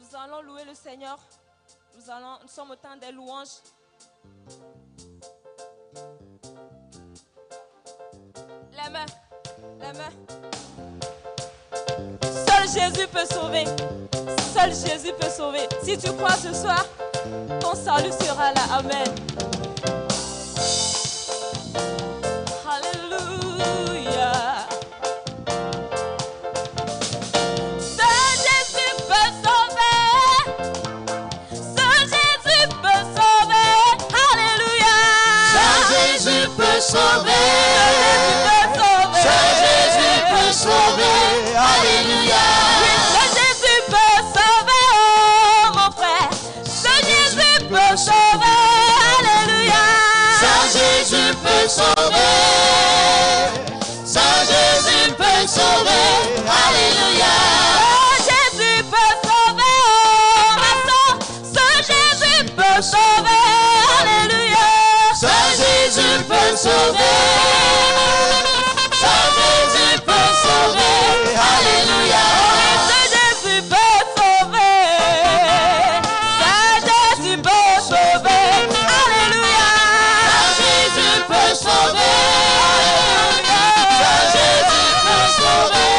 Nous allons louer le Seigneur. Nous sommes au temps des louanges. Les mains, les mains. Seul Jésus peut sauver. Seul Jésus peut sauver. Si tu crois ce soir, ton salut sera là. Amen. Alléluia. Seul Jésus peut sauver. Seul Jésus peut sauver. Alléluia. Seul Jésus peut sauver. Seul Jésus peut sauver. Seul Jésus peut sauver. Alléluia. Oui, seul Jésus peut sauver, oh mon frère. Seul Jésus peut sauver. Alléluia. Seul Jésus peut sauver. Seul Jésus peut sauver. Alléluia. Seul Jésus peut sauver, oh ma soeur. Seul Jésus peut sauver. Alléluia. Seul Jésus peut sauver. Seul Jésus peut sauver. Alléluia. Seul Jésus peut sauver. Seul Jésus peut sauver. Alléluia. Seul Jésus peut sauver. Seul Jésus peut sauver.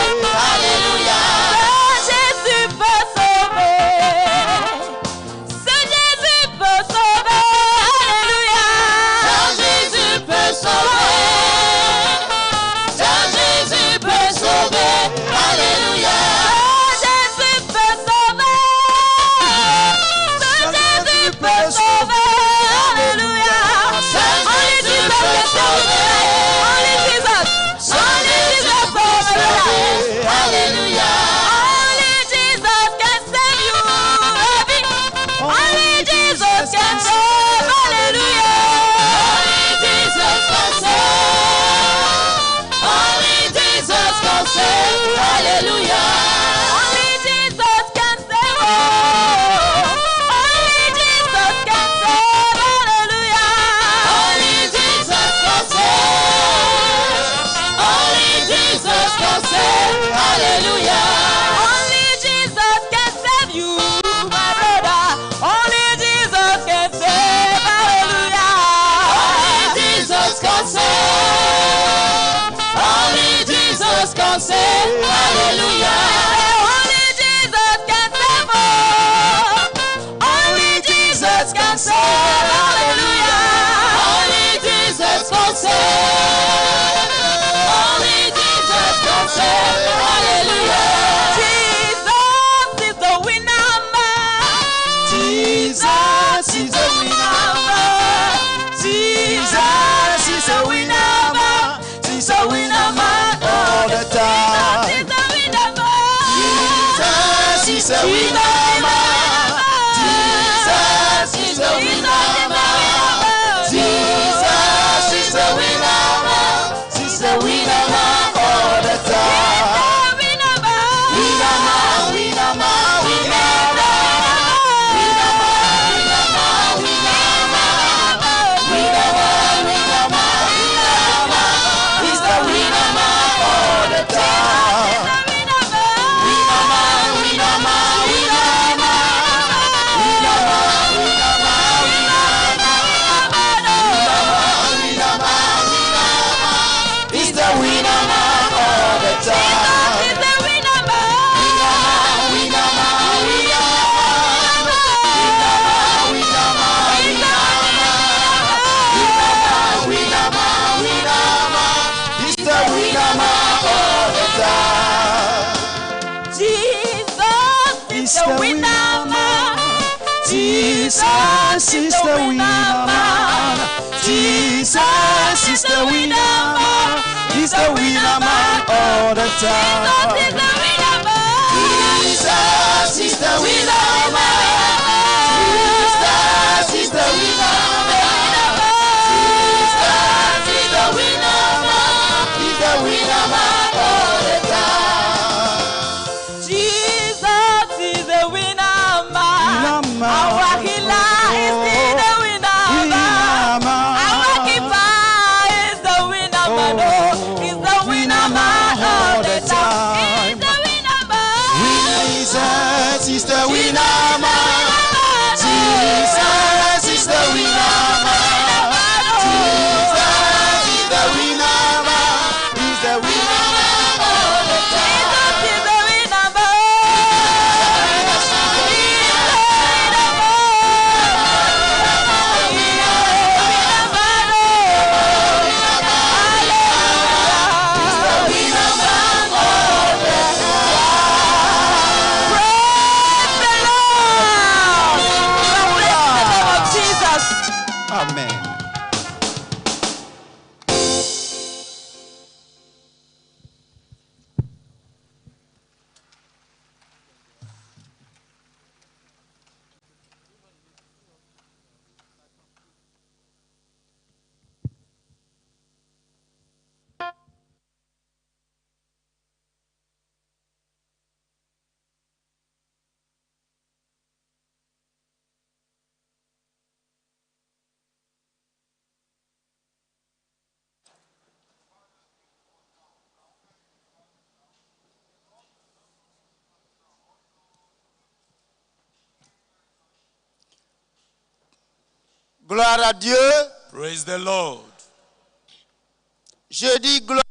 Alléluia. Seul Jésus peut sauver. Seul Jésus peut sauver. Alléluia. Seul Jésus peut sauver. Seul Jésus peut sauver. Alléluia. Seul Jésus peut sauver. Seul Jésus peut sauver. Alléluia. Seul Only Jésus Jesus peut can save sauver. Only Jesus. Seul Only Jésus Jesus peut peut sauver. sauver. Alléluia. Only Jesus can save you, baby. Only Jesus can save. Hallelujah. Only Jesus can save. Only Jesus can save. Alléluia. Only Jesus can save. Oh, only Jesus can save. Hallelujah. Only Jesus can save. Only Jesus can save. Alléluia. Only Jesus can save you, my brother. Only Jesus can save. Hallelujah. Only Jesus can save. Only Jesus can save. Alléluia. Only Jesus can save. Oh, only Jesus can save. Hallelujah. Only Jesus can save. Only Jesus can save. Alléluia. Jesus is the winner man. Jesus is the winner man. Jesus is the winner man. He's a winner man all the time. Jesus is the winner man. Jesus is a winner man. Jesus is a winner man. Jesus is a winner man. He's a winner man all the time. Winner man. Winner man, winner man, winner man. Winner man, winner man, winner man. Winner man, winner man, winner man. He's the winner man all the time. Winner man. Winner man, winner man, winner man. Winner man, winner man, winner man. Winner man, winner man, winner man. He's the winner man all the time. He's the winner man. Winner man, winner man, winner man. Winner man, winner man, winner man. Winner man, winner man, winner man. He's the winner man all the time. Jesus is the winner man. Jesus is the winner man. Jesus is the winner man. He's the winner man all the Jesus time. is the winner man. Jesus is the winner man. Jesus is the winner man. Jesus is the winner man. He's the winner man all the time. Jesus is the winner man. Winner man. Our healer is still the winner man. Winner man. Our keeper is the winner man. Oh, he's the winner man all the time. He's the winner man. Jesus is the winner. Gloire à Dieu. Praise the Lord. Je dis gloire.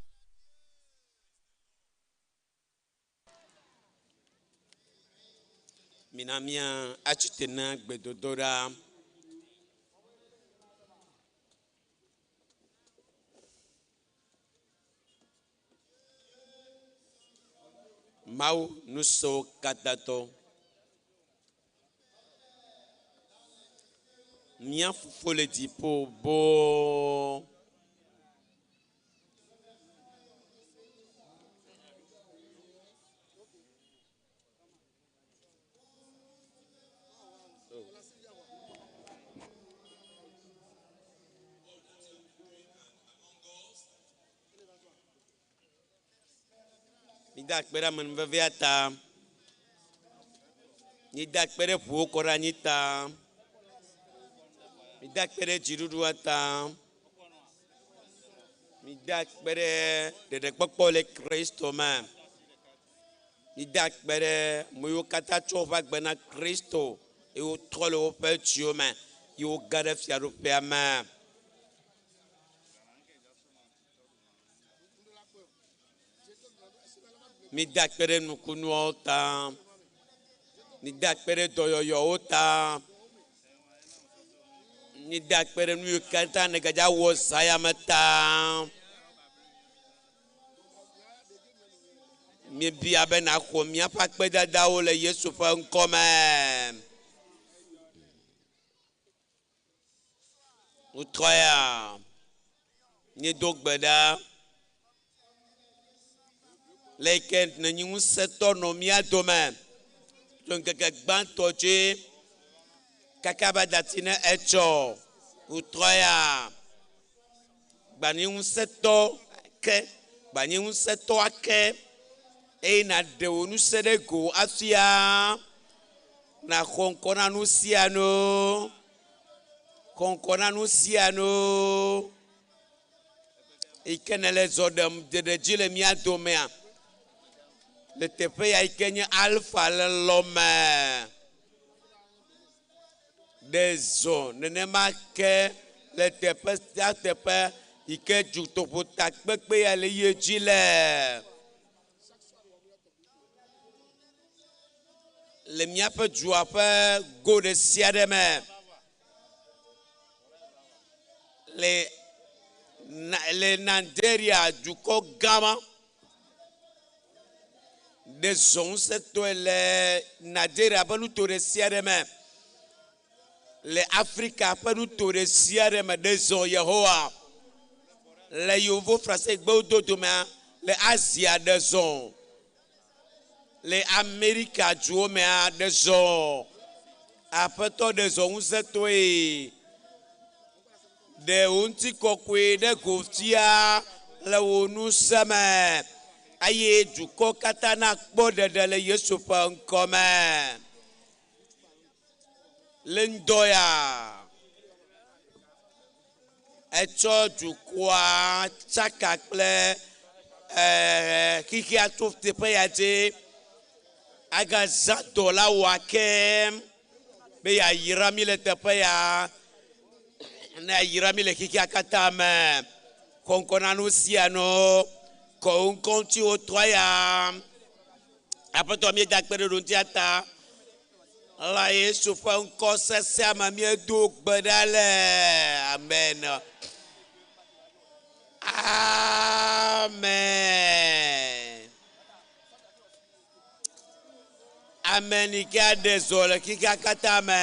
Mina mía atsite na gbedodoɖa. Mawu nusewo katãtɔ. Mía fofo le dziƒo boo. Mida akpe ɖe amenuvevea ta. Mida akpe ɖe ʋuwo kɔ ɖe anyi ta. Mida akpe ɖe dziɖuɖua ta. Mida akpe ɖe ɖeɖekpɔkpɔ le Kristo me. Mida akpe ɖe ame yiwo katã tsɔ woƒe agbe na Kristo eye wotrɔ le woƒe dziwo me eye woge ɖe fiaɖuƒea me. Mida akpe ɖe nukunuawo ta. Mida akpe ɖe dɔyɔyɔwo ta. Mida akpe ɖe nu yiwo katã nègadza wɔ zã ya me ta. Míebia be nàxɔ míaƒe akpedadawo le Yesu ƒe ŋkɔ me. Ŋutɔ ya, míedo gbe ɖa le yi ke nènyi ŋusẽtɔ nɔ mía dome tso ŋkeke gbãtɔ dzi kaka va dati ne etsɔ. Ŋutɔ ya, gbanyi ŋusẽtɔ ke, gbanyi ŋusẽtɔ ake eye nàɖe wò ŋusẽ ɖe go afia nàxɔ ŋkɔ na nu sia nu. Xɔ ŋkɔ na nu sia nu yi ke nèle zɔ ɖem ɖe dzi le mía domea le teƒe ya yi ke nye Alfa le lɔme. Ɖe zɔ nenema ke le teƒe sia teƒe yi ke dutoƒo takpekpe ya le ye dzi le. Le míaƒe dua ƒe go ɖe sia ɖe me le le Nigeria dukɔ gã ma ɖe zɔ ŋusẽtɔe le Nigeria ƒe nuto ɖe sia ɖe me le Afrika ƒe nuto ɖe sia ɖe me ɖe zɔ Yehowa le yevu frasegbewo dodomea le Asia ɖe zɔ le Amerika duwo mea ɖe zɔ aƒetɔ ɖe zɔ ŋusẽtɔe ɖe wò ŋutikɔkɔe ɖe go fia le wò ŋusẽ me eye dukɔ katã nakpɔ ɖeɖe le Yesu ƒe ŋkɔ me. Le ŋdɔ ya etsɔ dukɔa tsaka kple ɛɛ xixia tso teƒe ya dzi agazã dɔ la wɔ ake be yeayra mi le teƒe ya ne yeayra mi le xixia katã me. Xɔ ŋkɔ na nu sia nu kɔ wo ŋkɔ ŋuti wotrɔ ya. Aƒetɔ míeda akpe ɖe ɖo ŋutia ta. Le Yesu ƒe ŋkɔ sesẽa me míedo gbe ɖa le. Amen. Amen. Amen yi ke aɖe zɔ le xexea katã me.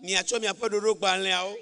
Miatsɔ miaƒe ɖoɖogbalẽawo.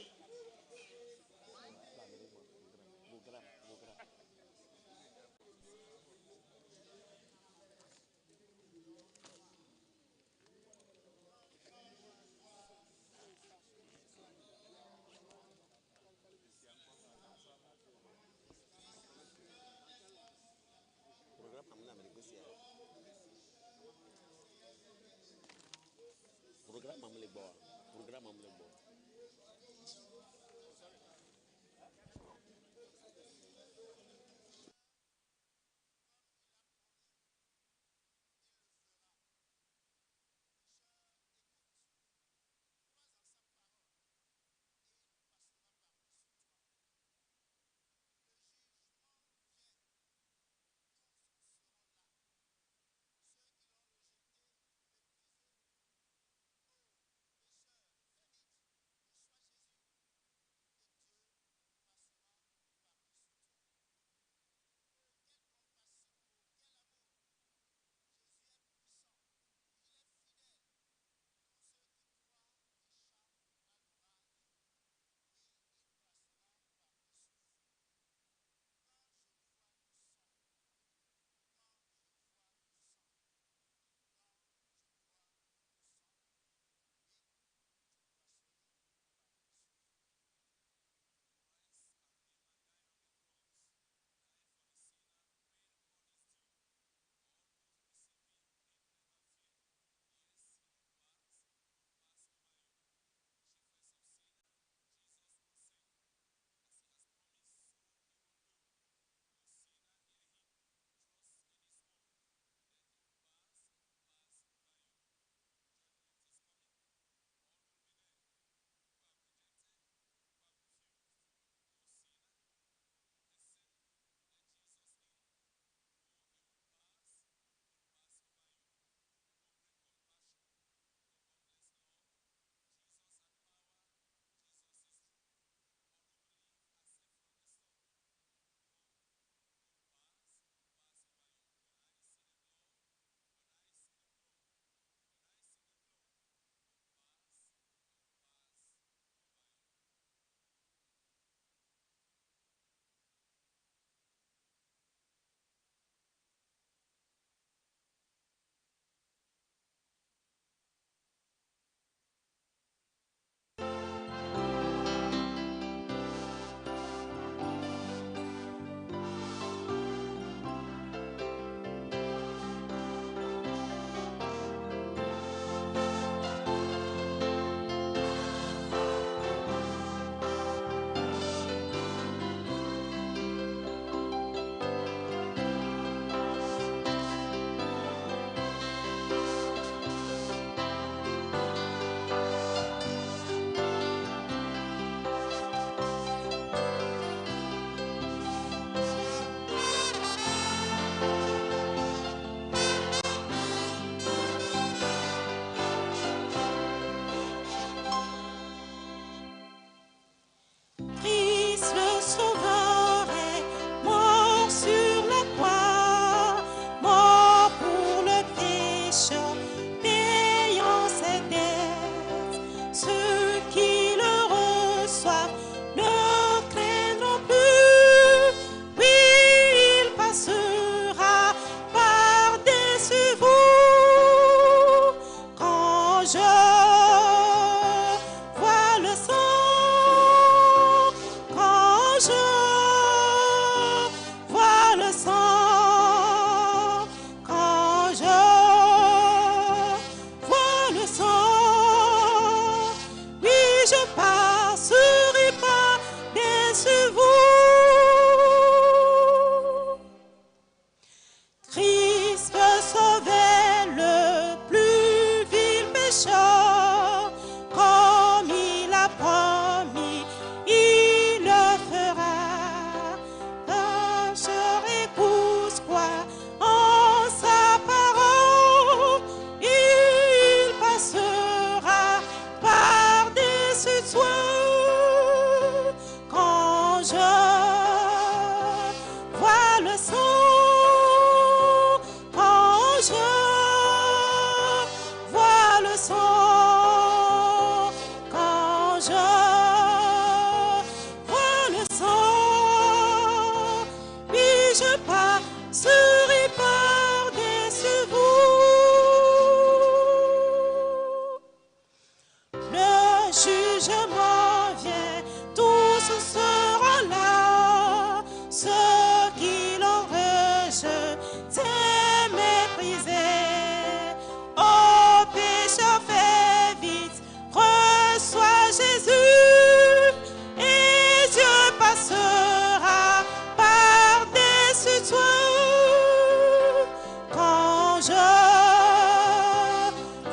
sang, quand je vois le sang, quand je vois le sang, oui, je passerai par-dessus vous. Le jugement vient, tous seront là. Ceux qui l'ont rejeté, méprisé. Ô pécheur, fais vite, reçois Jésus, et Dieu passera par-dessus toi. Quand je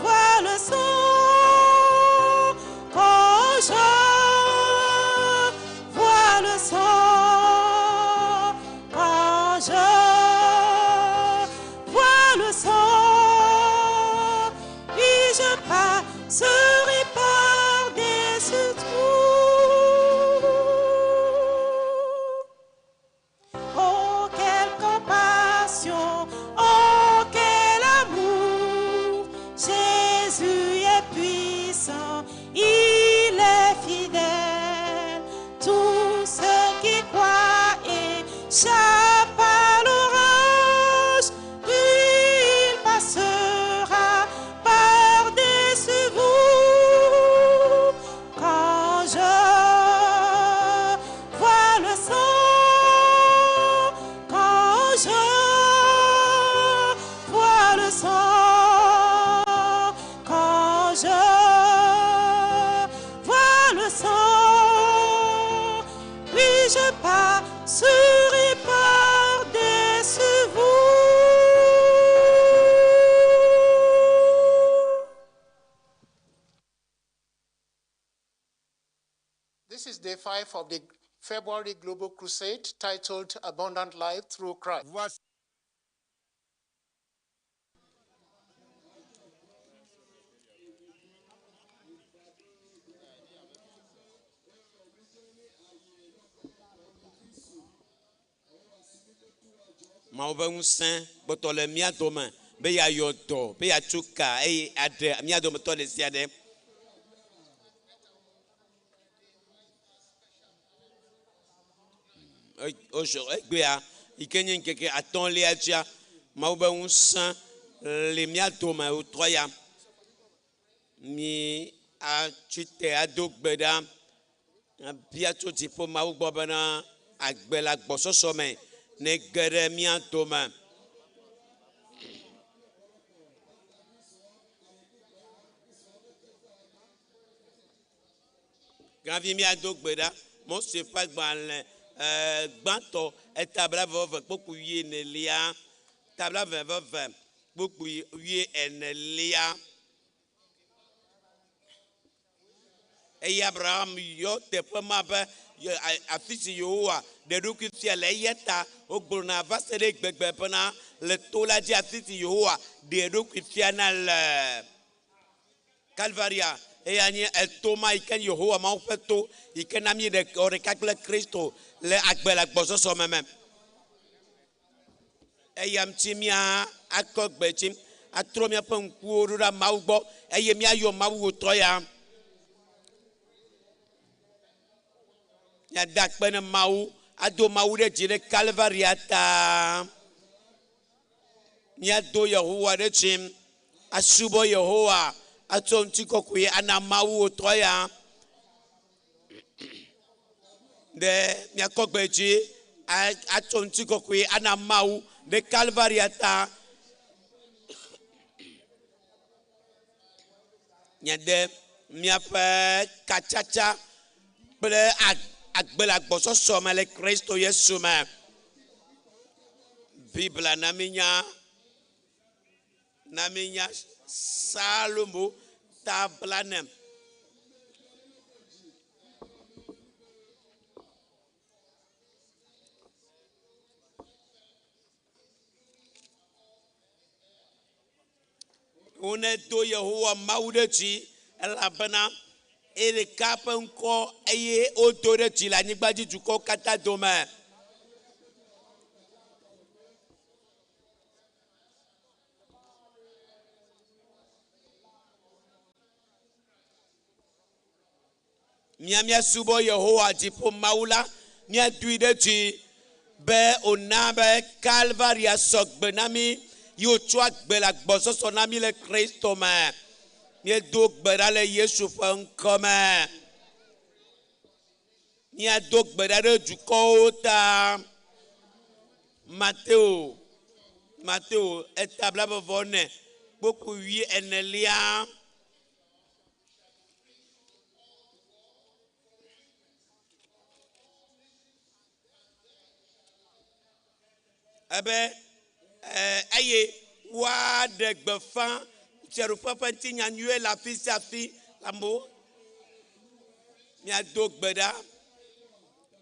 vois le sang, quand je vois le sang, quand je vois le sang, oui, je passerai par-dessus tout. Oh, quelle compassion, oh, quel amour. Jésus est puissant, il est fidèle. Tous ceux qui croient échappent à l'orage, puis il passera par-dessus vous. Quand je vois le sang, quand je vois le sang, quand je vois le sang, oui, je passerai par-dessus vous. This is day 5 of the February Global Crusade titled Abundant Life Through Christ. Voici Mawu ƒe ŋusẽ kpɔtɔ le mía dome be yeayɔ dɔ be yeatso ka eye aɖe mía dometɔ ɖe sia ɖe. Egbea yi ke nye ŋkeke atɔ̃lia dzia, Mawu ƒe ŋusẽ le mía dome wòtrɔ ya. Mi atsi te ado gbe ɖa abia tso dziƒo Mawu gbɔ bena agbe le agbɔsɔsɔ me nege ɖe mía dome. Gavi míado gbe ɖa. Mose ƒe agbalẽ gbãtɔ eta blaeve kpukpui wuienelia. Ta blaeve kpukpui wuienelia. Eye Abraham yɔ teƒe ma be afi si Yehowa ɖe eɖokui fia le eya ta wogblɔna va se ɖe gbegbe bena le to la dzi afi si Yehowa ɖe eɖokui fia na le. Kalvaria eya nye eto ma yi ke Yehowa Mawu ƒe to yi ke na mí ɖe wɔ ɖeka kple Kristo le agbe le agbɔsɔsɔ me me. Eya ŋuti mía akɔ gbe dzi atrɔ míaƒe ŋkuwo ɖo ɖa Mawu gbɔ eye míayɔ Mawu wòtrɔ ya. Míada akpe ne Mawu ado Mawu ɖe dzi ɖe Kalvaria ta. Míado Yehowa ɖe dzi asubɔ Yehowa atsɔ ŋutikɔkɔe ana Mawu wòtrɔ ya. Ɖe míakɔ gbe dzi atsɔ ŋutikɔkɔe ana Mawu ɖe Kalvaria ta. Míade míaƒe katsatsa kple agbe le agbɔsɔsɔ me le Kristo Yesu me. Biblia na mí nya, na mí nya Salomo ta blane. Wonedo Yehowa Mawu ɖe dzi elabena eɖeka ƒe ŋkɔ eye wodo ɖe dzi le anyigba dzi dukɔwo katã dome. Mía míasubɔ Yehowa dziƒo Mawu la, míadoe ɖe dzi be wòna be Kalvaria sɔgbe na mí ye wòtsɔ agbe le agbɔsɔsɔ na mí le Kristo me. Míedo gbe ɖa le Yesu ƒe ŋkɔ me. Míado gbe ɖa ɖe dukɔwo ta. Mateo, Mateo eta blaeve-vɔ-ene, kpukpui wuienelia. Ebe eye woaɖe gbeƒã Fiaɖuƒe ƒe ŋutinya nyuie le afi sia afi le amewo. Míado gbe ɖa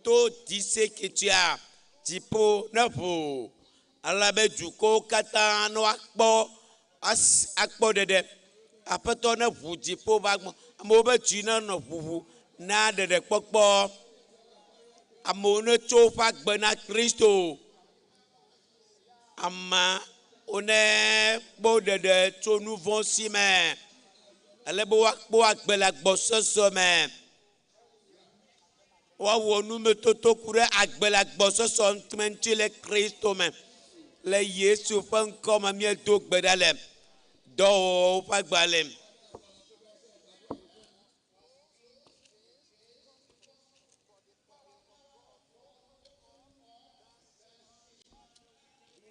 to diseketua dziƒo ne ʋu ale be dukɔwo katã ne woakpɔ asi akpɔ ɖeɖe. Aƒetɔ ne ʋu dziƒo va gbɔ amewo be dzi nenɔ ʋuʋu na ɖeɖekpɔkpɔ. Amewo netso woƒe agbe na Kristo. Amewo nekpɔ ɖeɖe tso nu vɔ̃ si me ale be woakpɔ agbe le agbɔsɔsɔ me. Woawɔ numetoto ku ɖe agbe le agbɔsɔsɔ me ŋuti le Kristo me. Le Yesu ƒe ŋkɔ me míedo gbe ɖa le dɔwɔwɔwo ƒe agbalẽ me.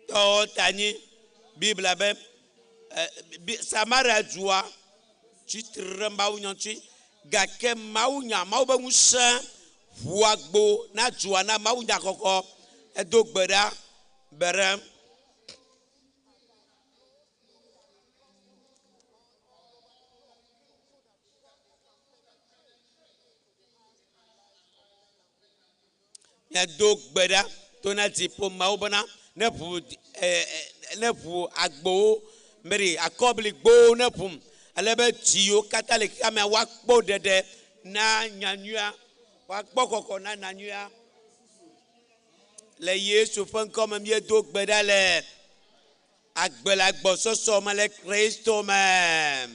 Tɔwo ta nyi Biblia be Samaria dua tsitre ɖe Mawu nya ŋuti gake Mawu nya Mawu be ŋusẽ ʋu agbo na dua na Mawu nya xɔxɔ. Edo gbe ɖa be ɖe Míado gbe ɖa to na dziƒo Mawu bena ne ʋu ne ʋu agbowo meri akɔbligbowo ne ʋum ale be dzi yiwo katã le xexea mea woakpɔ ɖeɖe na nyanyuia, woakpɔ xɔxɔ na nyanyuia. Le Yesu ƒe ŋkɔ me míedo gbe ɖa le agbe le agbɔsɔsɔ me le Kristo me.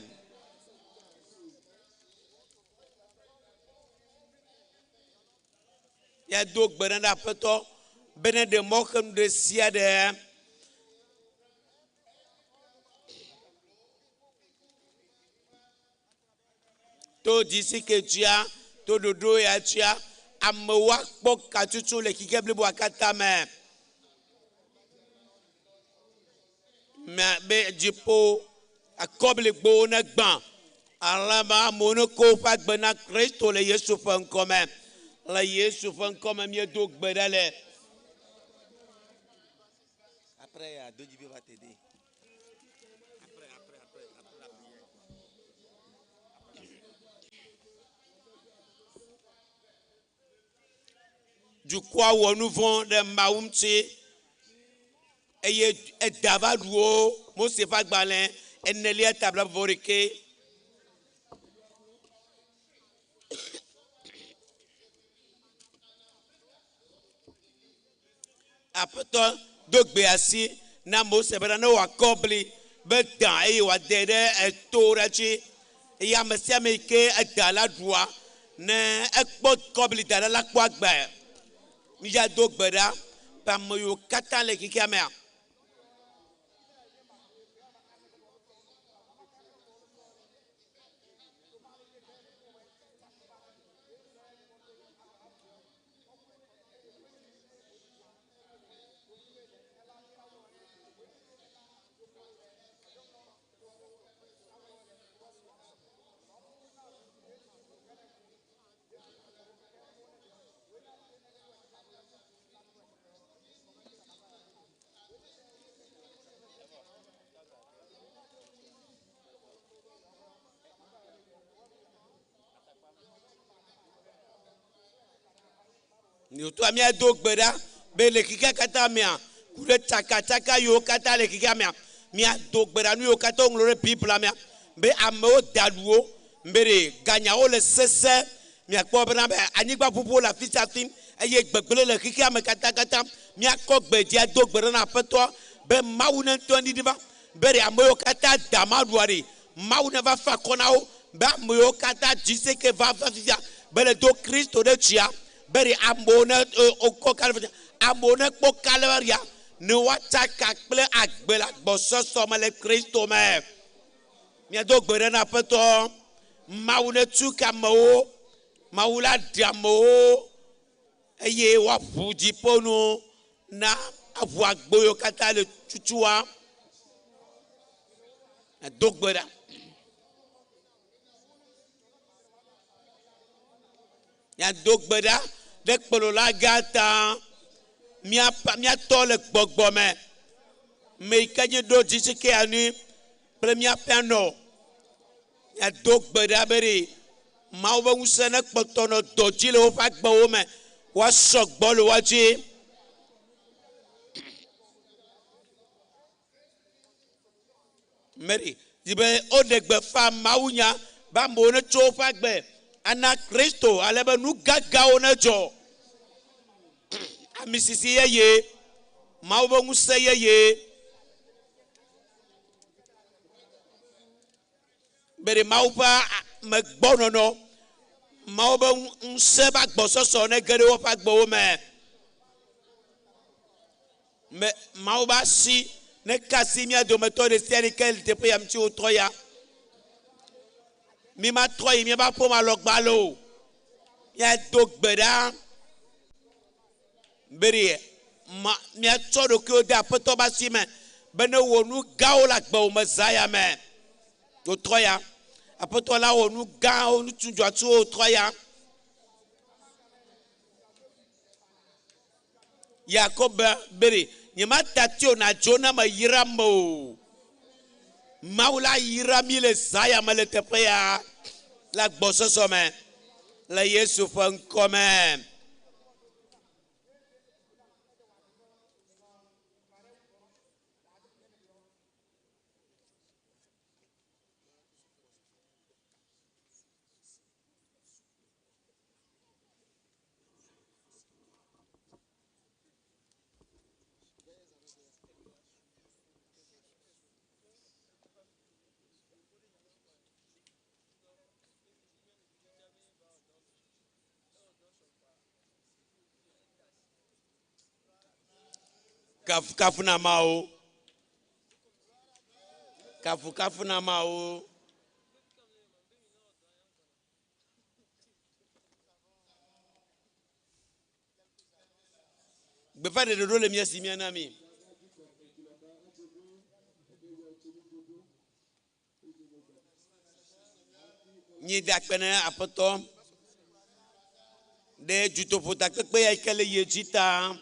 Míado gbe ɖa na Aƒetɔ be neɖe mɔxenu ɖe sia ɖe. To dzisi ke dzia, to ɖoɖo ya dzia, amewo akpɔ katsutsu le xixe bliboa katã me. Me be dziƒo akɔbligbowo negbã ale be amewo neko woƒe agbe na Kristo le Yesu ƒe ŋkɔ me. Le Yesu ƒe ŋkɔ me míedo gbe ɖa le. Après, il y a deux dB va t'aider. Après, après, après, après la prière. Dukɔa wɔ nu vɔ̃ ɖe Mawu ŋuti eye eda va ɖu wo. Mose ƒe agbalẽ enelia ta blaeve-vɔ-ɖekɛ. Aƒetɔ do gbe asi na Mose bena ne wòakɔ bli be da eye wòade ɖe eto ɖe dzi. Eye ame sia ame yi ke eda la ɖua, ne ekpɔ kɔbli da ɖe la kpɔ agbe. Mídzado gbe ɖa be ame yiwo katã le xexea mea, Míotoa míado gbe ɖa be le xexea katã mea, ku ɖe tsakatsaka yiwo katã le xexea mea, míado gbe ɖa nu yiwo katã woŋlɔ ɖe Biblia mea, be amewo da ɖu wo, be ɖe ganyawo le sese. Miakpɔ bena be anyigba ƒuƒuwo le afi sia afi eye gbegblẽ le xexea me katãkatã. Míakɔ gbe dzi ado gbe ɖa na Aƒetɔa be Mawu ne ŋutɔ neɖi va, be ɖe ame yiwo katã da ma ɖua ɖe, Mawu neva fa akɔ na wo be ame yiwo katã dzi se ke va va fifia Be le do Kristo ɖe dzia, be ɖe amewo ne wokɔ Kalvaria, amewo ne kpɔ Kalvaria, ne woatsaka kple agbe le agbɔsɔsɔ me le Kristo me. Míado gbe ɖe na Aƒetɔ. Mawu netu ke amewo. Mawu la ɖe amewo eye woaʋu dziƒo nu na aʋu agbo yiwo katã le tutua. Do gbe ɖa. Míado gbe ɖa ɖe kplɔla gã ta. Míatɔ le gbɔgbɔ me. Me yi ke nye ɖo dzitsike anyi kple míaƒe anɔ. Míado gbe ɖa be ɖe Mawu ƒe ŋusẽ ne kpɔtɔ nɔ dɔ dzi le woƒe agbewo me. Woasɔ gbɔ le woa dzi. Mary di be woɖe gbeƒã mawunya be amewo netso woƒe agbe ana Kristo ale be nu gãgãwo nedzɔ. Amisisi yeye, Mawu ƒe ŋusẽ yeye. Be ɖe Mawu ƒe megbɔnɔnɔ, Mawu ƒe ŋusẽ ƒe agbɔsɔsɔ nege ɖe woƒe agbewo me. Me Mawu ƒe asi neka asi mía dometɔ ɖe sia ɖe ke le teƒe ya ŋuti wotrɔ ya. Mi ma trɔ yi míaƒe aƒeme alɔgbalẽ o. Míado gbe ɖa be ɖe ma míatsɔ ɖokuiwo de Aƒetɔ ƒe asi me be ne wɔ nu gãwo le agbewò me zã ya me. Wotrɔ ya. Aƒetɔ la wɔ nu gãwo, nu tsudzɔatsuwo wotrɔ ya. Yakob be ɖe, nyemata ti o nàdzo ne meyra ame o. Mawu la yra mí le zã ya me le teƒe ya le agbɔsɔsɔ me le Yesu ƒe ŋkɔ me. Kafukafu na Mawu. Kafukafu na Mawu. Gbeƒãɖeɖe ɖo le mía si míana mi. Míeda akpe na Aƒetɔ ɖe dutoƒotakpekpe ya yi ke le ye dzi ta.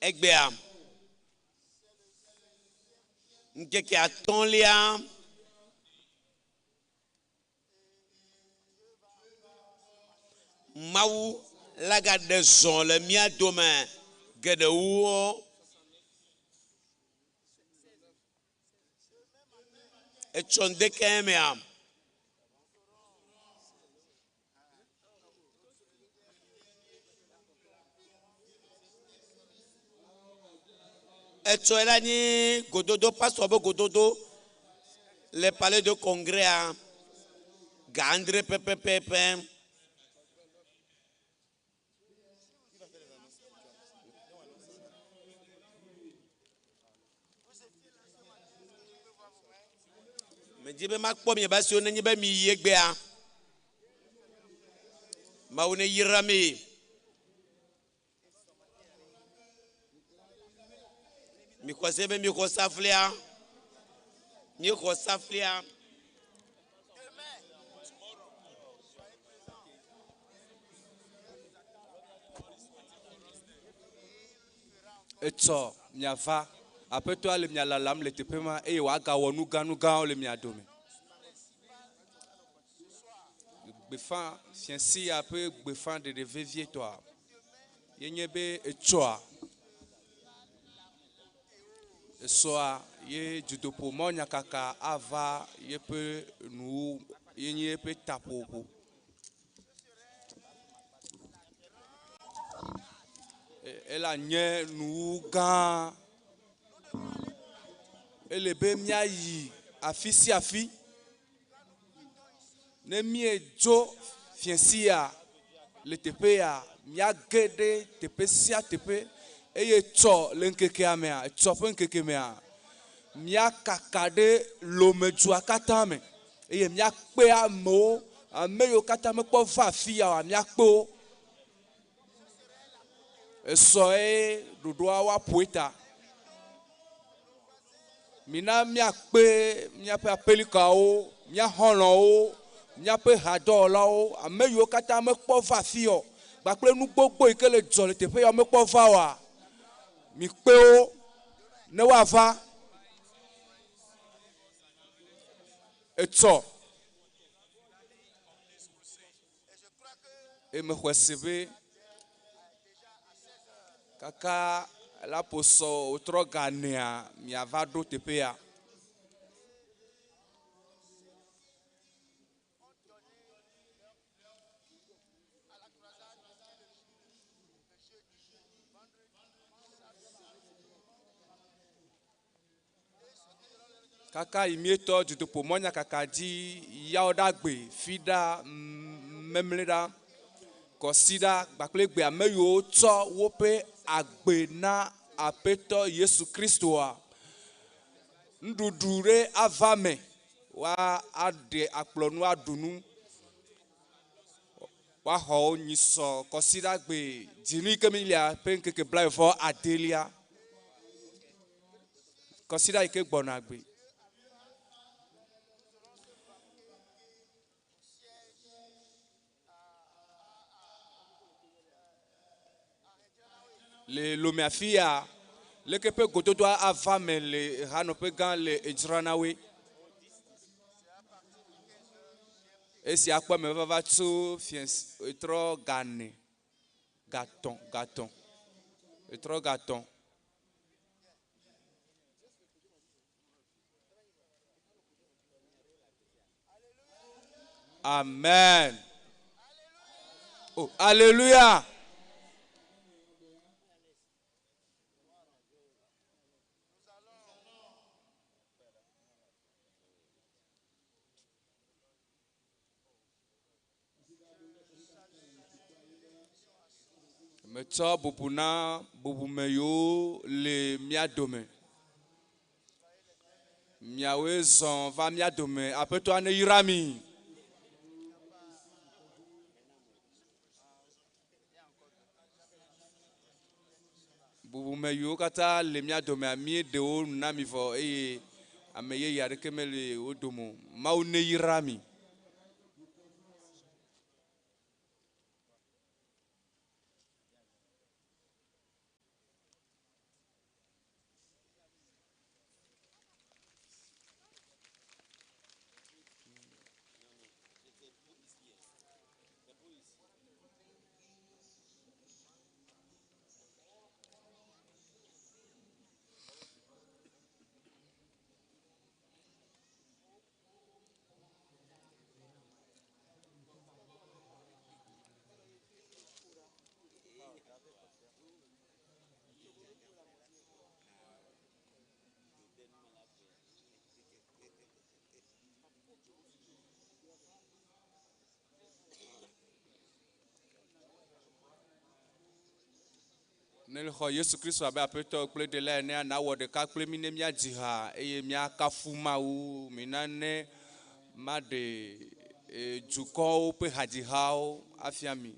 Egbea, ŋkeke atɔ̃lia, Mawu la gaɖe zɔ le mía dome geɖe wu. Etsɔ ŋdeke mea, Etsɔe la nyi gododo pastor be gododo le palais de congrès ga andre pɛpɛpɛpɛ. Medi be makpɔ miaƒe asiwo nenye be miyi egbea. Mawu neyra mi. Mixɔ se be mixɔ saflia. Míexɔ saflia. Etsɔ miava, Aƒetɔa le mia lalam le teƒe ma eye wòagawɔ nu gã nu gãwo le mia dome. Gbeƒã fiẽsi ya ƒe gbeƒãɖeɖe vevietɔa ye nye be etsɔa esɔa ye dutoƒo mɔnyakaka ava yeƒe nuwu ye nye yeƒe taƒoƒo. Ela nye nuwu gã. Ele be míayi afi sia afi. Ne míedzo fiasia le teƒe ya míage ɖe teƒe sia teƒe eye tsɔ le ŋkekea mea tsɔ ƒe ŋkeke mea míakaka ɖe lomedzua katã me eye míakpe amewo ame yiwo katã mekpɔ va afi ya oa míakpe wo. Esɔe ɖoɖoa woaƒoe ta. Mina míakpe míaƒe aƒelikawo, mía xɔlɔ̃wo, míaƒe hadɔwɔlawo, ame yiwo katã mekpɔ va afi o, kpakple nu gbogbo yi ke le dzɔ le teƒe ya mekpɔ va oa, mikpe wo ne woava. Etsɔ eye mexɔe se be kaka la ƒo sɔ wotrɔ ga nea miava ɖo teƒe ya. Kaka yi mietɔ dutoƒo mɔnyakaka dzi yawo ɖe agbe fi ɖa memle ɖa kɔsi ɖa kpakple gbe ame yiwo tsɔ woƒe agbe na aƒetɔ Yesu Kristoa nuɖuɖu ɖe ava me wa aɖe akplɔ nu aɖu nu woaxɔ wo nyisɔ kɔsi ɖa gbe dzinu yi ke mi lia ƒe ŋkeke 28 kɔsi ɖa yi ke gbɔna gbe. Le Lome afi ya leke ƒe gododoa ava me le hanɔƒe gã le edzranawoe. Esi akpɔ ame vava tso fiẽ etrɔ gane gatɔ̃ gatɔ̃ etrɔ gatɔ̃. Amen. Oh, alléluia. Metsɔ bubu na bubume yiwo le mía dome. Miawoe zɔ va mía dome. Aƒetɔa ne yra mi. Bubume yiwo katã le mía domea, míeɖe wo nu na mi vɔ eye ame yeye aɖeke mele wo dome o. Mawu ne yra mi. Ne le xɔ Yesu Kristo abe aƒetɔ kple ɖela enea, nawɔ ɖeka kple mí ne míadzi ha eye míakafu Mawu. Mina ne maɖe dukɔwo ƒe hadzihawo afia mi.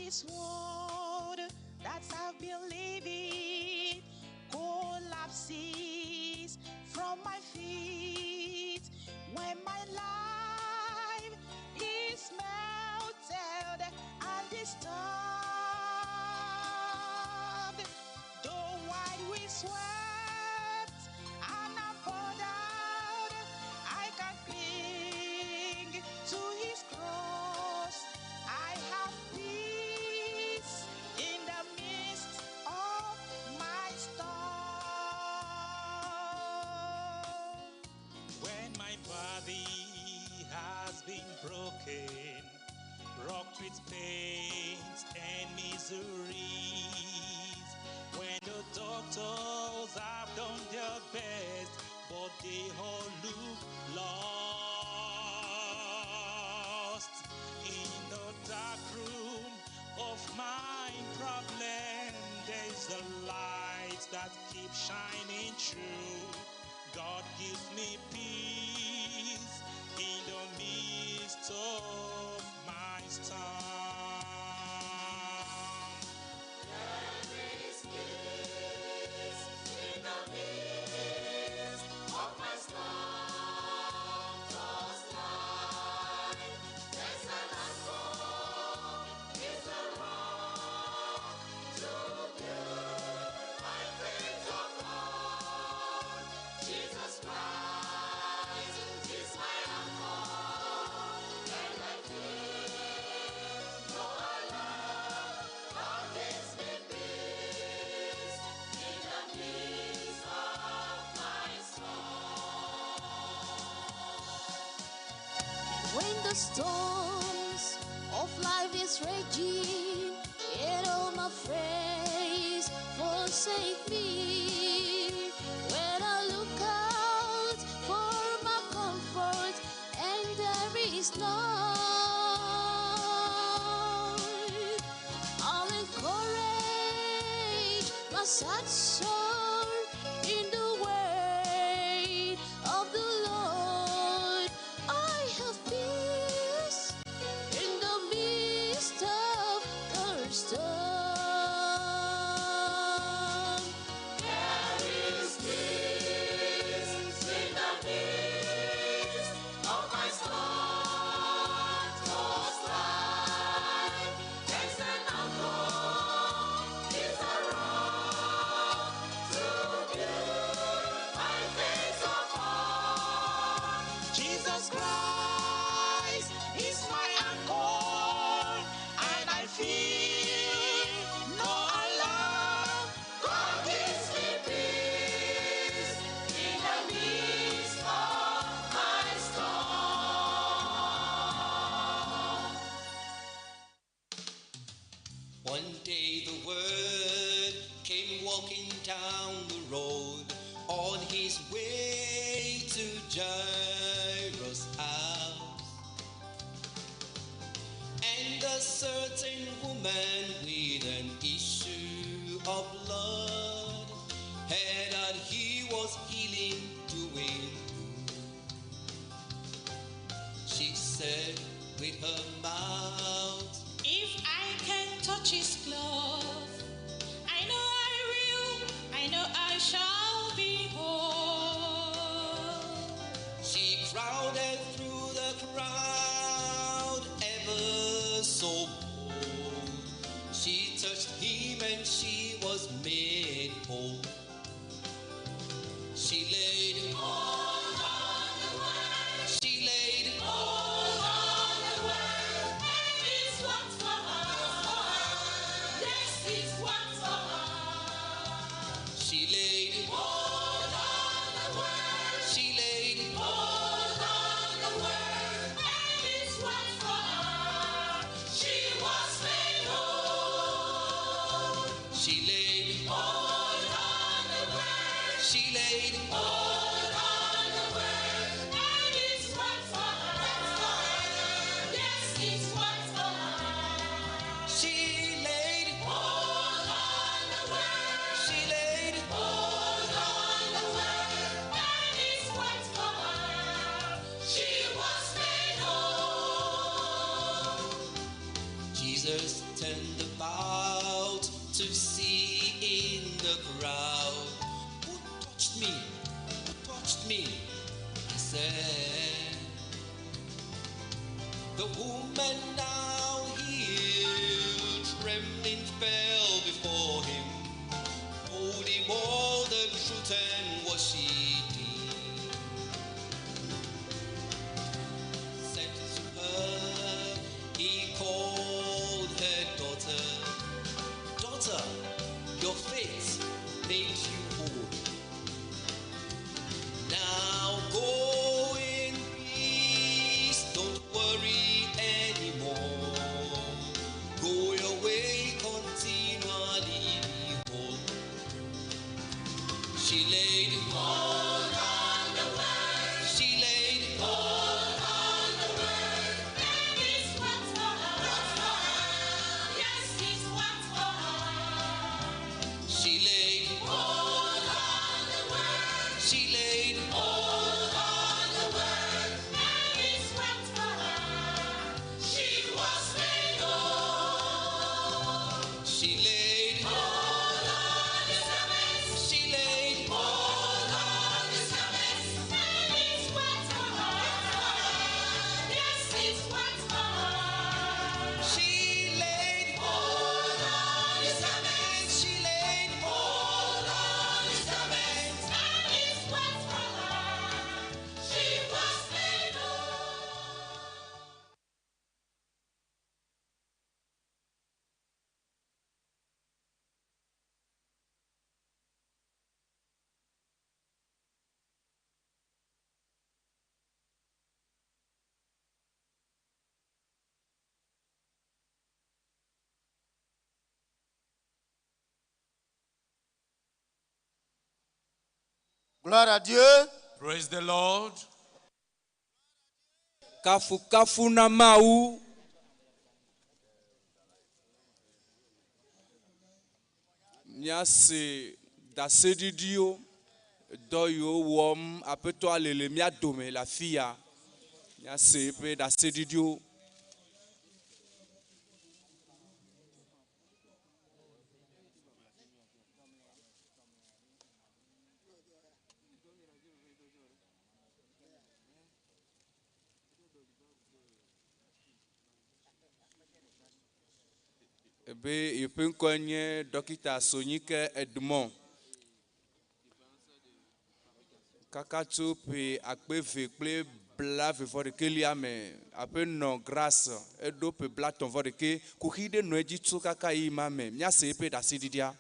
this world that I've been living collapses from my feet, when my life is melted and disturbed, though wide we swept and I'm poured out, I can cling to his cross. I have peace in the midst of my storm. When my body has been broken, rocked with pains and miseries, when the doctors have done their best, but they all look lost. In the dark room of my problem, there's a light that keeps shining through. God gives me peace in the midst of my storm. There is peace in the midst of my storm-tossed life. There's an anchor, is a rock to build my faith upon. Jesus Christ is my anchor, and I fear no alarm. God gives me peace in the midst of my storm. When the storms of life is raging, and all my friends forsake me, when I look out for my comfort, and there is none, I'll encourage my sad soul in the way of the Lord. I have peace in the midst of the storm. There is peace in the midst of my storm-tossed life. There's an anchor, is a rock to build my faith upon. Jesus Christ is my anchor, and I feel no alarm. God gives me peace in the midst of my storm. One day the Word came walking down the road on his way to Jairus' house. And a certain woman with an issue of blood heard that he was healing, doing good. She said with her mouth, If I can touch his cloth, I know I will, I know I shall be whole. She crowded through the crowd, ever so bold. She touched him and she was made whole. She laid Hold on the word, she laid hold on the word, and it's what for her. Yes, it's what for her. she laid Hold on the word, she laid hold on the word, and it's what for her. She was made whole. she laid Hold on the word. she laid Hold on the word, and it's what for her. Yes, it's what for her. she laid Hold on the word, she laid hold on the word, and it's what for her. She was made whole. Jesus turned said. The woman now healed, trembling fell before him, told him all the truth and what she did. Said to her, he called her daughter, Daughter, your faith made you whole. Now go in peace, don't worry anymore. Go your way continually be whole. She laid hold on the word. She laid hold on the word. And it's worked for her. Yes, it's worked for her. She laid Hold on the word. She laid Hold on the word. And it's worked for her. She was made whole. She laid Hold on the service. She laid Hold on the service. And it's worked for her. Yes, it's worked for her. She laid Hold on the service. She laid Hold on the service. And it's worked for her. She was made whole. Gloire à Dieu. Praise the Lord. Kafukafu na Mawu. Míase ɖaseɖiɖiwo, dɔ yiwo wɔm aƒetɔa le le mía dome le afi ya. Míase eƒe ɖaseɖiɖiwo. Ebe yeƒe ŋkɔe nye Dɔkita Sonyike Edmond. Kaka tso ƒe akpe eve kple blaeve-vɔ-ɖekɛlia me, aƒenɔ Grace eɖo ƒe blatɔ̃-vɔ-ɖekɛ. Kuxi ɖe nɔ edzi tso kaka yi ma me. Míase eƒe ɖaseɖiɖia.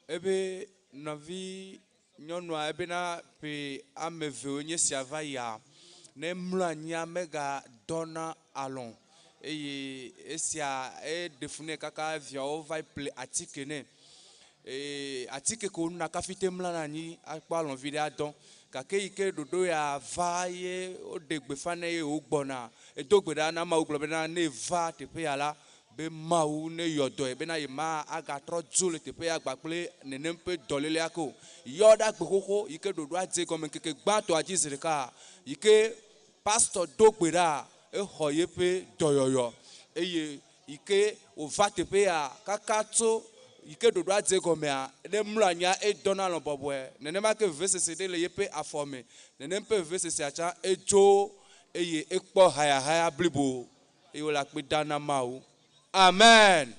Ebe nɔvi nyɔnua ebena ƒe ame evewo nye sia va yia, ne mlɔ anyia megadɔna alɔ eye esia eɖe fu nɛ kaka viawo va yi ƒle atike nɛ. Eye atike ke wonona kafi te mlɔna anyi akpɔ alɔ vi ɖe adɔ gake yi ke ɖoɖo ya va ye woɖe gbeƒã nɛ ye wogbɔna. Edo gbe ɖa na Mawu gblɔ bena ne va teƒe ya la, Be Mawu neyɔ dɔe bena yema agatrɔ dzo le teƒe ya gba kple nenem ƒe dɔlélea ke o. Yɔ ɖe agbe xoxo yi ke ɖoɖoa dze gɔme ŋkeke gbãtɔa dzi zi ɖeka yi ke pastɔ do gbe ɖa exɔ yeƒe dɔyɔyɔ eye yi ke wòva teƒe ya kaka tso yi ke ɖoɖoa dze gɔmea ne mlɔ anyia edɔna alɔ̃ bɔbɔe. Nenema ke vevesese ɖe le yeƒe afɔ me. Nenem ƒe vevesesea tsã edzo eye ekpɔ hayahaya blibo eye wole akpe dam na Mawu. Amen.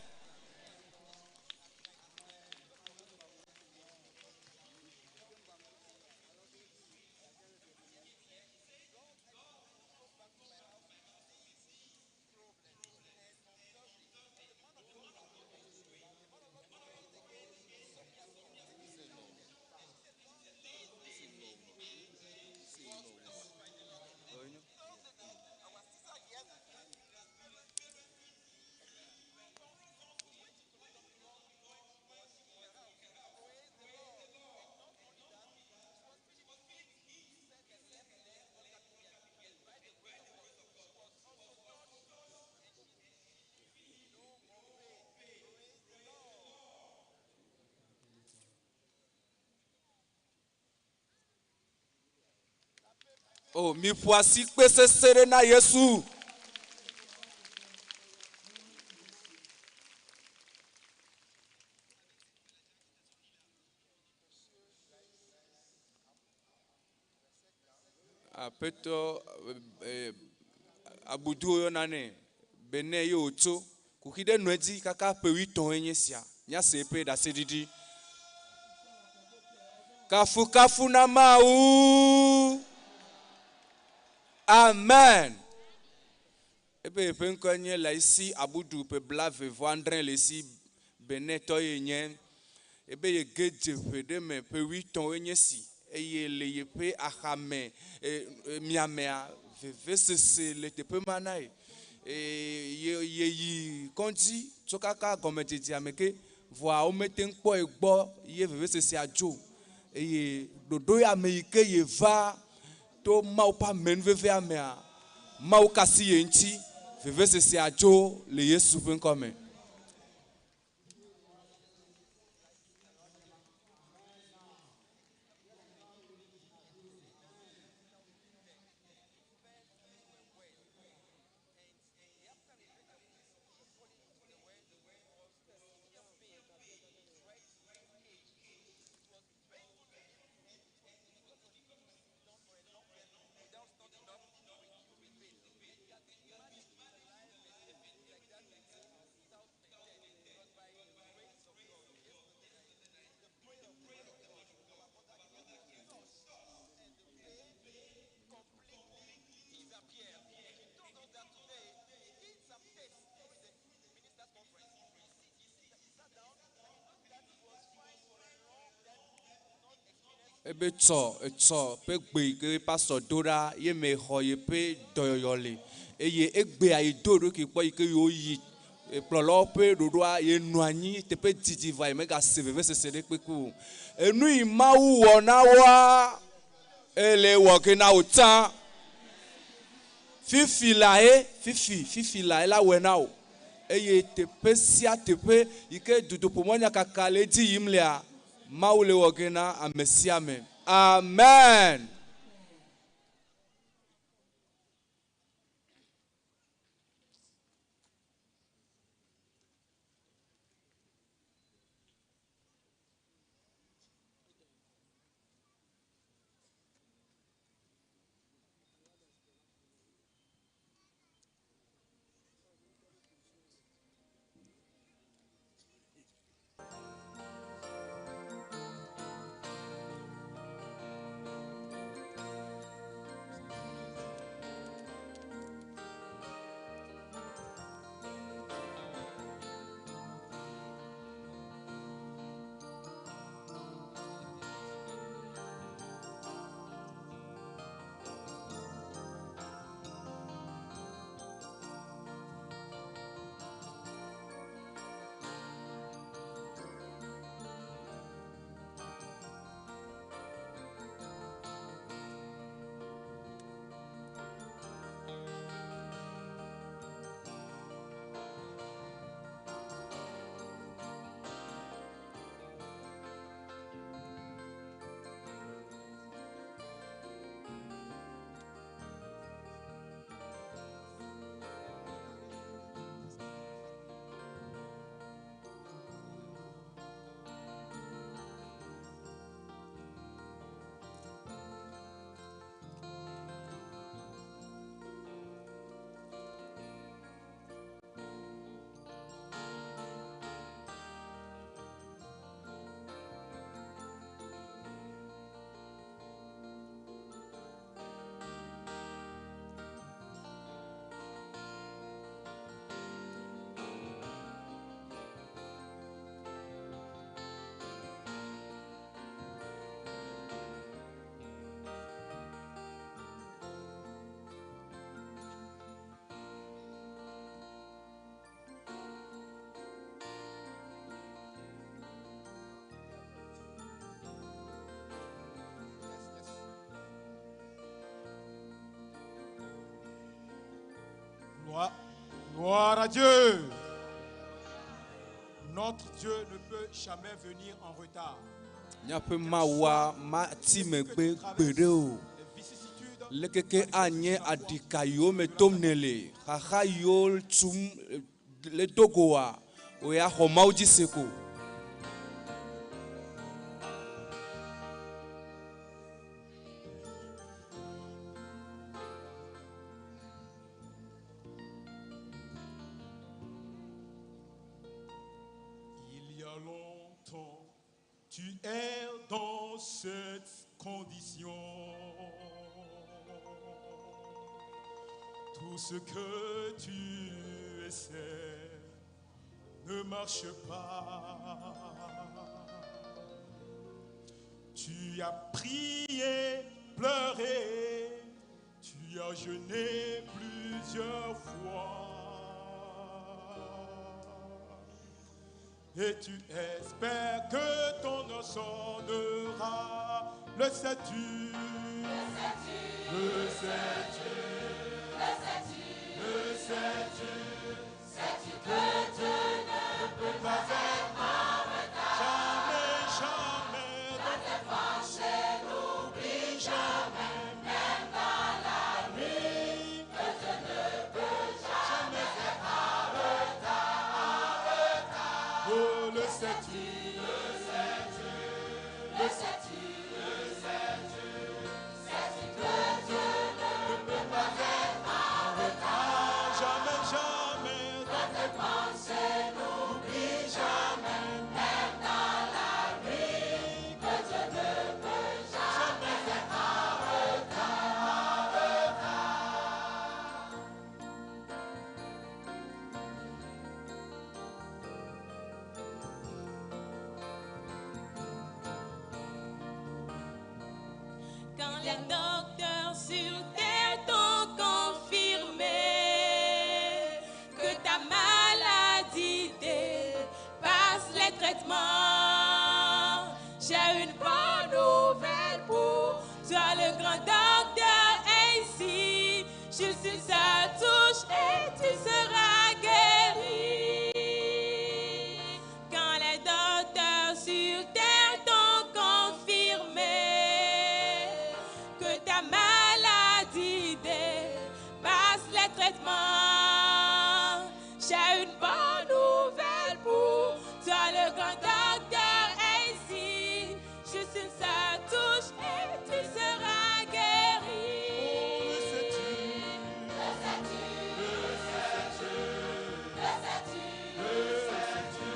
O, miƒo asikpe sesẽ ɖe na Yesu. Aƒetɔ abudu woyɔna nɛ Benin ye wòtso. Kuxi ɖe nɔ edzi kaka ƒe wuietɔ̃e nye esia. Míase eƒe ɖaseɖiɖi. Kafukafu na Mawu! Amen! Eƒe eƒe ŋkɔe nye Laisi Abudu ƒe 25 le esi Benetɔ ye nye. Ebe yege dze ƒe ɖe me ƒe wuietɔ̃woe nye esi eye le yeƒe axame miamea vevesese le teƒe ma na ye. Ye yeyi kɔdzi tso kaka gɔmedzedzea me ke vɔa womete ŋu kpɔe gbɔ ye vevesesea dzo o eye ɖoɖo ya me yi ke yeva To Mawu ƒe amenuvevea mea, Mawu ka asi ye ŋuti, vevesesea dzo le Yesu ƒe ŋkɔ me. Ebe tsɔ etsɔ ƒe gbe yi ke pastor do ɖa ye me xɔ yeƒe dɔyɔyɔ le eye egbea yi do eɖokui kpɔ yi ke yewo yi kplɔlawo ƒe ɖoɖoa ye nɔ anyi teƒe didi vɔa yi megase vevesese ɖe kpekpe o. Enu yi Mawu wɔ na woa ele wɔ ge na wò tsã. Fifi lae, fifi, fifi lae la wɔe na wò. Eye teƒe sia teƒe yi ke dutoƒomɔnyakaka le edzi yim lea, Mawu le wɔ ge na ame sia ame. Amen! Gloire, gloire à Dieu. Notre Dieu ne peut jamais venir en retard. Míaƒe Mawua mati megbe gbeɖe o. Lekeke anye aɖika yiwo me tom nèle, xaxa yiwo tum le dogoa, wò ya xɔ Mawu dzi se ko. Il y a longtemps, tu es dans cette condition. Tout ce que tu essaies ne marche pas. Tu as prié, pleuré, tu as jeûné plusieurs fois. Et tu espères que ton heure sonnera. Le sais-tu? Le sais-tu? Le sais-tu? Le sais-tu? Sais-tu que Dieu ne peut pas être en retard? Jamais, jamais. Dans tes pensées, n'oublie jamais, même dans la nuit, que Dieu ne peut jamais être en retard, en retard. Oh, le sais-tu? Le sais-tu? Le sais-tu? Le sais-tu? Sais-tu que Dieu ne peut pas être en retard? Jamais, jamais. Dans tes pensées, n'oublie jamais, même dans la nuit, que Dieu ne peut jamais être en retard, en retard. Quand les docteurs sur terre t'ont confirmé que ta maladie dépasse les traitements, j'ai une bonne nouvelle pour toi, le grand docteur est ici. Juste une seule touche et tu seras guéri. Quand les docteurs sur terre t'ont confirmé que ta maladie dépasse les traitements, j'ai une bonne nouvelle pour toi, le grand docteur est ici. Juste une seule touche et tu seras guéri. Le sais-tu? Le sais-tu? Le sais-tu? Le sais-tu?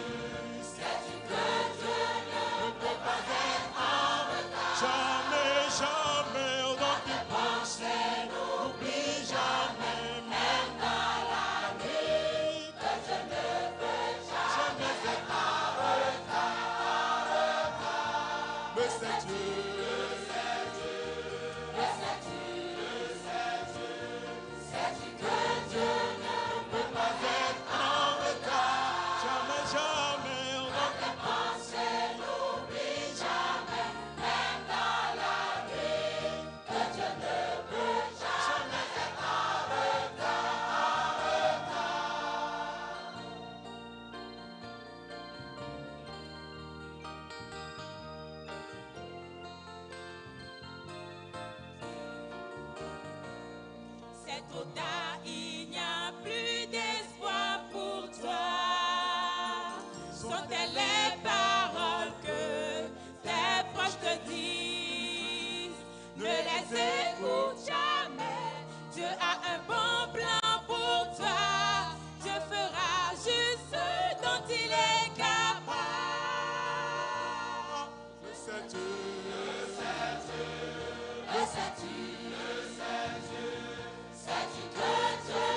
Sais-tu que Dieu ne peut pas être en retard? Jamais, jamais dans tes pensées, n'oublie jamais, même dans la nuit, que Dieu ne peut jamais être en retard, en retard. Le sais-tu? Le sais-tu? Le sais-tu? Le sais-tu? Sais-tu que Dieu ne peut pas être en retard? Jamais, jamais dans tes pensées, n'oublie jamais, même dans la nuit, que Dieu ne peut jamais être en retard, en retard. C'est trop tard, il n'y a plus d'espoir pour toi. Sont-elles les paroles que tes proches te disent? Ne les écoute jamais. Dieu a un bon plan pour toi. Dieu fera juste ce dont il est capable. Le sais-tu? Le sais-tu? Le sais-tu? Le sais-tu? Sais-tu que Dieu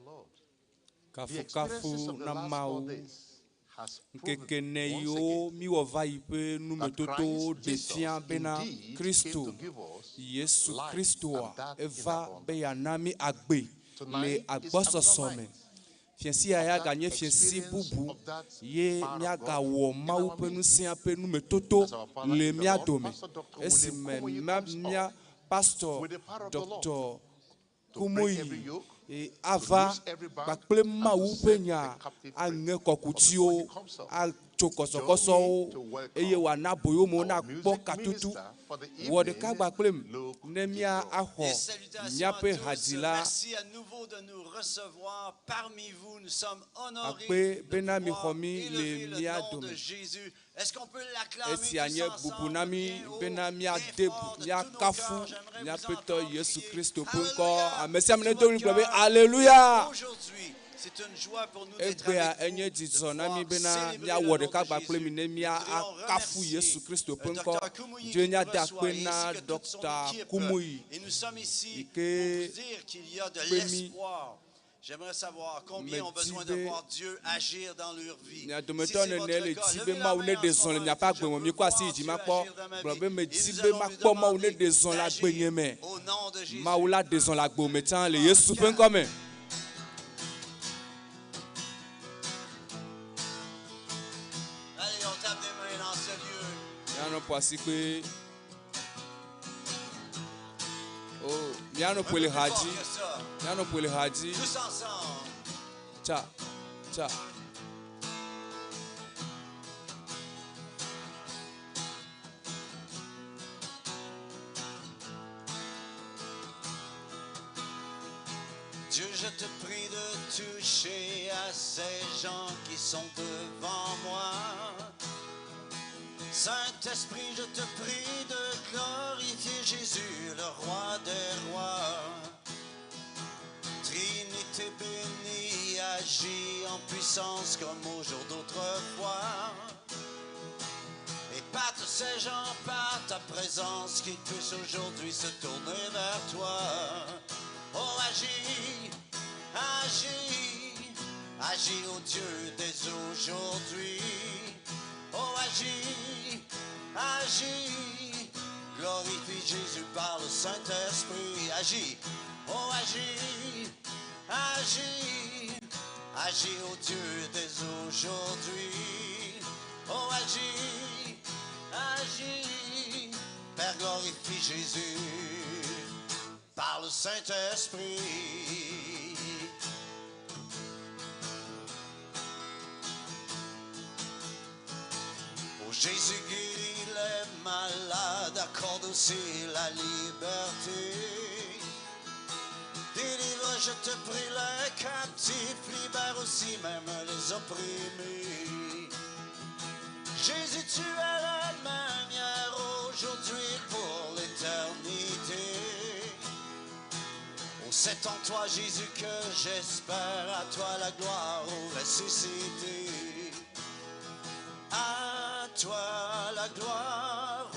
Lord. The experiences Kafukafu of the na last four Mawu. days has proven Ŋkeke ne once yiwo again míwɔ va yi ƒe that numetotowo Christ ɖe Jesus fia bena indeed came Kristo, to give us Yesu life Kristoa, and that in eva be yeana mí agbe le Tonight is agbɔsɔsɔ another me. night Fiẽsi ya of ya that ganye fiẽsi experience bubu of that ye power of God míagawɔ in Mawu our ƒe midst. ŋusẽa ƒe numetoto As our Father le in the mía Lord, dome. Pastor Dr. William Esime Kumuyi mía comes mía up pastor with the power of the Lord Dr. to break Kumuyi every yoke, e, to ava loose every band, kpakple and to Mawu ƒe set the nya captive free. aŋe But before kɔkutiwo he comes up, atso join me kɔsɔkɔsɔwo to eye welcome wòana boyomewo our nakpɔ music katutu. minister for the Wɔ ɖeka evening, kpakple Luke ne mía Jigbo. axɔ Et salutations à míaƒe tous. hadzila Merci à nouveau de nous recevoir parmi vous. Nous sommes honorés akpe de bena pouvoir mixɔ mí le élever le mía nom de dome. Jésus. Est-ce qu'on peut l'acclamer Esia tous nye bubu ensemble, na mí bien haut, bena bien míade fort, de tous nos míakafu cœurs? J'aimerais vous míaƒetɔ entendre Yesu crier Kristo ƒe ŋkɔ. Alléluia Ame sia ame de ne tout do votre ɣli gblɔ be cœur. Alléluia. Aujourd'hui, c'est une joie pour nous d'être Egbea avec enye vous, de dzidzɔ na mí pouvoir bena célébrer le míawɔ nom ɖeka de kpakple Jésus. mi ne Nous mía voudrions akafu remercier Yesu Kristo ƒe ŋkɔ. Dr. Kumuyi Dzo qui nya nous de reçoit akpe ainsi na que toute son Dr. équipe. Kumuyi Et nous sommes yi ici pour ke vous dire qu'il y a de kpe mí. l'espoir. J'aimerais savoir combien ont Medi besoin de be voir Dieu agir dans leur vie. mia Si dometɔ c'est nene votre le cas, di be levez la Mawu main ne en ɖe ce zɔ le moment et miaƒe dites, je agbe me veux miekɔ asi voir yi dzi Dieu makpɔ agir dans ma gblɔ vie. be Et medi nous be allons lui makpɔ Mawu ne demander ɖe zɔ le d'agir agbenye me. au nom de Jésus. Mawu la ɖe zɔ le agbe me tsã le Yesu ƒe ŋkɔ me. Allez, on tape des mains dans ce lieu. Míanɔ ƒo asikpe. O míanɔ Un ƒoe peu le plus ha fort dzi. que ça. Míanɔ ƒoe le ha dzi. Tous ensemble. Tsa tsa. Dieu, je te prie de toucher à ces gens qui sont devant moi. Saint-Esprit, je te prie de glorifier Jésus, le roi des rois. Trinité bénie, agis en puissance comme au jour d'autrefois. Et pâte ces gens par ta présence, qu'ils puissent aujourd'hui se tourner vers toi. Oh, agis, agis, agis, ô Dieu, dès aujourd'hui. Oh, agis, agis, glorifie Jésus par le Saint-Esprit. Agis, oh, agis, agis, agis, ô Dieu, dès aujourd'hui. Oh, agis, agis, Père, glorifie Jésus par le Saint-Esprit. Oh Jésus guérit les malades, accorde aussi la liberté. Délivre, je te prie, les captifs, libère aussi même les opprimés. Jésus, tu es le même hier, aujourd'hui, pour l'éternité. Oh, c'est en toi, Jésus, que j'espère, à toi la gloire au ressuscité. À toi la gloire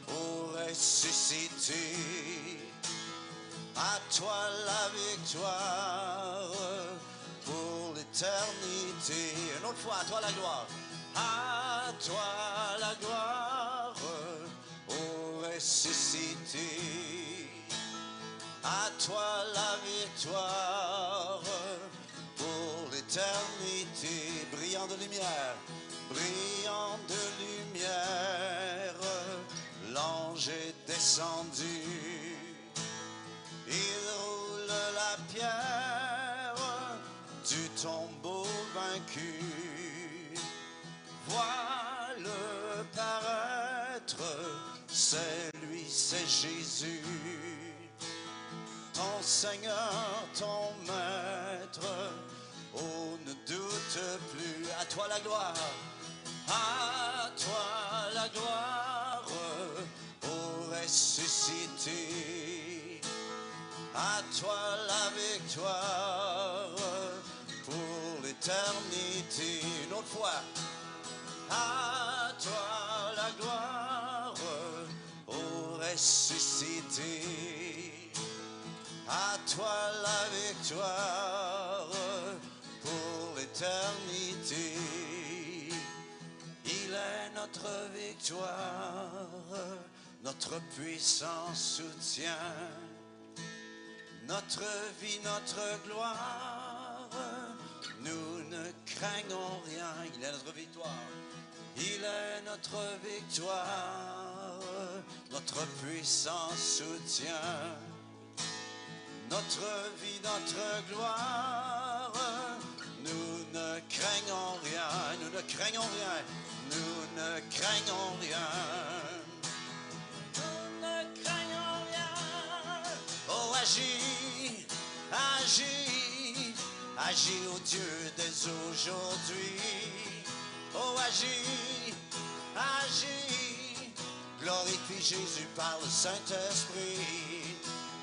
au ressuscité. À toi la victoire pour l'éternité. Une autre fois, à toi la gloire. À toi la gloire au ressuscité. À toi la victoire pour l'éternité. Brillant de lumière, brillant de lumière, l'ange est descendu. Il roule la pierre du tombeau vaincu. Vois-le paraître, c'est lui, c'est Jésus. Ton Seigneur, ton Maître, oh, ne doute plus. À toi la gloire, à toi la gloire, ô ressuscité. À toi la victoire pour l'éternité. Une autre fois. À toi la gloire, ô ressuscité. À toi la victoire pour l'éternité. Il est notre victoire, notre puissant soutien, notre vie, notre gloire. Nous ne craignons rien. Il est notre victoire. Il est notre victoire, notre puissant soutien, notre vie, notre gloire. Nous ne craignons rien, nous ne craignons rien, nous ne craignons rien. Nous ne craignons rien. Oh, agis, agis, agis, ô Dieu, dès aujourd'hui. Oh, agis, agis, glorifie Jésus par le Saint-Esprit.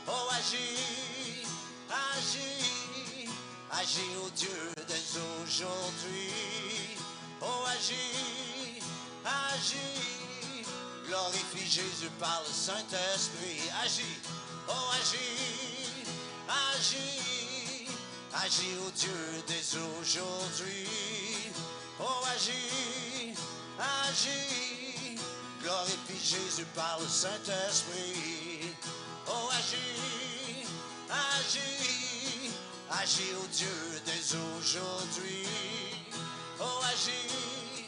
Oh, agis, agis, agis, ô Dieu, dès aujourd'hui. Oh, agis, agis, glorifie Jésus par le Saint-Esprit. Agis, oh, agis, agis, agis, ô Dieu, dès aujourd'hui. Oh, agis, agis, glorifie Jésus par le Saint-Esprit. Oh, agis, agis, agis, ô Dieu, dès aujourd'hui. Oh, agis,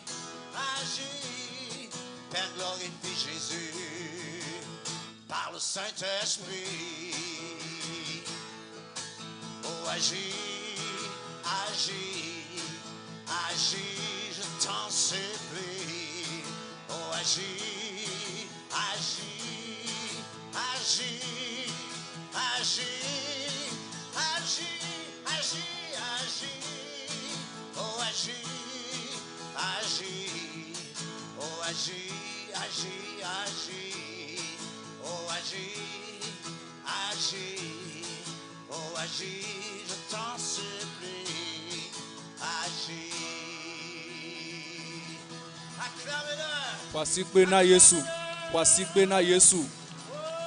agis, Père, glorifie Jésus par le Saint-Esprit. Oh, agis, agis, agis, je t'en supplie. Oh, agis, agis, agis, agis, agis, agis, agis. Oh, agis, agis, oh, agis, agis, agis. Oh, agis, agis, oh, agis, je t'en supplie, agis. Acclamez-le. Ƒo asikpe na Yesu. Ƒo asikpe na Yesu.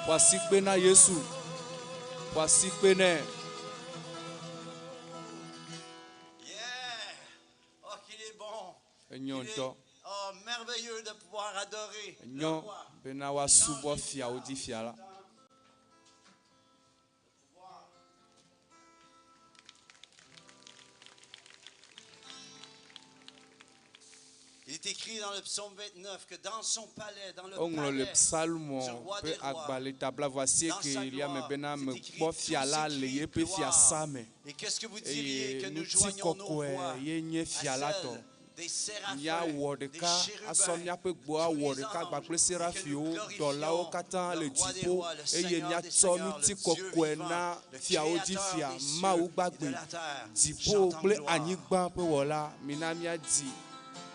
Ƒo asikpe na Yesu. Ƒo asikpe nɛ. Yeah. Oh, qu'il est bon. Enyo ŋutɔ. Oh, merveilleux de pouvoir adorer. le Enyo roi. bena woasubɔ fiawo dzi fia la. Il est écrit dans le psaume 29 que dans son palais, dans le Woŋlɔ le palais psalmo du roi ƒe des rois, agbalẽ tabla dans sa voasiekelia me gloire, bena c'est écrit mekpɔ fia tous la ces le cris yeƒe gloire. fiasa me Et qu'est-ce que vous diriez eye que nous ŋuti joignions nos kɔkɔe voix ye nye à fia la tɔ celle des séraphins, míawɔ des ɖeka asɔ chérubins, míaƒe gbewo awɔ ɖeka kpakple serafiwo dɔlawo katã le roi des dziƒo rois, le eye Seigneur des míatsɔ seigneurs, le ŋuti Dieu kɔkɔe vivant, na le fiawo dzi créateur fia des cieux Mawu et de gbagbe la terre. dziƒo Chantons kple gloire. anyigba ƒe wɔla mina míadi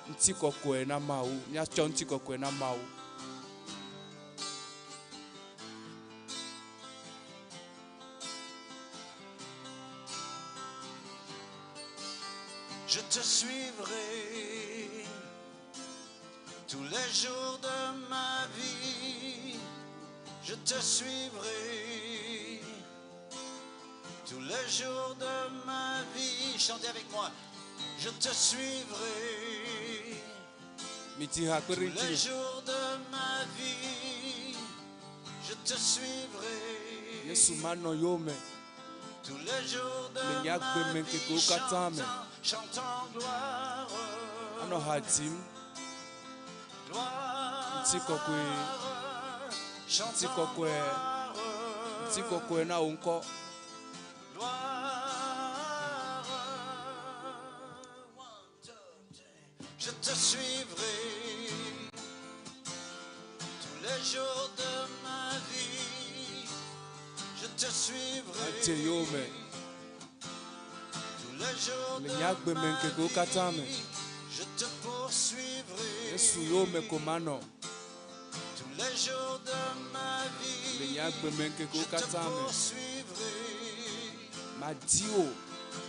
ŋuti kɔkɔe na Mawu míatsɔ ŋuti kɔkɔe na Mawu. Je te suivrai tous les jours de ma vie. Je te suivrai tous les jours de ma vie. Chantez avec moi. Je te suivrai Midzi ha kpe tous ɖe les ŋutinye. jours de ma vie. Je te suivrai Yesu manɔ yowòme tous les jours le de nye ma agbemeŋkekewo vie. katã me. Chantant, chantant gloire. Anɔ ha dzim. Ŋuti kɔkɔe, ŋuti kɔkɔe, ŋuti kɔkɔe na wò ŋkɔ. Je te suivrai tous les jours de ma vie. Je te suivrai Adze yowòme tous les jours le de nye ma agbemeŋkekewo katã me. vie. Je te poursuivrai Yesu yowòme ko manɔ tous les jours de ma le vie. nye agbemeŋkekewo Je te katã me. poursuivrai Madi wò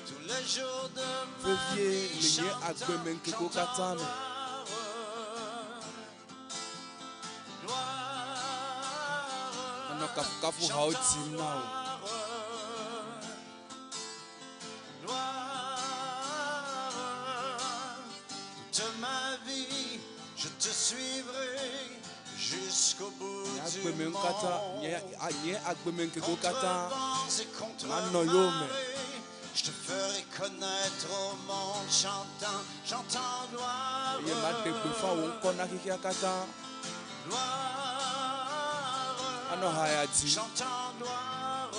tous les jours de ma vevie vie. le nye Chantant, agbemeŋkekewo katã me. Anɔ kafukafuhawo dzim na wò. te suivrai jusqu'au bout Nye du agbemewo katã, monde. nye a- nye agbemeŋkekewo Contre katã vents et contre manɔ yowòme. marées, je te ferai connaître au monde, chantant, chantant gloire, Eye maɖe gbeƒã wò ŋkɔ na xexea katã. gloire, Anɔ ha ya dzi. chantant gloire,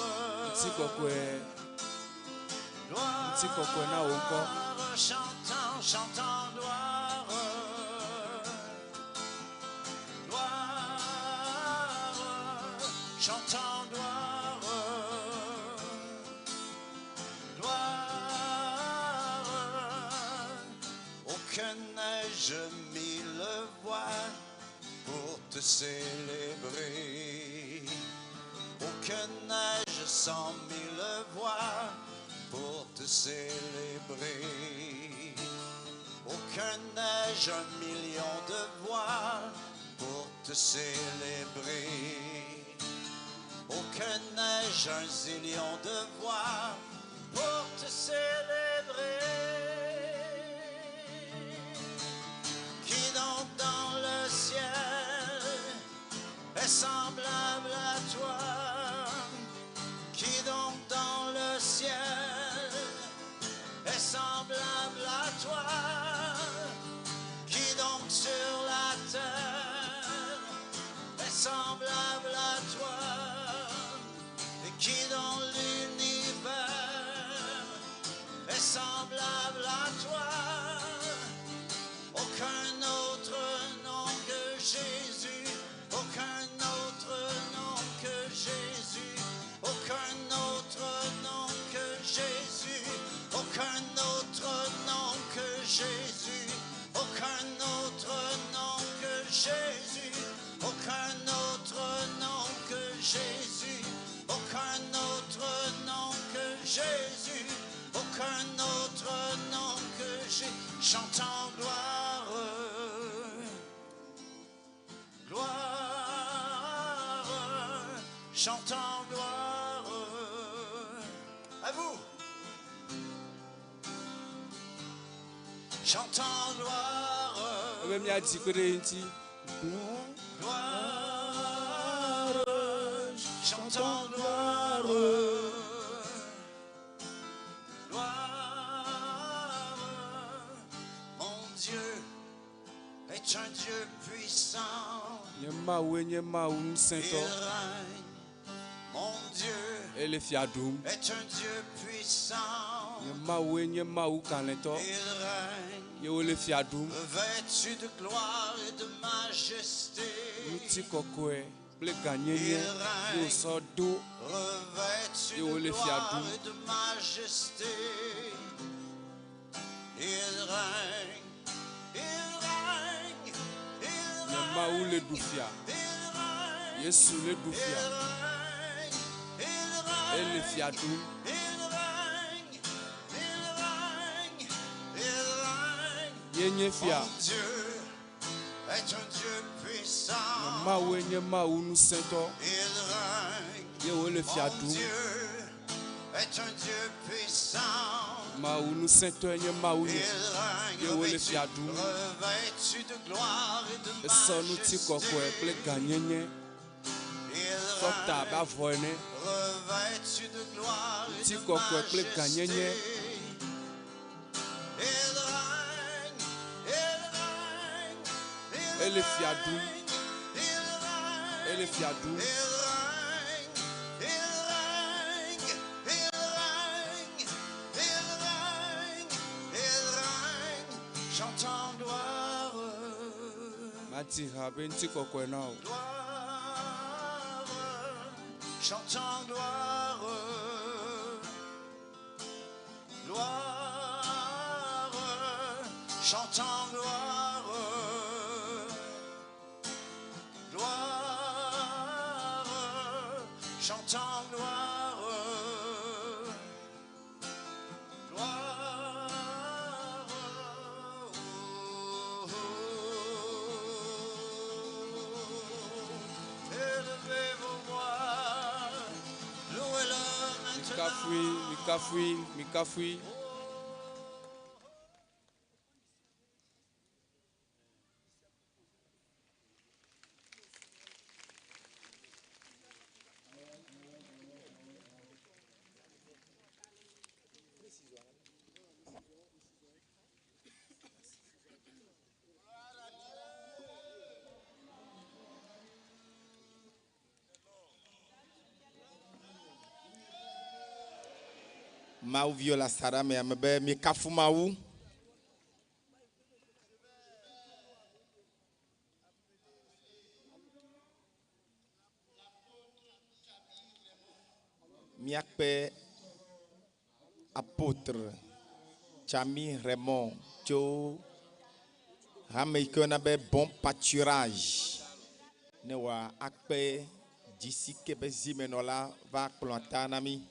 Ŋutikɔkɔe. Ŋutikɔkɔe na wò ŋkɔ. Chantant, chantant gloire, gloire, chantant gloire, gloire. Aucun neige mille voix pour te célébrer. Aucun neige 100 000 voix pour te célébrer. Aucun neige 1 million de voix pour te célébrer. Aucun neige 1 zillion de voix pour te célébrer. Qui donc dans le ciel est semblable à toi? Qui donc dans le ciel est semblable à toi? Qui donc sur la terre est semblable à toi? Et qui dans l'univers est semblable à toi? Aucun autre nom que Jésus, aucun autre nom que Jésus, aucun autre nom que Jésus, aucun autre nom que Jésus, aucun autre nom que Jésus, aucun autre nom que Jésus, aucun autre nom que Jésus, aucun autre nom que Jésus, chantant gloire, gloire, chantant gloire. À vous. Chantant gloire, Ebe míadzi kpe ɖe ye ŋuti. gloire, chantant gloire, gloire. Mon Dieu est un Dieu puissant. Nye Mawue nye Mawu Il ŋusẽtɔ. règne. Mon Dieu Ele fia ɖum. est un Dieu puissant. Nye Mawue nye Mawu kalẽtɔ. Il règne. Ye wole fia ɖum. Revêtu de gloire et de majesté. Ŋutikɔkɔe kple gãnyenye ye wòsɔ do. Revêtu Ye de wole fia gloire ɖum. et de majesté. Il règne. Il règne. Il Nye Mawu le ɖu fia. Yesu le ɖu fia. Ele fia ɖum. Il règne. Il règne. Il règne. Ye nye fia. Mon Dieu est un Dieu puissant. Nye Mawue nye Mawu ŋusẽtɔ. Il règne. Ye wole fia Mon ɖum. Dieu est un Dieu puissant. Mawu ŋusẽtɔe nye Mawu Il nye. règne Ye wole revêtu, fia ɖum. revêtu de gloire et de Esɔ ŋutikɔkɔe kple gãnyenye Il sɔ ta abe avɔ ene. revêtu de gloire et de Ŋutikɔkɔe kple gãnyenye. Il règne, il règne, il Ele fia ɖum. Ele fia ɖum. Il règne, il règne, il règne, il règne, il règne, chantant gloire, Madzi ha be ŋutikɔkɔe na wò. gloire, chantant gloire, gloire, chantant gloire, gloire, chantant gloire, gloire. Élevez vos voix, louez-le maintenant. Mikafui, mikafui, mikafui. Mawu viwo le asaɖa me ame be mikafu Mawu. Míakpe apotre Tsami Raymond tso hame yi ke woyɔna be Bon Pâturage ne wòakpe dzisi ke be zimenɔla va kplɔ ta na mí.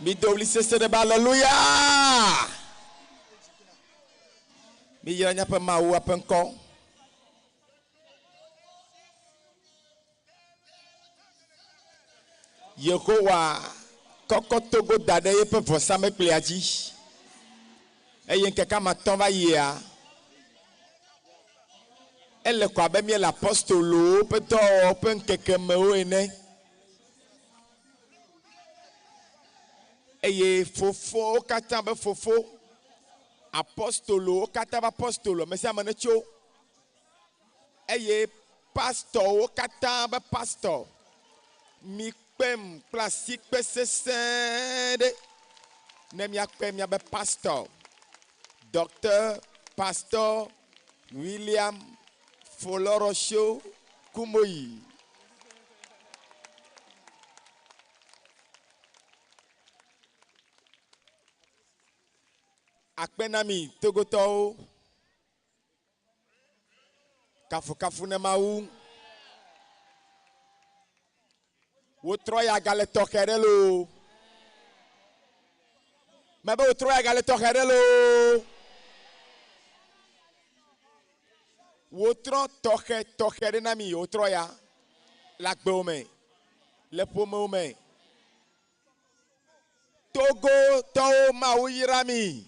Mido ɣli sese ɖe be aleluya! Miyra míaƒe Mawu ƒe ŋkɔ. Yehowa kɔkɔ Togo da ɖe eƒe vɔsamlekpuia dzi eye ŋkeke ame atɔ̃ va yia, ele ko abe míele apostolowo ƒe dɔwɔwɔ ƒe ŋkeke mewo ene. Eye fofowo katã be fofo, apostolowo katã be apostolo, ame sia ame netso. Eye pastɔwo katã be pastɔ, mikpem kple asikpe sesẽ ɖe ne miakpe miabe pastɔ, Docteur Pastor William Folorosho Kumoyi. Akpe na mi Togotɔwo. Kafukafu ne Mawu. Wotrɔ ya gale tɔxɛ ɖe loo. Mebe wotrɔ ya gale tɔxɛ ɖe loo. Wotrɔ tɔxɛ tɔxɛ ɖe na mi wotrɔ ya le agbewo me, le ƒomewo me. Togotɔwo Mawu yra mi.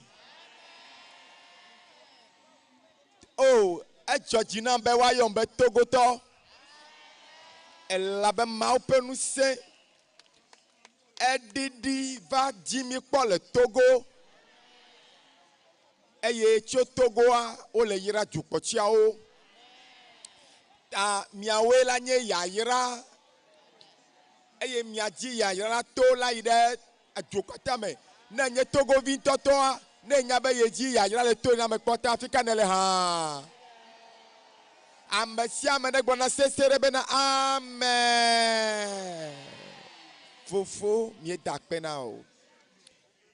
O, edzɔ dzi nam be woayɔm be Togotɔ. Elabe Mawu ƒe ŋusẽ eɖiɖi va dzi mi kpɔ le Togo. Eye tso Togoa wole yra dukpɔtsiawo. Ta miawoe la nye yayra eye miadzi yayra la to la yi ɖe edu katã me. Ne ènye Togovi ŋutɔtɔa, ne ènya be yedzi yayra le to na ame kpɔ ta, afi ka nèle hã? Ame sia ame negblɔ na sesẽ ɖe bena, Amen! Fofo, míeda akpe na wò.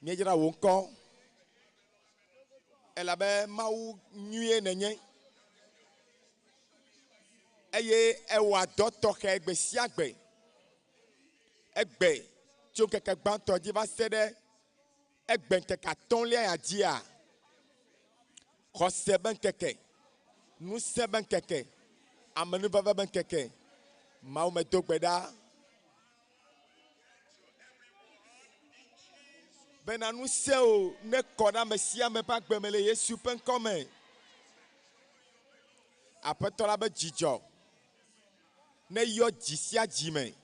Míedzra wò ŋkɔ elabe Mawu nyuie nènye. Eye ewɔa dɔ tɔxɛ gbe sia gbe. Egbe tso ŋkeke gbãtɔ dzi va se ɖe egbe ŋkeke atɔ̃lia ya dzia, xɔse be ŋkeke, ŋusẽ be ŋkeke, amenuveve be ŋkeke. Mawu medo gbe ɖa bena ŋusẽ o nekɔ ɖe ame sia ame ƒe agbe me le Yesu ƒe ŋkɔ me. Aƒetɔ la be dzidzɔ neyɔ dzi sia dzi me,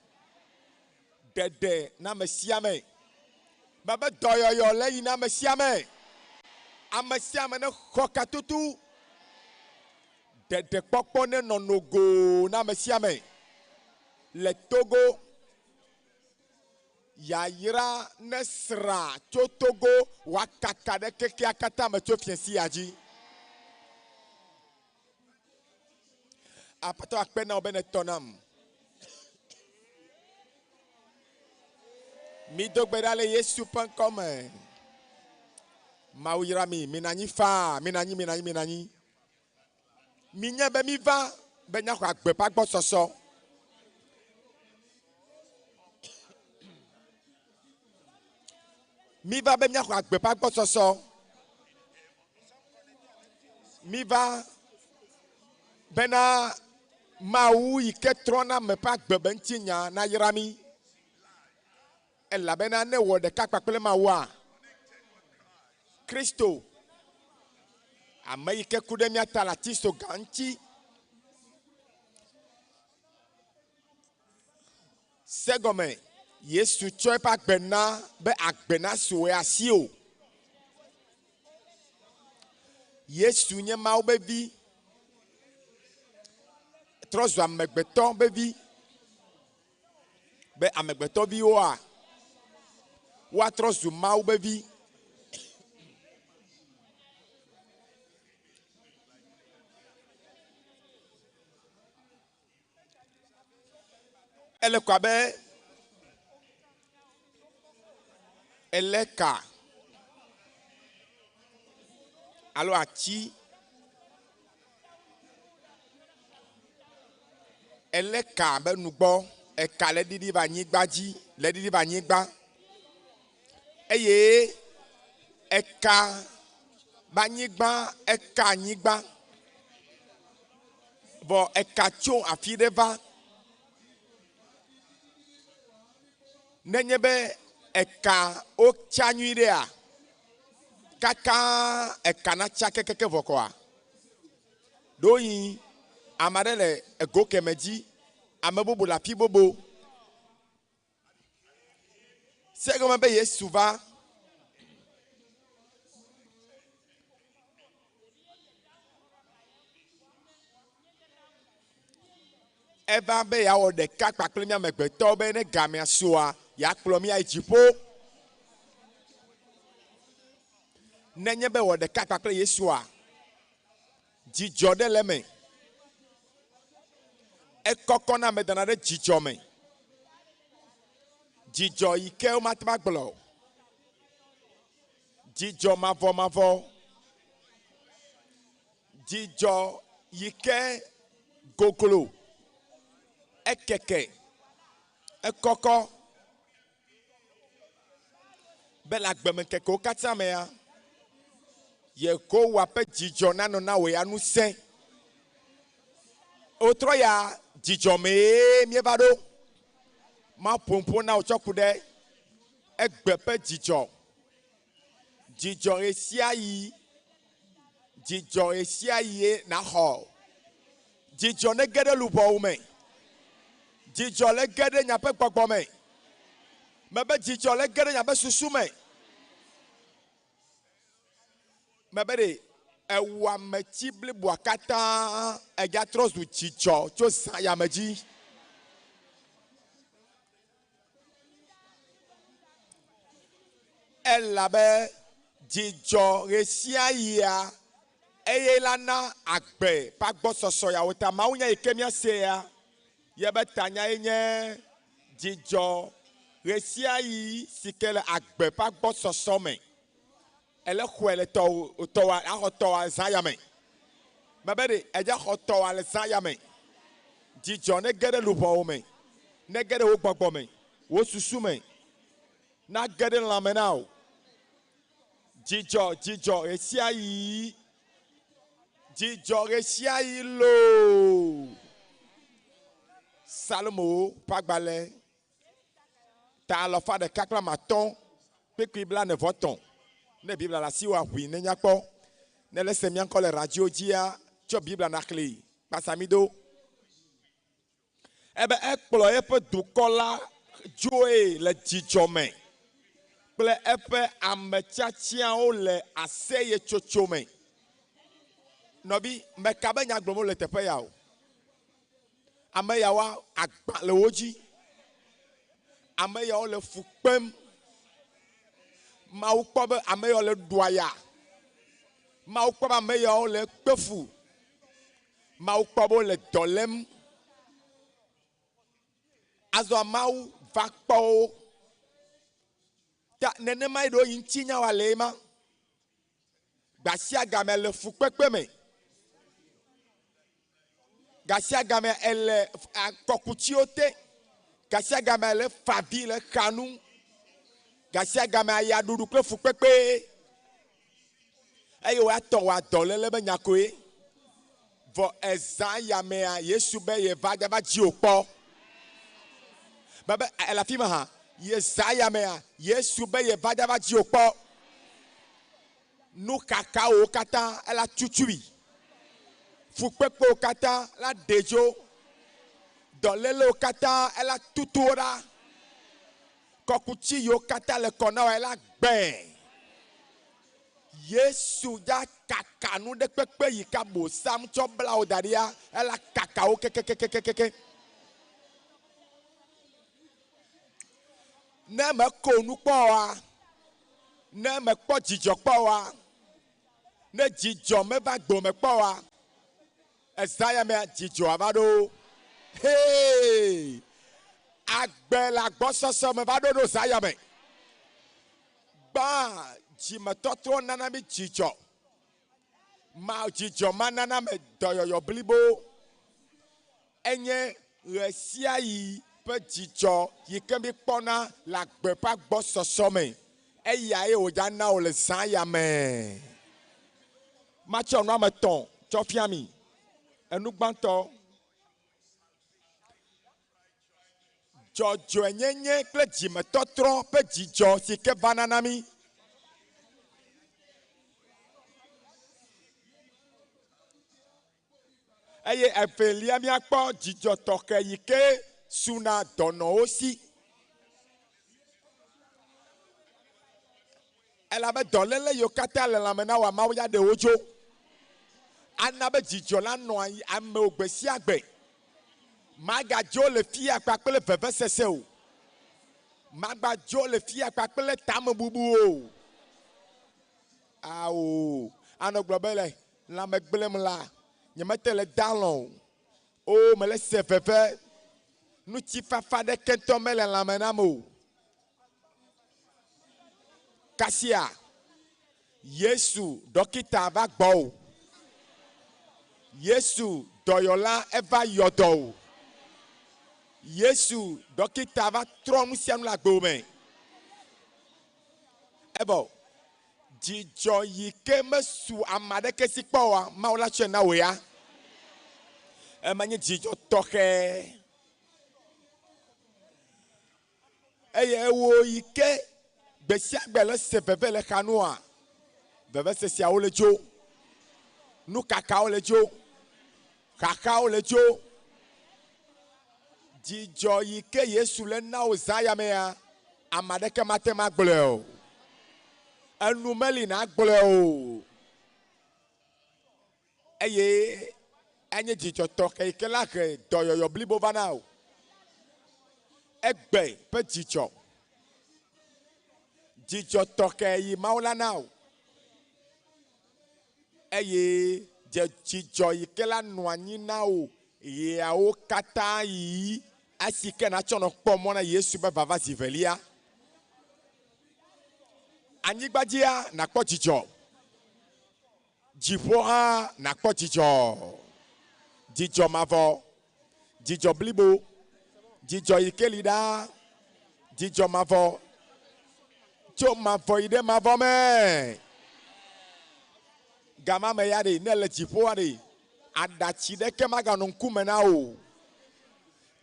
ɖeɖe na ame sia ame. Mebe dɔyɔyɔ le yi na ame sia ame. Ame sia ame nexɔ katutu. Ɖeɖekpɔkpɔ nenɔ nogoo na ame sia ame le Togo. Yayra nesra tso Togo wòakaka ɖe kekea katã me tso fiẽ sia dzi. Aƒetɔ akpe na wò be nètɔ nam. Mido gbe ɖa le Yesu ƒe ŋkɔ me. Mawu yra mi. Minɔ anyi faa. Minɔ anyi, minɔ anyi, minɔ anyi. Minyae be miva be míaxɔ agbe ƒe agbɔsɔsɔ. Miva be míaxɔ agbe ƒe agbɔsɔsɔ. Miva bena Mawu yi ke trɔna ame ƒe agbe be ŋutinya nayra mí. Elabena ne wɔ ɖeka kpakple Mawua, Kristo, ame yi ke ku ɖe mía ta le atisoga ŋuti, se gɔme, Yesu tsɔ eƒe agbe na be agbe nasu wò asiwò. Yesu nye Mawu be vi trɔ zu amegbetɔ be vi be amegbetɔviwoa woatrɔ zu Mawu be vi. Ele ko abe elé ka alo ati elé ka be nugbɔ eka le ɖiɖi va anyigba dzi le ɖiɖi va anyigba eye eka be anyigba eka anyigba. Vɔ eka tso afi ɖe va. Nenye be eka wotsa nyui ɖea, kaka eka natsa kekeke vɔ kɔa, ɖewohĩ ame aɖe le ego keme dzi, ame bubu le afi bubu. Se egɔme be Yesu va. Eva be yeawɔ ɖeka kpakple mía amegbetɔwo be ne gamea sua, yeakplɔ mí ayi dziƒo. Nenye be wɔ ɖeka kpakple Yesua, dzidzɔ ɖe le eme. Ekɔkɔ na ame dana ɖe dzidzɔ me. Dzidzɔ yi ke womate ŋu agblɔ o. Dzidzɔ mavɔmavɔ. Dzidzɔ yi ke goglo, ekeke, ekɔkɔ be le agbemeŋkekewo katã mea, Yehowa ƒe dzidzɔ nanɔ na wò ya ŋusẽ. Wotrɔ ya dzidzɔ mee míeva ɖo. Maƒo nuƒo na wò tsɔ ku ɖe egbe ƒe dzidzɔ. Dzidzɔ ɣesiaɣi, dzidzɔ ɣesiaɣie nàxɔ. Dzidzɔ nege ɖe luʋɔwò me. Dzidzɔ lege ɖe nyaƒe gbɔgbɔ me. Mebe dzidzɔ lege ɖe nyaƒe susu me. Mebe ɖe ewɔametsi bliboa katã edza trɔ zu dzidzɔ tso zã ya me dzi. Elabe dzidzɔ ɣesiaɣia eye la na agbe ƒe agbɔsɔsɔ yawo ta. Mawunya yi ke míasea yebe tanyae nye dzidzɔ ɣesiaɣi si ke le agbe ƒe agbɔsɔsɔ me. Ele xɔe le tɔwò tɔwòa axɔ tɔwòa zã ya me. Mebe ɖe edze xɔ tɔwòa le zã ya me. Dzidzɔ nege ɖe luʋɔwò me, nege ɖe wò gbɔgbɔ me, wò susu me, nage ɖe lãme na wò. Dzidzɔ, dzidzɔ ɣesiaɣi, dzidzɔ ɣesiaɣi loo. Salomo ƒe agbalẽ ta alafa ɖeka kple ame atɔ̃ kpekpe blaene vɔ etɔ̃. Ne Biblia le asiwò aʋui ne míakpɔ. Ne èle se mía ŋkɔ le radio dzia, tsɔ Biblia nàxlẽe kpasamido. Ebe ekplɔ eƒe dukɔ la dzoe le dzidzɔ me kple eƒe ame tiatiawo le aseyetsotso me. Nɔvi, meka be nya gblɔm wole le teƒe ya o. Ame yawoa, agba le wo dzi. Ame yawo le fu kpem. Mawu kpɔ be ame yawo le ɖua ya. Mawu kpɔ be ame yawo le kpe fu. Mawu kpɔ be wole dɔ lém. Azɔ Mawu va kpɔ wo. Ta nenemae ɖewo yi ŋutinya wa le ema. Gasiagame le fukpekpe me. Gasiagame ele kɔkutsiwo te. Gasiagame ele favi le xa nu. Gasiagame ayaɖuɖu kple fukpekpe. Eye woatɔ wòa dɔléle be nya koe. Vɔ ezã ya mea, Yesu be yeva dza va dziwò kpɔ. Mebe ele afi ma hã. Ye zã ya mea, Yesu be yeva dza va dziwò kpɔ. Nuxaxawo katã ela tutui. Fukpekpewo katã la ɖe dzo. Dɔlélewo katã ela tutu wo ɖa. Kɔkuti yiwo katã le kɔ na wò ela gbẽ. Yesu ya kaka nu ɖe kpekpe yi ke Abosam tsɔ bla wo da ɖia, ela kaka wo kekekekekekeŋ. Ne meko nu kpɔ oa, ne mekpɔ dzidzɔ kpɔ oa, ne dzidzɔ meva gbɔme kpɔ oa, ezã ya mea dzidzɔa va ɖo. Hee! Agbe le agbɔsɔsɔ me va ɖo ɖo zã ya me. Gbã dzimetɔtrɔ nana mi dzidzɔ. Ma dzidzɔ ma nana me dɔyɔyɔ blibo. Enye ɣesiaɣi ƒe dzidzɔ yi ke mi kpɔna le agbe ƒe agbɔsɔsɔ me. Eyae wòdza na wò le zã ya me. Matsɔ nu ame tɔ̃ tsɔ fia mi. Enu gbãtɔ, dzɔdzɔenyenye kple dzimetɔtrɔ ƒe dzidzɔ si ke vana na mí. Eye evelia míakpɔ dzidzɔ tɔxɛ yi ke suna dɔnɔwo si. Elabe dɔléle yiwo katã le lãme na wòa, Mawu ya ɖe wo dzo. Ana be dzidzɔ la nɔ anyi amewo gbe sia gbe. Magadzo le fiya kpakple vevesese o. Magbadzo le fiya kpakple tamebubu o. Ao, anɔ gblɔ be le lãme gblẽm la, nyemete le da alɔ̃ o. O, mele se veve. Ŋutifafa ɖeke ŋutɔ mele lãme nam o. Kasia, Yesu ɖɔkita va gbɔwò. Yesu dɔyɔla eva yɔ dɔ wò. Yesu ɖɔkita va trɔ nu sia nu le agbewò me. Evɔ dzidzɔ yi ke mesu ame aɖeke si kpɔ oa, Mawu la tsɔe na wò ya. Ema nye dzidzɔ tɔxɛ. Eye ewò yi ke gbe sia gbe le se veve le xa nua, veveseseawo le dzo, nukakawo le dzo, xaxawo le dzo. Dzidzɔ yi ke Yesu le na wò zã ya mea, ame aɖeke mate ŋu agblɔe o. Enu meli nàgblɔe o. Eye enye dzidzɔ tɔxɛ yi ke la he dɔyɔyɔ blibo va na wò. Egbe ƒe dzidzɔ. Dzidzɔ tɔxɛ yi Mawu la na wò. Eye dze dzidzɔ yi ke la nɔ anyi na wò ɣeawo katã yi esi ke natsɔ nɔ kpɔ mɔ na Yesu be vava zi velia. Anyigba dzia nakpɔ dzidzɔ. Dziƒo hã nàkpɔ dzidzɔ, dzidzɔ mavɔ, dzidzɔ blibo, dzidzɔ yi ke li ɖaa, dzidzɔ mavɔ, tso mavɔ yi ɖe mavɔ me. Gama me ya ɖe, ne èle dziƒoa ɖe, aɖatsi ɖeke maganɔ ŋkume na wò o.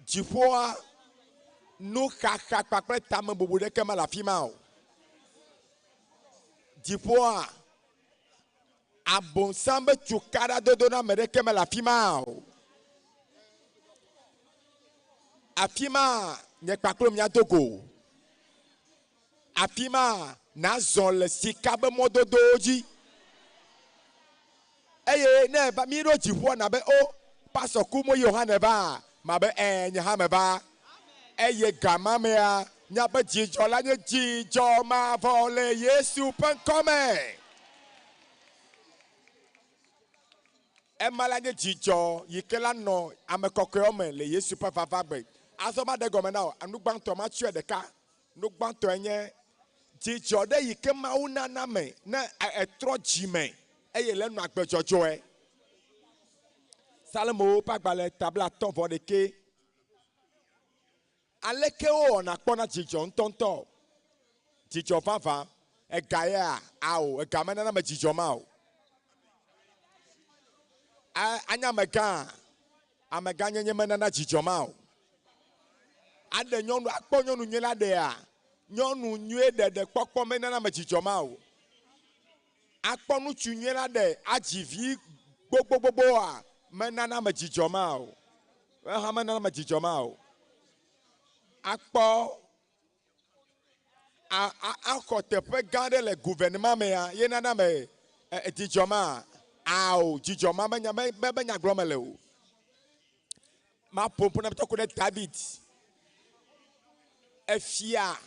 Dziƒoa, nuxaxa kpakple tamebubu ɖeke mele afi ma o. Dziƒoa, Abosam be cukaɖadodo na ame ɖeke mele afi ma o. Afi ma nye kpakple míado go. Afi ma nazɔ le sika be mɔdodowo dzi. Eye ne eva míɖo dziƒoa na be o pasɔ ku mo Yohane va ma be ɛ nye hã meva. Eye gama mea míaƒe dzidzɔ la nye dzidzɔ mavɔ le Yesu ƒe ŋkɔ me. Ema la nye dzidzɔ yi ke la nɔ ame kɔkɔewo me le Yesu ƒe vava gbe. Azɔ maɖe egɔme na wò, nu gbãtɔ matsɔe ɖeka. Nu gbãtɔe nye dzidzɔ ɖe yi ke Mawu nana me ne ètrɔ dzime eye le nɔ agbe dzɔdzɔe. Salomo ƒe agbalẽ ta 36. Aleke wowɔna kpɔna dzidzɔ ŋutɔŋutɔ? Dzidzɔ vavã. Ega yea? Ao, ega menana ame dzidzɔ ma o. Anye amegã? Amegãnyenye menana dzidzɔ ma o. Aɖe nyɔnu, akpɔ nyɔnu nyui la ɖea? Nyɔnu nyui ɖeɖe kpɔkpɔ menana ame dzidzɔ ma o. Akpɔ ŋutsu nyui la ɖe adzi vi gbogbogbogboa? Menana ame dzidzɔ ma o. Eha menana ame dzidzɔ ma o. Akpɔ. A, a, axɔ teƒe gã aɖe le gouvernement mea, ye nana me e, dzidzɔ ma? Ao, dzidzɔ ma menya, me, me, menya gblɔ mele o. Maƒo ƒo na mitɔ ku ɖe David, efia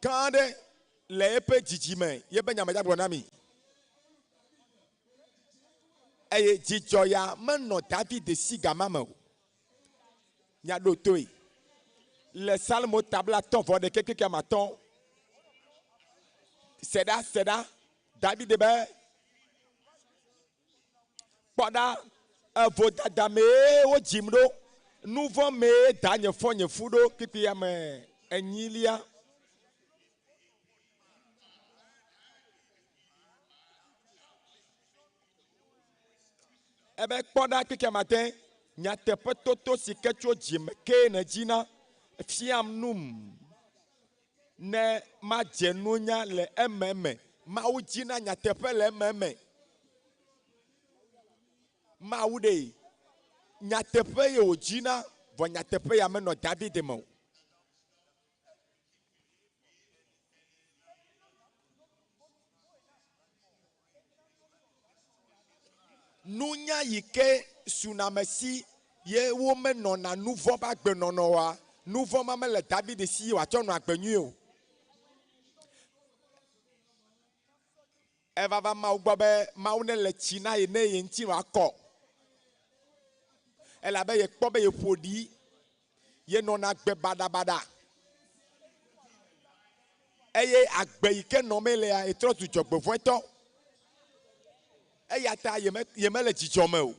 gã aɖe le eƒe dzidzime, ye be nya medza gblɔ na mi. Eye dzidzɔ ya menɔ David si gama me o. Miaɖo toe. Le Psalmo ta blatɔ̃ vɔ ɖekɛ keke ame atɔ̃. Se ɖa, se ɖa. David be, Kpɔ ɖa, evodada mee wodzim ɖo, nu vɔ̃ mee danye fɔ nye fu ɖo. Kpukpui ame enyilia. Ebe kpɔ ɖa keke mate nyateƒetoto si ke tso dzi me kee nèdina fiam num ne madze nunya le ememe. Mawu dzina nyateƒe le ememe. Mawu ɖe nyateƒe ye wòdzina, vɔ nyateƒe ya menɔ David me o. Nunya yi ke suna ame si ye womenɔna nu vɔ̃ ƒe agbenɔnɔ oa, nu vɔ̃ ma mele David si wòatsɔ nɔ agbe nyui o. Eva va Mawu gbɔ be Mawu nele tsi na ye ne ye ŋuti wòakɔ. Elabe yekpɔ be yeƒo ɖi, yenɔna agbe baɖabaɖa. Eye agbe yi ke nɔm yelea, yetrɔ zu dzɔgbevɔ̃etɔ. Eya ta yeme, yemele dzidzɔ me o.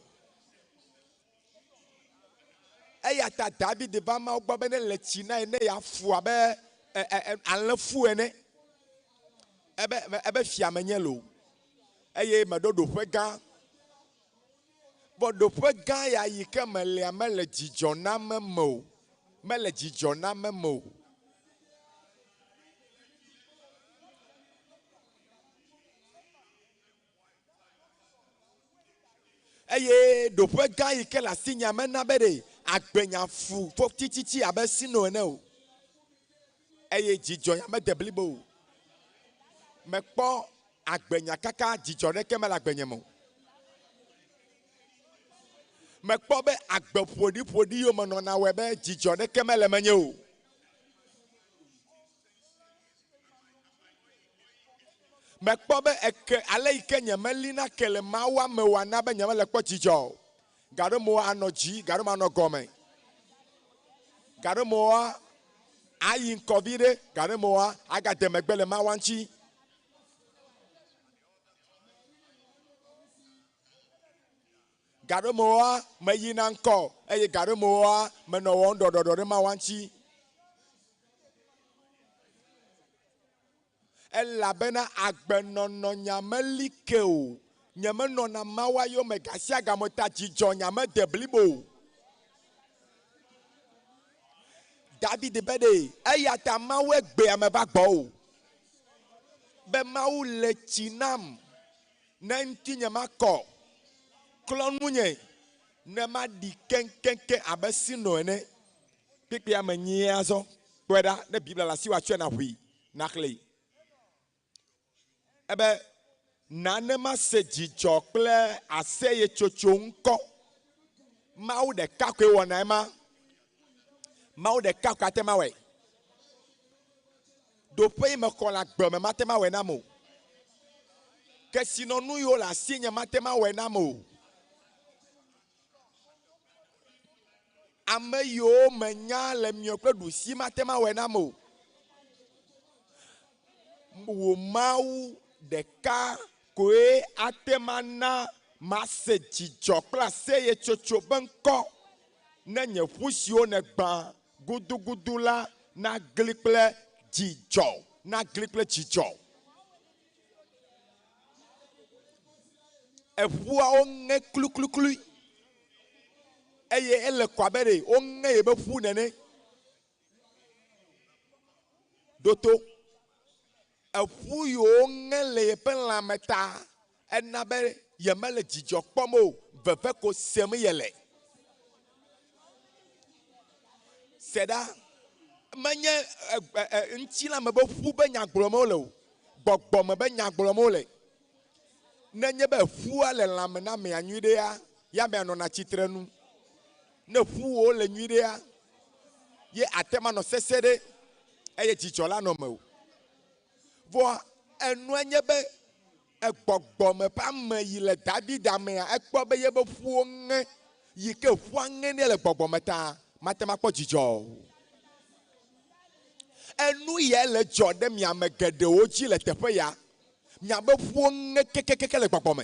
Eya ta David va Mawu gbɔ be ne le tsi na ye ne yeafu abe e, e, e, alẽfu ene. Ebe, ebe fia menye loo. Eye meɖo ɖoƒe gã. Vɔ ɖoƒe gã ya yi ke melea mele dzidzɔ nam eme o. Mele dzidzɔ nam eme o. Eye ɖoƒe gã yi ke le asinyea mena be ɖe agbenya fu fo tititi abe sino ene o. Eye dzidzɔ ya mede blibo o. Mekpɔ agbenya kaka dzidzɔ ɖeke mele agbenye me o. Mekpɔ be agbe ƒoɖiƒoɖi yome nɔna wɔe be dzidzɔ ɖeke mele menye o. Mekpɔ be eke ale yi ke nyemelina ke le Mawua me oa na be nyemele kpɔ dzidzɔ o. Gaɖomewoa anɔ dzi, gaɖomewoa anɔ gɔme. Gaɖomewoa ayi ŋkɔ viɖe, gaɖomewoa agade megbe le Mawua ŋuti. Gaɖomewoa meyina ŋkɔ eye gaɖomewoa menɔ wɔm ɖɔɖɔɖɔ ɖe Mawua ŋuti. Elabena agbenɔnɔ nya meli ke o. Nyemenɔna Mawua yome gasiagame ta dzidzɔ nya mede blibo o. David be ɖe, eya ta Mawue gbea meva gbɔwò. Be Mawu le tsi nam ne ŋutinye makɔ, klɔ nunye ne maɖi keŋkeŋkeŋ abe sino ene. Kpukpuia me nyuie azɔ. Kpɔe ɖa ne Biblia le asiwò atsɔe nàʋui nàxlẽe. Ebe, Na ne mase dzidzɔ kple aseyetsotso ŋkɔ. Mawu ɖeka koe wɔna ema. Mawu ɖeka koe ate ŋu awɔe. Ɖoƒe yi mexɔ le agbe me mate ŋu awɔe nam o. Kesinɔnu yiwo le asinye mate ŋu awɔe nam o. Ame yiwo menya le miɔ kple ɖusi mate ŋu awɔe nam o. Wò Mawu ɖeka koe ate ŋu ana mase dzidzɔ kple aseyetsotso ƒe ŋkɔ ne nye ƒu siwo nègbã gudugudu la nagli kple dzidzɔ, nagli kple dzidzɔ. Eƒuawo ŋe klukluklui eye ele ko abe ɖe woŋe yeƒe ƒu nene. Ɖo to. Eƒu yiwo ŋe le yeƒe lãme ta ena be yemele dzidzɔ kpɔm o, veve ko sem yele. Se ɖa. Menye ŋutilãme be ƒu be nya gblɔm wole o, gbɔgbɔme be nya gblɔm wole. Nenye be ƒua le lãme na amea nyui ɖea, ye amea nɔna tsitre nu. Ne ƒuwò le nyui ɖea, ye ate ŋu anɔ sese ɖe eye dzidzɔ la nɔ mewò. Vɔa enua nye be egbɔgbɔme ƒe ame yi le David amea, ekpɔ be yebe ƒuwo ŋe, yi ke ƒua ŋe nɛ le gbɔgbɔme ta, mate ŋu akpɔ dzidzɔ o. Enu ya le dzɔ ɖe mia ame geɖewo dzi le teƒe ya. Miabe ƒuwo ŋe kekekeke le gbɔgbɔ me.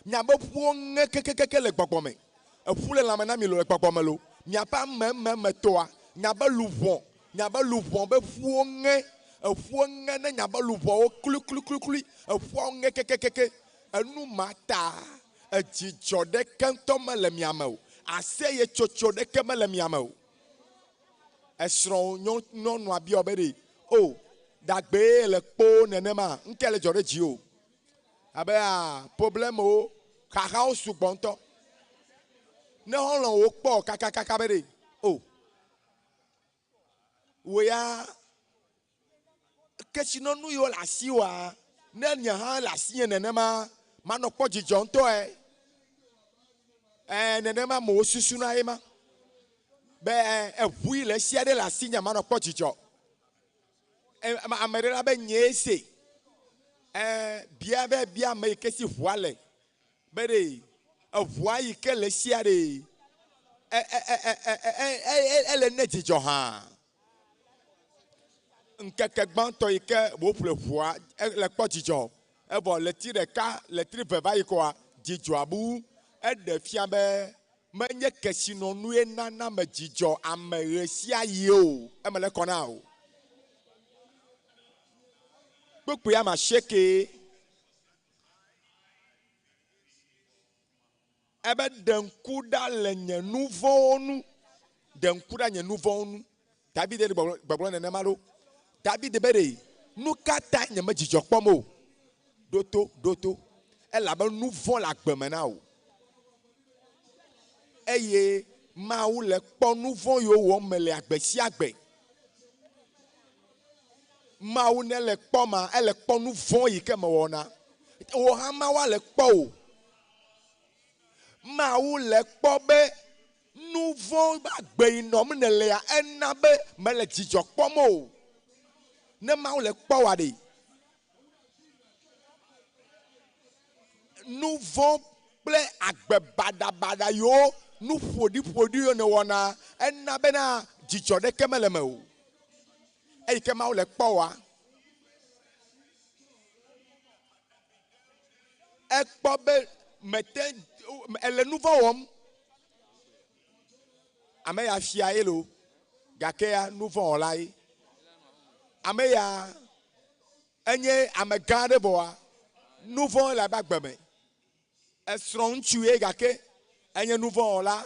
Miabe ƒuwo ŋe kekekeke le gbɔgbɔ me. Eƒu le lãme na mi lo le gbɔgbɔ me lo. Miaƒe amememe tɔa, miabe luʋɔ, miabe luʋɔ be ƒuwo ŋe. Eƒuwo ŋe ne miabe luʋɔwo kluikluiklui. Eƒuawo ŋe kekekeke. Enu ma ta edzidzɔ ɖeke ŋutɔ mele mia me o. Aseyetsotso ɖeke mele mia me o. Esrɔ̃wò nyɔnua biɔ be ɖe, O, ɖagbee le kpoo nenema? Ŋkɛ le dzɔ ɖe dziwò. Abe a problemwo, xaxawo sugbɔ ŋutɔ. Ne xɔlɔ̃wò kpɔ kakakaka be ɖe, O, wò ya kesinɔnu yiwo le asiwòa, ne nye hã le asinye nenema, manɔ kpɔ dzidzɔ ŋutɔe. Ɛ, nenema amewo susuna ye ma. Be eʋu yi le esia ɖe le asinye, manɔ kpɔ dzidzɔ. Ame ɖe la be nyee se. Ɛ, bia be bia ame yi ke si ʋua le. Be ɖe eʋua yi ke le esia ɖe, ɛ, ɛ, ɛ, ɛ, ɛ, ɛ, ele ne dzidzɔ hã. Ŋkeke gbãtɔ yi ke wòƒle ʋua, ele kpɔ dzidzɔ. Evɔ ɣleti ɖeka, ɣleti eve va yi koa, dzidzɔa bu. Eɖe fia be menye kesinɔnue nana ame dzidzɔ ame ɣesiaɣi o. Eme le kɔ na o. Kpukpui ame asieke. Ebe, Ɖe ŋku ɖa le nye nu vɔ̃wo ŋu. Ɖe ŋku ɖa nye nu vɔ̃wo ŋu. David le gbɔgblɔm nenema ɖo. David be ɖe, nu ka tae nyeme dzidzɔ kpɔm o? Ɖo to, ɖo to. Elabe nu vɔ̃ le agbe me na wò. Eye Mawu le kpɔ nu vɔ̃ yiwo wɔm mele agbe sia gbe. Mawu ne le kpɔ ma, ele kpɔ nu vɔ̃ yi ke mewɔna. Wò hã Mawu le kpɔ wò. Mawu le kpɔ be nu vɔ̃ ƒe agbe yi nɔm nèlea, ena be mèle dzidzɔ kpɔm o. Ne Mawu le kpɔ wòa ɖe, nu vɔ̃ kple agbe baɖabaɖa yiwo nu ƒoɖiƒoɖi yiwo nèwɔna, ena bena dzidzɔ ɖeke mele eme o. Eyi ke Mawu le kpɔ wòa, Ekpɔ be mete ele nu vɔ̃ wɔm. Ame ya fia ye lo, gake ya nu vɔ̃ wɔla ye. Ame ya enye ame gã aɖe vɔa nu vɔ̃ le eƒe agbe me. Esrɔ̃ ŋutsu ye gake enye nu vɔ̃ wɔla.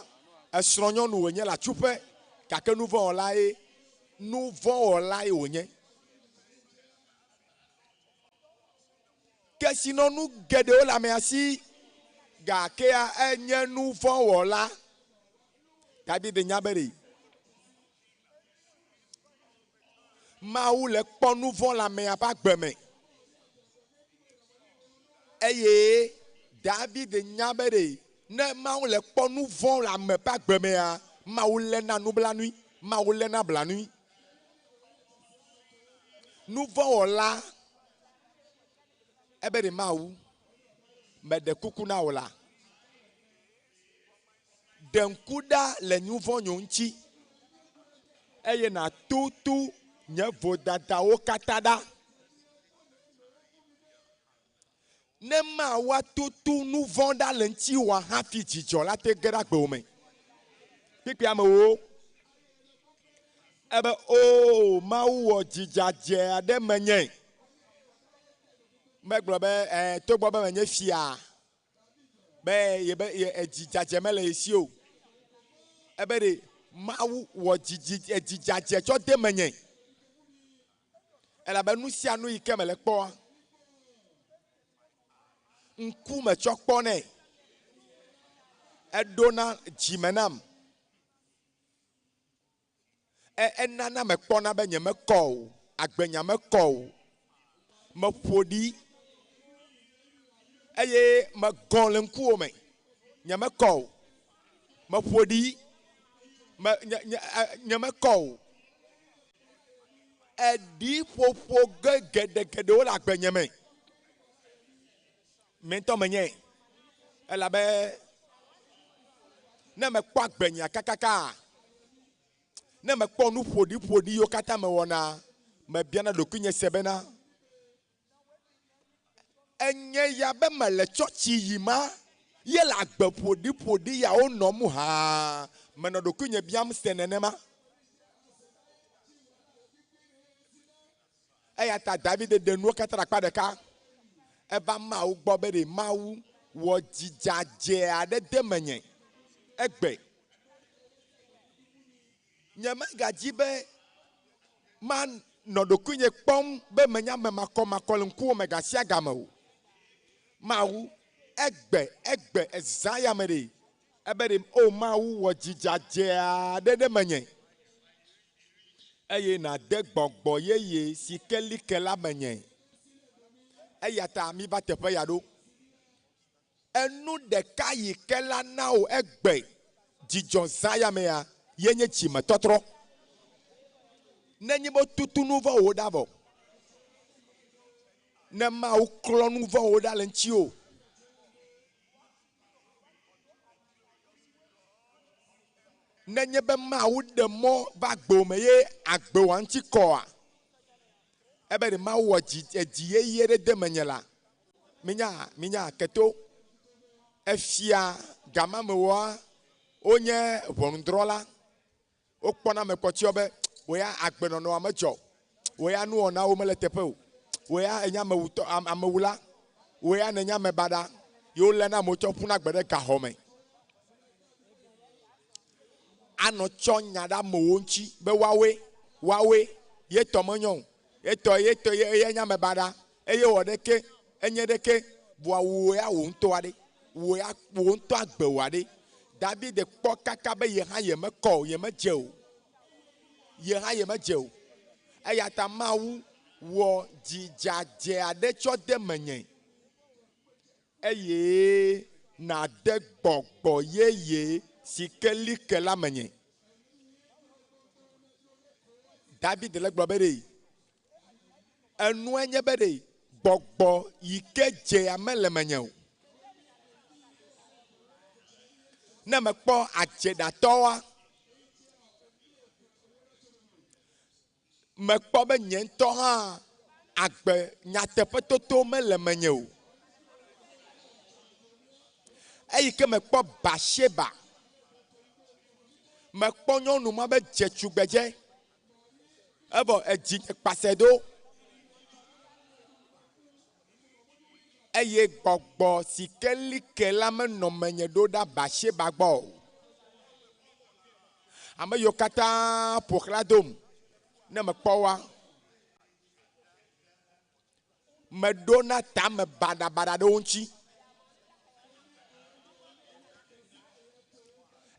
Esrɔ̃ nyɔnu wònye le atsuƒe gake nu vɔ̃ wɔla ye. Nu vɔ̃ wɔla ye wònye. Kesinɔnu geɖewo le amea si, gakea enye nu vɔ̃ wɔla. David nya be ɖe Mawu le kpɔ nu vɔ̃ le amea ƒe agbe me. Eye David nya be ɖe ne Mawu le kpɔ nu vɔ̃ le ame ƒe agbe mea, Mawu léna nublanui, Mawu léna blanui. Nuvɔ̃wɔla, ebe ɖe Mawu, meɖe kuku na wò la, ɖe ŋku ɖa le nuvɔ̃nyo ŋuti, eye nàtutu nye vodadawo katã ɖa. Ne Mawu atutu nuvɔ̃ ɖa le ŋutiwòa hafi dzidzɔ la te ge ɖe agbewò me. Kpikpi amewo ebe, Oo, Mawu wɔ dzidzadzɛ aɖe menye. Megblɔ be, Ɛ̃, togbɔ be menye fia, be yebe ye dzidzadzɛ mele ye si o. Ebe ɖe Mawu wɔ dzidzi dzidzadzɛ tsɔ de menye. Elabe nu sia nu yi ke mele kpɔa, ŋku metsɔ kpɔnɛ. Eɖona dzime nam. E enana mekpɔna be nyemekɔ o, agbenya mekɔ o. Meƒo ɖi eye megɔ̃ le ŋkuwò me. Nyemekɔ o. Meƒo ɖi. Me, nye, nye, e, nyemekɔ o. Eɖi ƒoƒo ge geɖegeɖewo le agbenye me. Nye ŋutɔ menyae. Elabe ne mekpɔ agbenyea kakaka, ne mekpɔ nu ƒoɖiƒoɖi yiwo katã mewɔna, mebiana ɖokuinye se bena, Enye ya be mele tsɔtsi yima ye le agbe ƒoɖiƒoɖi yawo nɔm hã? Menɔ ɖokuinye biam se nenema. Eya ta David ɖe nuwo katã ɖe akpa ɖeka. Eva Mawu gbɔ be ɖe Mawu wɔ dzi dzadzɛ aɖe de menye egbe. Nyemegadzi be manɔ ɖokuinye kpɔm be menye ame makɔmakɔ le ŋkuwò me gasiagame o. Mawu, egbe, egbe, ezã ya me ɖe, ebe ɖe, O Mawu, wɔ dzi dzadzɛ aɖe ɖe menye. Eye nàde gbɔgbɔ yeye si ke li ke la menye. Eya ta míva teƒe ya ɖo. Enu ɖeka yi ke la na wò egbe dzidzɔ zã ya mea ye nye dzimetɔtrɔ. Nenye be wotutu nu vɔ̃wo ɖa vɔ, ne Mawu klɔ nu vɔ̃wo ɖa le ŋutiwò, Nenye be Mawu ɖe mɔ va agbewò me ye agbewòa ŋuti kɔa, ebe ɖe Mawu wɔ dzi, edzi yeye ɖe de menye la, minya, minya keto. Efia gamamewoa, wonye ʋɔnudrɔ̃la. Wokpɔna ame kpɔtɔewo be, wò ya agbenɔnɔa medzɔ o, wò ya nuwɔnawo mele teƒe o, wò ya ènye amewutɔ, amewula, wò ya nènye ame baɖa, ye woléna amewo tsɔ ƒuna gbe ɖe gaxɔ me. Anɔ tsɔ nya ɖe amewo ŋuti be woawoe, woawoe, ye tɔ menyo o, ye tɔ, ye tɔ, ye, ye nye ame baɖa, eye wɔ ɖeke, enye ɖeke, vɔa wò ya wò ŋutɔ aɖe, wò ya wò ŋutɔ agbe wò aɖe. David kpɔ kaka be ye hã yemekɔ o, yemedze o. Ye hã yemedze o. Eya ta Mawu wɔ dzi dzadzɛ aɖe tsɔ de menye eye nàde gbɔgbɔ yeye si ke li ke la menye. David le gblɔ be ɖe Enue nye be ɖe gbɔgbɔ yi ke dzea mele menye o. Ne mekpɔ adzeɖatɔwoa, mekpɔ be nye ŋutɔ hã agbe nyateƒetoto mele menye o. Eyi ke mekpɔ Batseba, mekpɔ nyɔnu ma be dze tugbedze. Evɔ edzi nye kpase ɖo, eye gbɔgbɔ si ke li ke la menɔ menye ɖo ɖa Batseba gbɔ o. Ame yiwo katã ƒo xlã dom, ne mekpɔ woa, meɖona tame baɖabaɖa ɖe wo ŋuti,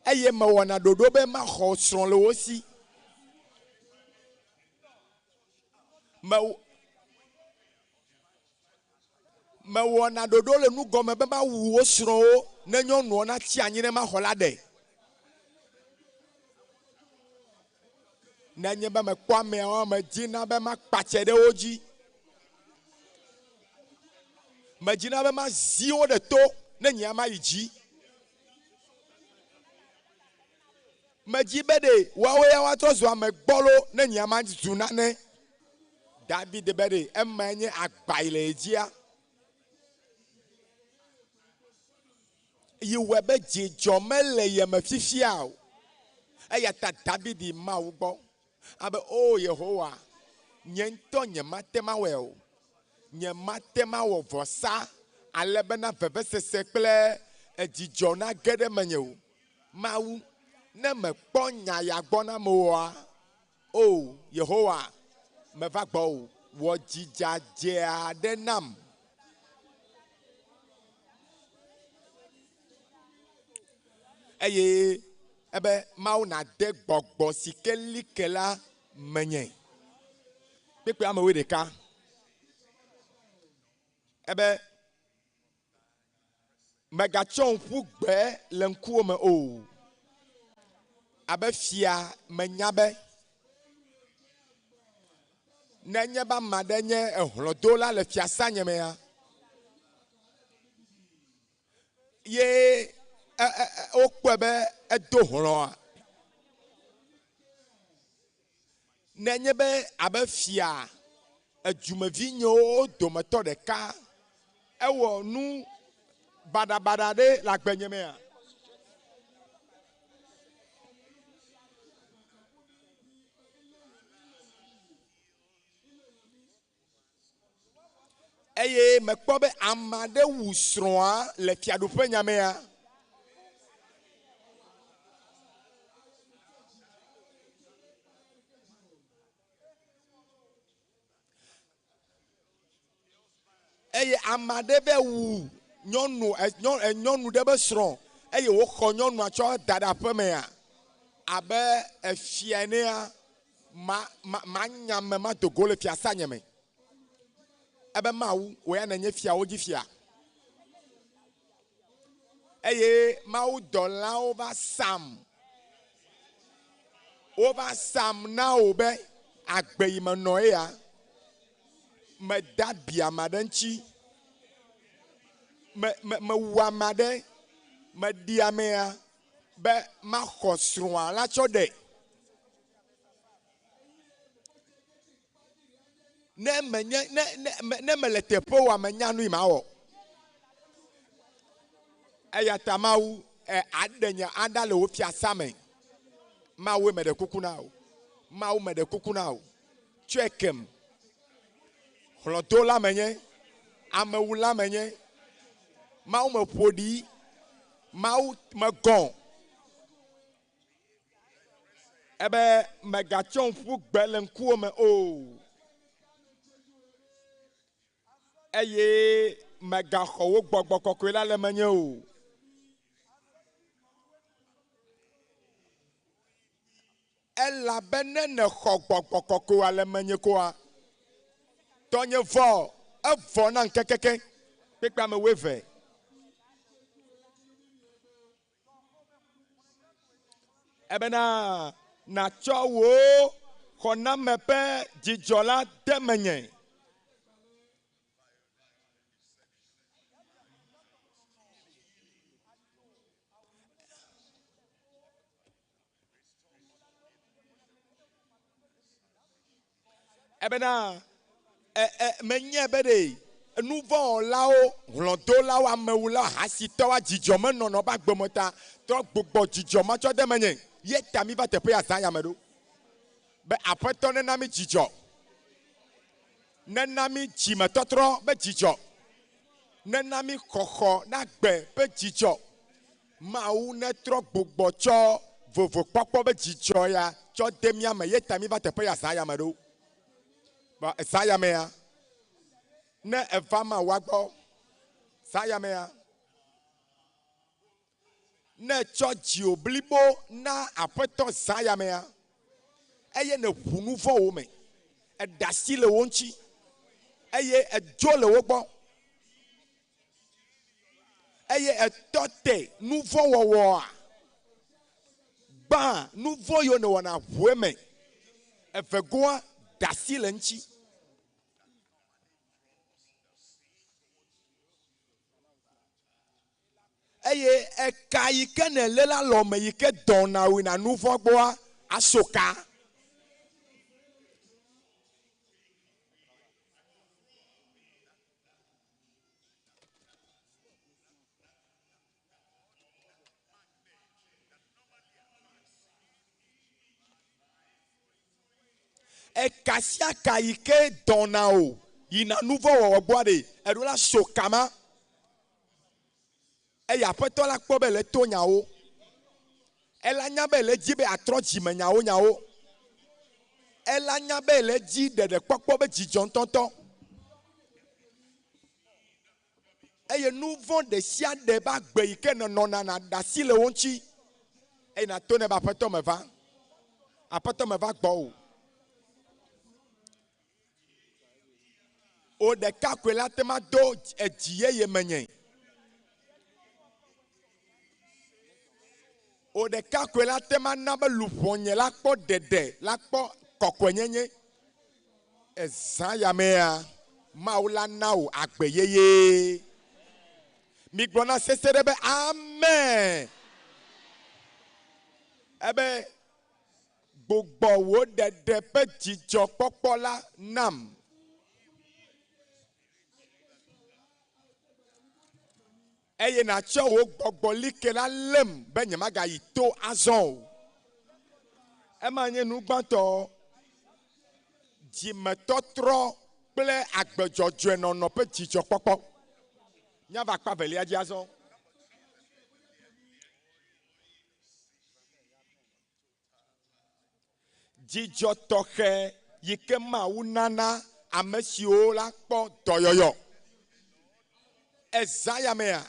eye mewɔna ɖoɖo be maxɔ srɔ̃ le wo si. Mewɔna ɖoɖo le nu gɔme be mawu wo srɔ̃wo ne nyɔnuɔ natsi anyi ne maxɔ la ɖe. Nenye be mekpɔ ameawo, medina be makpatse ɖe wo dzi. Medina be mazi wo ɖe to ne nyea mayi dzi. Medzi be ɖe woawo ya woatrɔ zu ame gbɔlo ne nyea mazu nane. David be ɖe emae nye agba yi le ye dzia? Yi wɔe be dzidzɔ mele ye me fifia o. Eya ta David yi Mawu gbɔ abe, Oo Yehowa, nye ŋutɔ nyemate ŋu awɔe o. Nyemate ŋu awɔ vɔsa ale bena vevesese kple dzidzɔ nage ɖe menye o. Mawu, ne mèkpɔ nya ya gbɔ nam oa, Oo Yehowa, meva gbɔwò, wɔ dzi dzadzɛ aɖe nam. Eye Ebe Mawu nade gbɔgbɔ si ke li ke la menye. Kpekpe ame wuiɖeka. Ebe mègatsɔ ŋku gbe le ŋkuwò me o. Abe fia menya be nenye be ame aɖe nye ehlɔ̃dola le fiasã nye mea, ye wokpɔe be edo hlɔ̃a. Nenye be abe fia edumevinyewo dometɔ ɖeka ewɔ nu baɖabaɖa ɖe le agbenye mea, eye mekpɔ be ame aɖe wu srɔ̃a le fiaɖuƒe nya mea, eye ame aɖe vɛ wu nyɔnu nyɔnu ɖe be srɔ̃ eye wòxɔ nyɔnua tsɔ da ɖe aƒemea, abe efia enea, ma, ma, manya ame mado go le fiasa nye me. Ebe Mawu, wò ya nènye fiawo dzi fia. Eye Mawu dɔlawo va sam. Wova sam na wò be agbe yi menɔ eya. Meda abi ame aɖe ŋuti. Me, me, mewu ame aɖe. Meɖi amea be maxɔ srɔ̃a la tsɔ ɖe. Ne menye, ne, ne, ne mele teƒe oa, menya nu yi mawɔ. Eya ta Mawu, e, aɖe nye aɖa le wò fiasa me. Mawue meɖe kuku na wò. Mawu meɖe kuku na wò. Tsɔe kem. Hlɔ̃dola menye. Amewula menye. Mawu meƒo ɖi. Mawu megɔ̃. Ebe mègatsɔm ƒu gbe le ŋkuwò me o, eye mègaxɔ wò gbɔgbɔ kɔkɔe la le menye o. Elabe ne nèxɔ gbɔgbɔ kɔkɔea le menye koa, tɔnye vɔ, evɔ nam kekeake. Kpekpe ame wuieve. Ebena nàtsɔ wò xɔname ƒe dzidzɔ la de menye. Ebena e, e, menye be ɖe nuvɔ̃wɔlawo, hlɔ̃dolawo, amewulawo, ahasitɔwo, dzidzɔ menɔnɔ be agbe me ta trɔ gbugbɔ dzidzɔ ma tsɔ de menye. Ye ta mi va teƒe ya zã ya me ɖo. Be Aƒetɔ nena mi dzidzɔ. Nena mi dzimetɔtrɔ be dzidzɔ. Nena mi xɔxɔ na agbe be dzidzɔ. Mawu netrɔ gbugbɔ tsɔ vovokpɔkpɔ be dzidzɔ ya tsɔ de mía me. Ye ta mi va teƒe ya zã ya me ɖo. Ba zã ya mea, ne eva Mawua gbɔ zã ya mea, ne etsɔ dziwò blibo na Aƒetɔ zã ya mea, eye nèʋu nu vɔ̃wo me, èɖe asi le wo ŋuti, eye èdzo le wo gbɔ, eye ètɔ te nu vɔ̃ wɔwɔa, gbã nu vɔ̃ yiwo nèwɔna ʋu eme, evegoa, ɖe asi le eŋuti. Eye eka yi ke nèlé le alɔme yi ke dɔna wò yina nu vɔ̃ gbɔa, aso ka. Eka sia ka yi ke dɔna o yina nu vɔ̃ wɔwɔ gbɔa ɖe, eɖo la so ka ma. Eye Aƒetɔ la kpɔ be le to nyawo. Ela nya be le dzi be atrɔ dzime nyawo nyawo. Ela nya be le dzi ɖeɖekpɔkpɔ be dzidzɔ ŋutɔŋutɔ. Eye nu vɔ̃ ɖe sia ɖe be agbe yi ke nènɔna nàɖe asi le wo ŋuti. Eye nàto nɛ be, Aƒetɔ, meva. Aƒetɔ, meva gbɔwò. Wò ɖeka koe la te ma do edzi yeye menye. Wò ɖeka koe la te ma na be luʋɔnye la kpɔ ɖeɖe, la kpɔ kɔkɔenyenye. Ezã ya mea, Mawu la na wò agbe yeye. Migblɔ na sese ɖe be, Amen! Ebe, Gbugbɔ wò ɖeɖe ƒe dzidzɔkpɔkpɔ la nam. Eye nàtsɔ wò gbɔgbɔ like la lém be nyemagayi to azɔ o. Ema nye nu gbãtɔ, dzimetɔtrɔ kple agbe dzɔdzɔe nɔnɔ ƒe dzidzɔkpɔkpɔ. Míava akpa evelia dzi azɔ. Dzidzɔ tɔxɛ yi ke Mawu nana ame siwo la kpɔ dɔyɔyɔ. Ezã ya mea,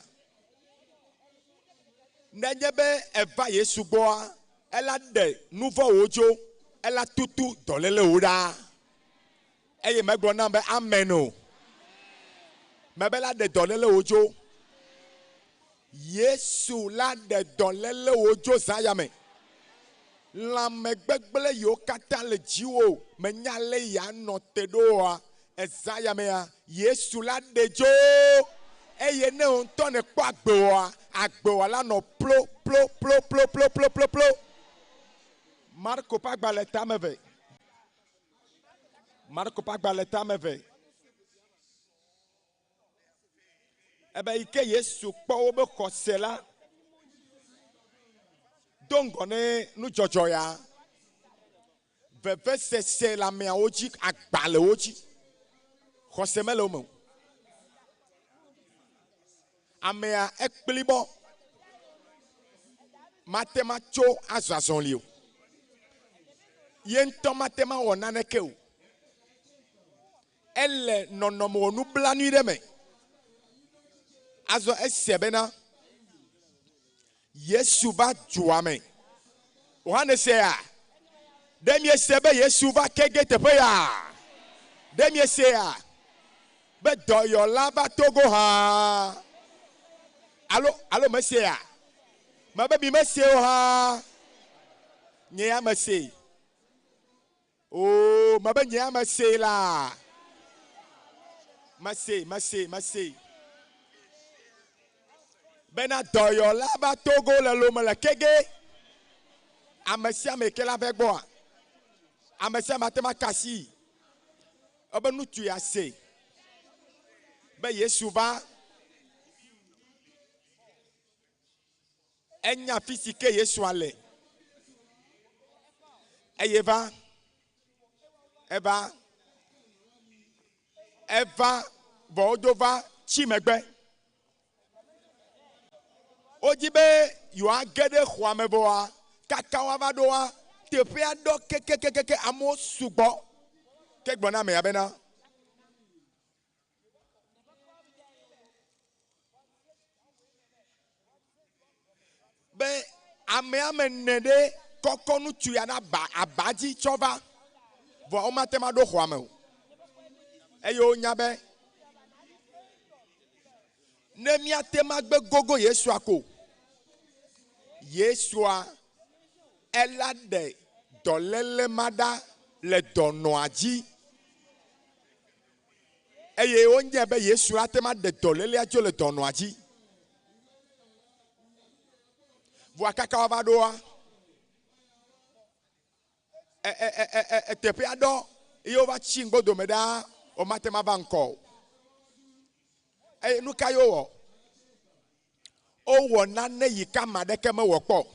nenye be èva Yesu gbɔa, ela ɖe nuvɔ̃wo dzo, ela tutu dɔlélewo ɖa. Eye megblɔ nam be, Amen o. Mebe la ɖe dɔlélewo dzo. Yesu la ɖe dɔlélewo dzo zã ya me. Lãmegbegblẽ yiwo katã le dziwò menya ale yeanɔ te ɖo oa, ezã ya mea, Yesu la ɖe dzo. Eye ne wò ŋutɔ nèkpɔ agbe oa, agbewoa la nɔ plo, plo, plo, plo, plo, plo, plo, plo. Marko ƒe agbalẽ tame eve. Marko ƒe agbalẽ tame eve. Ebe yi ke Yesu kpɔ wobe xɔse la, do ŋgɔ ne nudzɔdzɔ ya, vevesese le ameawo dzi, agba le wo dzi, xɔse mele wo me o. Amea ekplibɔ, mate ma tso azɔ azɔli o. Ye ŋutɔ mate ma wɔ naneke o. Ele nɔnɔme wɔnublanui ɖe me. Azɔ ese bena Yesu va dua me. Yohanes sea? Ɖe miese be Yesu va kege teƒe ya? Ɖe miesea be dɔyɔla va Togo hã? Alo, alo mesea? Mebe mi mese o hã. Nye ya mesee. Oo, mebe nye ya mesee la. Mesee, mesee, mesee. Bena dɔyɔla va Togo le Lome le kege. Ame sia ame ke la vɛ gbɔa, ame sia ame ate ŋu aka asii. Ebe ŋutsu ya se be Yesu va. Enya afi si ke Yesua le. Eye va, eva, eva, vɔ wodo va tsi megbe. Wodi be yewoage ɖe xɔa me vɔa, kaka woava ɖoa, teƒea ɖɔ kekekekeke, amewo sugbɔ. Ke gblɔ na amea bena, Be amea me ne ɖe kɔkɔ ŋutsu ya na ba aba dzi tsɔ va, vɔa womate ŋu aɖo xɔa me o. Eye wonya be ne míate ŋu agbe gogo Yesua ko, Yesua ela ɖe dɔléle ma ɖa le dɔnɔa dzi. Eye wonyae be Yesu ate ŋu aɖe dɔlélea tso le dɔnɔa dzi. Vɔa kaka woava ɖoa, e, e, e, e, e, teƒea ɖɔ eye wova tsi ŋgbodome ɖaa, womate ŋu ava ŋkɔ o. Eye nu ka ye wowɔ? Wowɔ nane yi ke ame aɖeke mewɔ kpɔ o.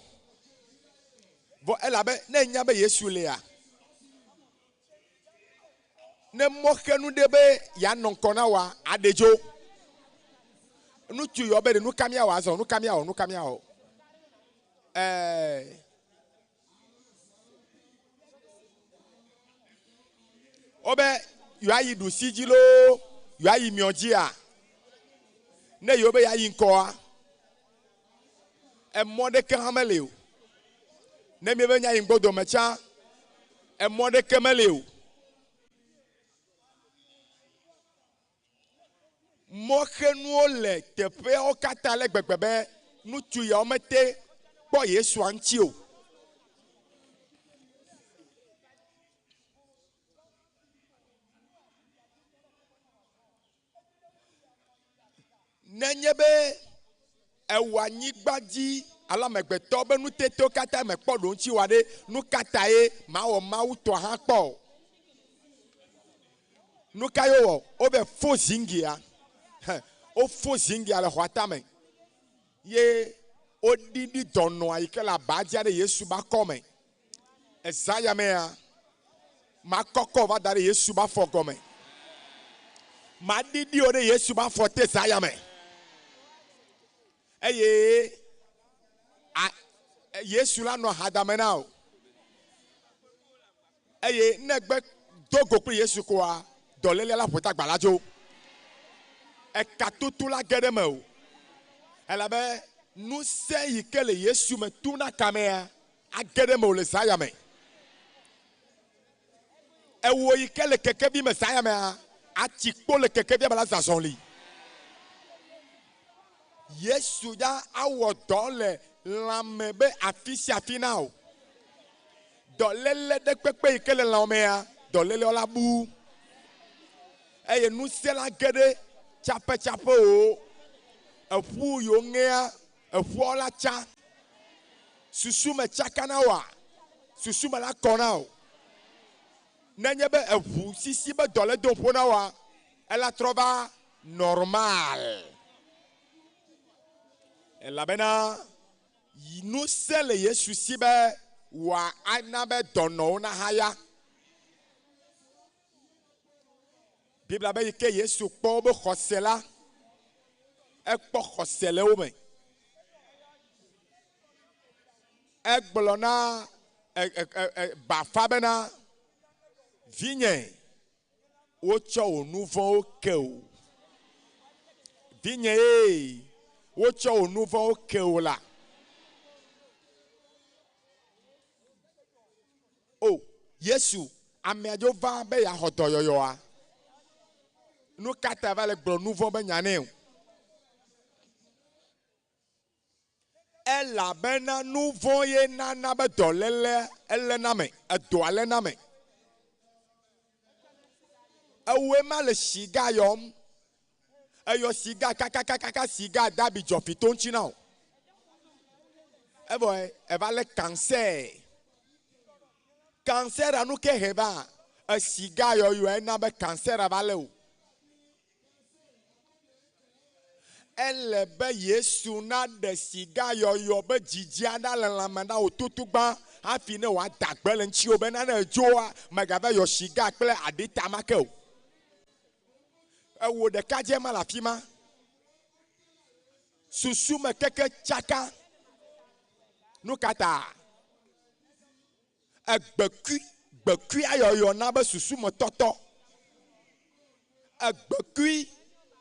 Vɔ elabe ne ènya be Yesu lia, ne mɔxenu ɖe be yeanɔ ŋkɔ na wòa, aɖe dzo. Ŋutsu yɔ be ɖe nu ka míawɔ azɔ? Nu ka míawɔ? Nu ka míawɔ? Ɛɛ. Wobe yewoayi ɖusi dzi loo, yewoayi miɔ dzia? Ne yewobe yeayi ŋkɔa, emɔ ɖeke hã meli o. Ne míebe míayi ŋgbodome tsã, emɔ ɖeke meli o. Mɔxenuwo le teƒeawo katã ale gbegbe be ŋutsu yawo mete kpɔ Yesua ŋuti o. Nenye be ewɔ anyigba dzi alo amegbetɔ be nutetewo katã mekpɔ ɖoŋtsi wa ɖe, nu ka tae mawɔ Mawu tɔa hã kpɔ o? Nu ka ye wowɔ? Wove fo zingia. He, wofo zingia le xɔa tame ye woɖiɖi dɔnɔa yi ke le aba dzia ɖe Yesu be akɔme. Ezã ya mea, makɔkɔ va da ɖe Yesu be afɔ gɔme. Maɖiɖi wò ɖe Yesu be afɔ te zã ya me. Eye a, Yesu la nɔ hadame na wò. Eye ne egbe do go kple Yesu koa, dɔlélia la ƒo ta gba la dzo. Eka tutu la ge ɖe eme o. Elabe ŋusẽ yi ke le Yesu me tuna kamea, age ɖe mewò le zã ya me. Ewò yi ke le kekevi me zã ya mea, atsi kpo le kekevia me la zã zɔli. Yesu ya awɔ dɔ le lãme be afi sia afi na wò. Dɔléle ɖe kpekpe yi ke le lãwò mea, dɔlélewo la bu. Eye ŋusẽ la ge ɖe tsaƒetsaƒewò. Eƒu yiwo ŋea Eƒuawo la tsa. Susu me tsaka na wòa? Susu me la kɔ na wò. Nenye be eʋu sisi be dɔ le dom ƒo na wòa, ela trɔ va normal. Elabena ŋusẽ le Yesu si be wòa ana be dɔnɔwo nahaya. Biblia be yi ke Yesu kpɔ wobe xɔse la, ekpɔ xɔse le wo me. Egblɔ na e, e, e, bafa bena, vinye, wotsɔ wò nu vɔ̃wo ke wò. Vinye ee, wotsɔ wò nu vɔ̃wo ke wò la. O, Yesu, ame aɖewo va be yeaxɔ dɔyɔyɔa. Nu ka ta va le gblɔ nu vɔ̃ be nya nɛ o? Elabena nu vɔ̃ ye nana be dɔléle eléna me, edɔa léna me. Ewɔe ma le siga yɔm. Eyɔ siga kakakakaka siga dabi dzɔfi to ŋuti na wò. Evɔ eva lé cancer. Cancer nu ke he va esiga yɔyɔe na be cancer va lé wò. Ele be Yesu naɖe siga yɔyɔ be dzidzia ɖa le lãme na wò tutugbã hafi ne wòada gbe le ŋutiwò be nane edzoa, mègava yɔ siga kple aɖita ma ke o. Ewò ɖekadze ma le afi ma. Susu me keke tsaka. Nu ka ta? Egbekui, gbekuia yɔyɔ na be susu me tɔtɔ. Egbekui,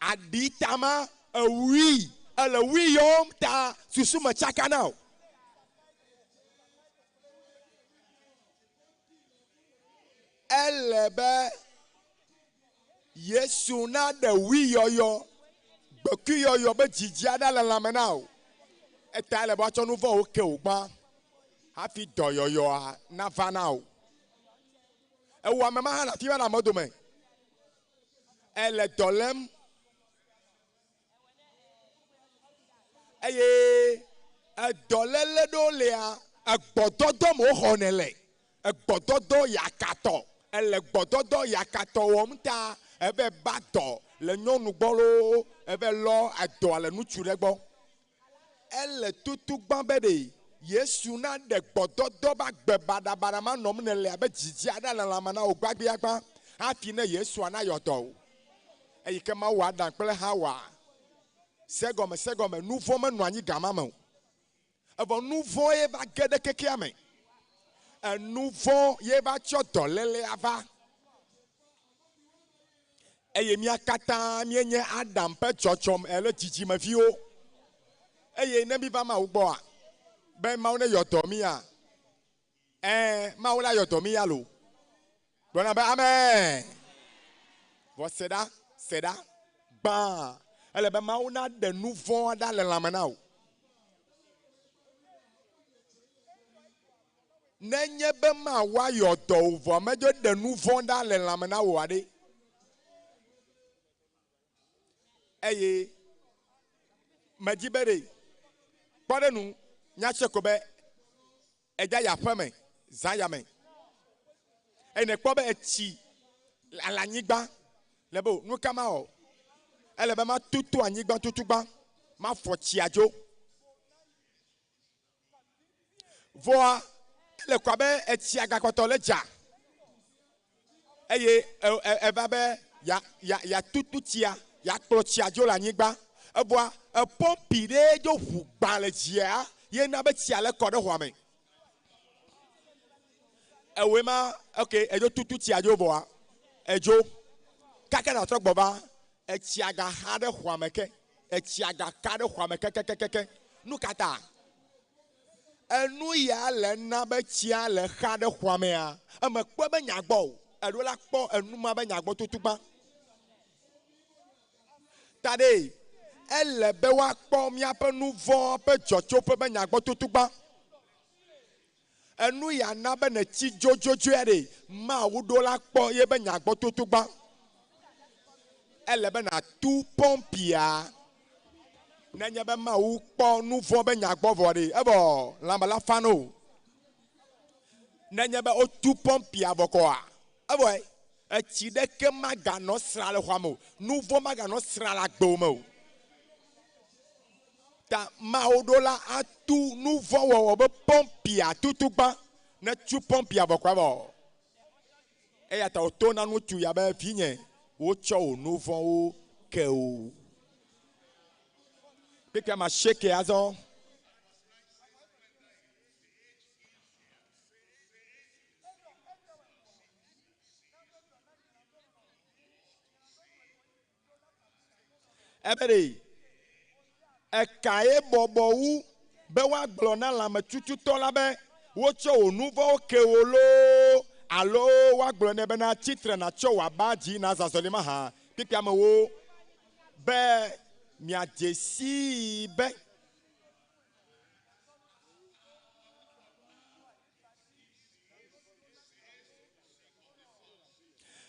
aɖi ta ma, ewui, ele wui yɔm ta susu me tsaka na o. Ele be Yesu naɖe wuiyɔyɔ, gbekuiyɔyɔ be dzidzi aɖe le lãme na wò. Eta ele be woatsɔ nu vɔ̃wo ke wò gbã hafi dɔyɔyɔa nava na wò. Ewɔ ame ma hã le afi ma le ame dome. Ele dɔ lém Eye edɔléle ɖewo lia, egbɔdɔdɔ me woxɔnɛ le. Egbɔdɔdɔ yakatɔ. Ele gbɔdɔdɔ yakatɔ wɔm ta eve ba dɔ le nyɔnu gbɔ loo, eve lɔ edɔa le ŋutsu ɖe gbɔ. Ele tutugbã be ɖe Yesu naɖe gbɔdɔdɔ be agbe baɖabaɖa ma nɔm nèle abe dzidzi aɖe le lãme na wò gbagbiagbã hafi ne Yesua nayɔ dɔ wò. Eyi ke Mawu wɔ Adam kple Xawa. Se egɔme, se egɔme, nu vɔ̃ menɔ anyi gama me o. Evɔ nu vɔ̃ ye va ge ɖe kekea me. Enu vɔ̃ ye va tsɔ dɔlélea va. Eye mía katã míenye Adam ƒe dzɔdzɔme alo dzidzimeviwo. Eye ne míva Mawu gbɔa, be Mawu neyɔ dɔ mía, Ɛɛ, Mawu la yɔ dɔ mí ya lo. Gblɔna be amen. Vɔ se ɖa, se ɖa. Gbã, ele be Mawu naɖe nu vɔ̃a ɖa le lãme na wò. Nenye be Mawu ayɔ dɔ wò vɔa medzo ɖe nu vɔ̃ ɖa le lãme na wò aɖe. Eye medi be ɖe kpɔ ɖe nu nyatse ko be edza yi aƒeme zã ya me. Eye nèkpɔ be etsi le anyigba le be o nu ka mawɔ? Ele be matutu anyigba tutugba, mafɔ tsia dzo. Vɔa ele ko abe etsia gakpɔtɔ le dza eye eva be ya ya yatutu tsia, yeakplɔ tsia dzo le anyigba. Evɔa epɔmpi ɖe dzo ʋu gbã le dzia ye na be tsia le kɔ ɖe xɔa me. Ewɔe ma ok edzo tutu tsia dzo vɔa edzo kaka natrɔ gbɔ va etsia gaxa ɖe xɔa me ke. Etsia gaka ɖe xɔa me kekekekeke. Nu ka ta? Enu ya le na be tsia le xa ɖe xɔa mea, eme kpɔe be nya gbɔ o. Eɖo la kpɔ enu ma be nya gbɔ tutugbã. Ta ɖe, ele be woakpɔ míaƒe nu vɔ̃ ƒe dzɔtsoƒe be nya gbɔ tutugbã. Enu ya na be nètsi dzodzodzoea ɖe, Mawu ɖo la kpɔ ye be nya gbɔ tutugbã. Ele be nàtu pɔmpia. Nenye be Mawu kpɔ nu vɔ̃ be nya gbɔ vɔ ɖe, evɔ lãme la fa no. Nenye be wotu pɔmpia vɔ kɔa, evɔe etsi ɖeke maganɔ sra le xɔa me o. Nu vɔ̃ maganɔ sra le agbewò me o. Ta Mawu ɖo la atu nu vɔ̃ wɔwɔ be pɔmpia tutugbã. Ne tu pɔmpia vɔ kɔa evɔ. Eya ta wòto na ŋutsu ya be, Vinye, wotsɔ wò nu vɔ̃wo ke wò. Kpekpe ame asieke azɔ. Ebe ɖe, ekae bɔbɔ wu be woagblɔ na lãmetututɔ la be, Wotsɔ wò nu vɔ̃wo ke wò loo, alo woagblɔ nɛ bena, Tsi tre nàtsɔ wò aba dzi nàzɔ azɔli mahã? Kpekpe amewo be miadze sii be.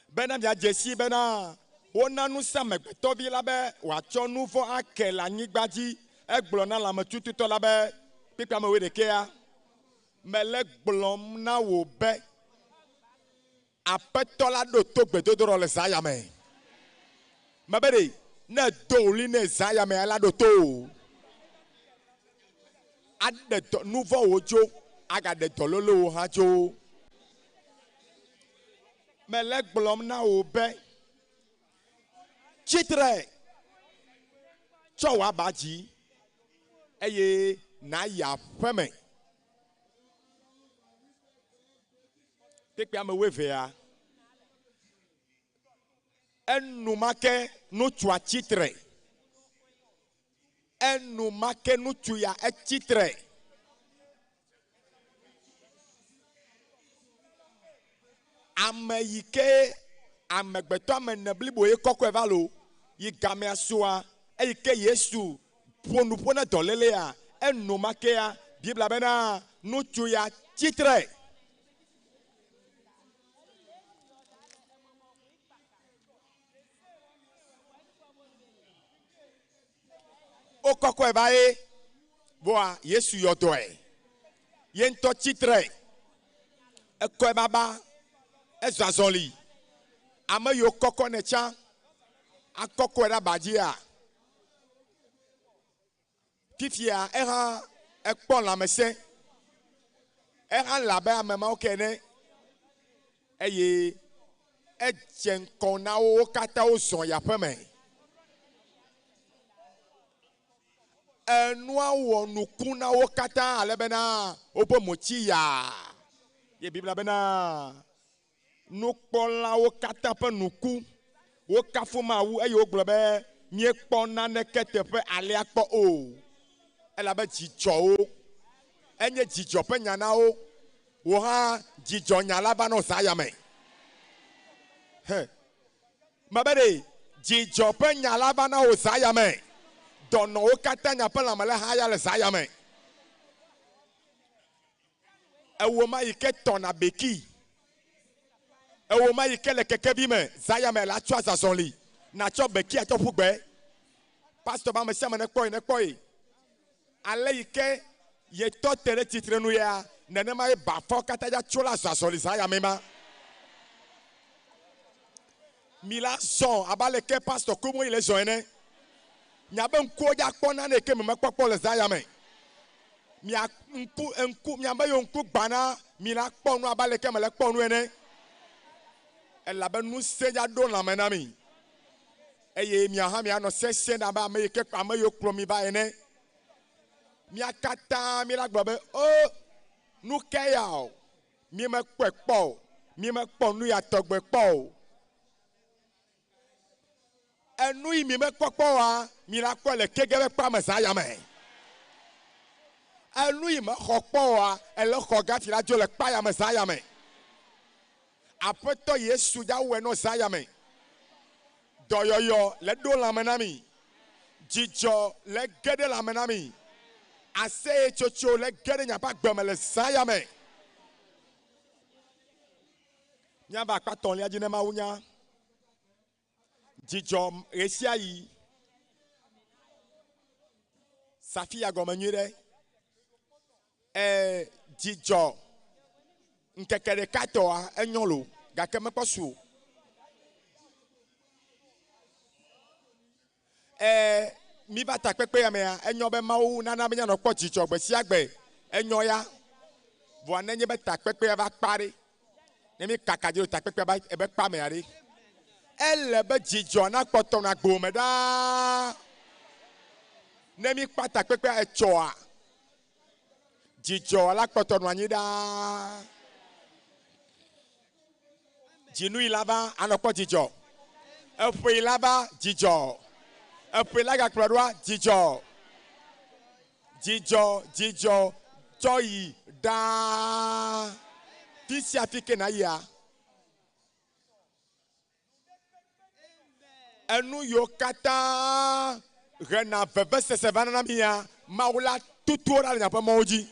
Bena miadze sii bena, wona ŋusẽ Amegbetɔvi la be wòatsɔ nu vɔ̃ ake le anyigba dzi. Egblɔ na lãmetututɔ la be, Kpekpe ame wuiɖekɛa, mele gblɔm na wò be, Aƒetɔ la ɖo to gbedodoɖɔ le zã ya me. Mebe ɖe, ne èdo ɣli nɛ zã ya mea, ela ɖo to wò. Aɖe dɔ, nu vɔ̃wo dzo, agaɖe dɔlélewo hã dzo. Mele egblɔm na wò be, tsi tre, tsɔ wò aba dzi, eye nàyi aƒeme. Kpekpe ame wuievea. Enumake ŋutsua tsi tre. Enumake ŋutsu ya etsi tre. Ame yi ke amegbetɔ ame ene blibo ye kɔkɔe va lo yi gamea sua eyi ke Yesu ƒo nu ƒo na dɔlélea enumakea Biblia bena ŋutsu ya tsi tre. Wokɔkɔe va ye, vɔa Yesu yɔ dɔe. Ye ŋutɔ tsi tre, ekɔe baba, ezɔ azɔli. Ame yiwo kɔkɔ nɛ tsã akɔkɔe ɖe aba dzia? Fifia eha ekpɔ lãmesẽ. Eha le abe ame mawo ke ene eye edze ŋkɔ na wo wo katã wozɔ yi aƒeme. Enua wɔ nuku na wo katã ale bena woƒe mo tsi yaa. Ye Biblia bena nukpɔlawo katã ƒe nu ku. Wokafu Mawu eye wogblɔ be, Míekpɔ naneke teƒe alea kpɔ o, elabe dzi dzɔ wo. Enye dzidzɔ ƒe nya na wo. Wò hã dzidzɔnya la va nɔ zã ya me. He. Mebe ɖe dzidzɔ ƒe nya la va na wò zã ya me. Dɔnɔwo katã nya ƒe lãme le haya le zã ya me. Ewò ma yi ke tɔna beki. Ewò ma yi ke le kekevi me zã ya me la tsɔ azazɔli natsɔ beki atsɔ ƒu gbe. Pastor be ame sia ame nekpɔ ye nekpɔ ye. Ale yi ke yetɔ te ɖe tsitrenu ya, nenema ye bafɔwo katã dza tso la zɔ azɔli zã ya me ma. Mi la zɔ abe ale ke pastor Komo yi le zɔ ene. Miabe ŋkuwo dza kpɔ nane yi ke mi mekpɔ kpɔ le zã ya me. Mia ŋku, ŋku, miabe yewo ŋku gbana, mi la kpɔ nu abe ale ke mele kpɔ nu ene. Elabe ŋusẽ dza ɖo lãme na mi. Eye miawo hã mianɔ sesẽ ɖe abe ame yi ke ame yiwo kplɔ mi va ene. Mía katã míla gblɔ be, O, nu kae ya o? Mímekpɔe kpɔ o. Mímekpɔ nu ya tɔgbe kpɔ o. Enu yi mímekpɔ kpɔ oa, míla kpɔe le kege be kpea me zã ya me. Enu yi mexɔ kpɔ oa, ele xɔ ge hafi la dzo le kpea ya me zã ya me. Aƒetɔ Yesu dza wɔe nɔ zã ya me. Dɔyɔyɔ le ɖo lãme na mi. Dzidzɔ le ge ɖe lãme na mi. Aseyetsotso le ge ɖe miaƒe agbe me le zã ya me. Míava akpa tɔ̃lia dzi ne Mawu nya. Dzidzɔ ɣesiaɣi. Safia gɔme nyui ɖe. Ɛ dzidzɔ ŋkeke ɖeka tɔa enyɔ lo gake mekpɔ su o. Ɛ miva takpekpea mea enyɔ be Mawu nana be míanɔ kpɔ dzidzɔ gbe sia gbe enyɔ ya. Vɔa nenye be takpekpea va kpa ɖe ne mi kaka dzi ɖo takpekpea ba ebe kpa mea ɖe ele be dzidzɔ nakpɔtɔ nɔ agbo me ɖaa. Ne mi kpa takpekpea etsɔa Dzidzɔ la kpɔtɔ nɔ anyi ɖaa. Dzinu yi la va anɔ kpɔ dzidzɔ. Eƒe yi la va dzidzɔ. Eƒe la gakplɔ ɖoa dzidzɔ. Dzidzɔ, dzidzɔ tsɔ yi ɖaa. Fi sia fi ke nayia. Enu yiwo katã hena vevesese vana na mía, Mawu la tutu wo ɖa le miaƒe mɔwo dzi.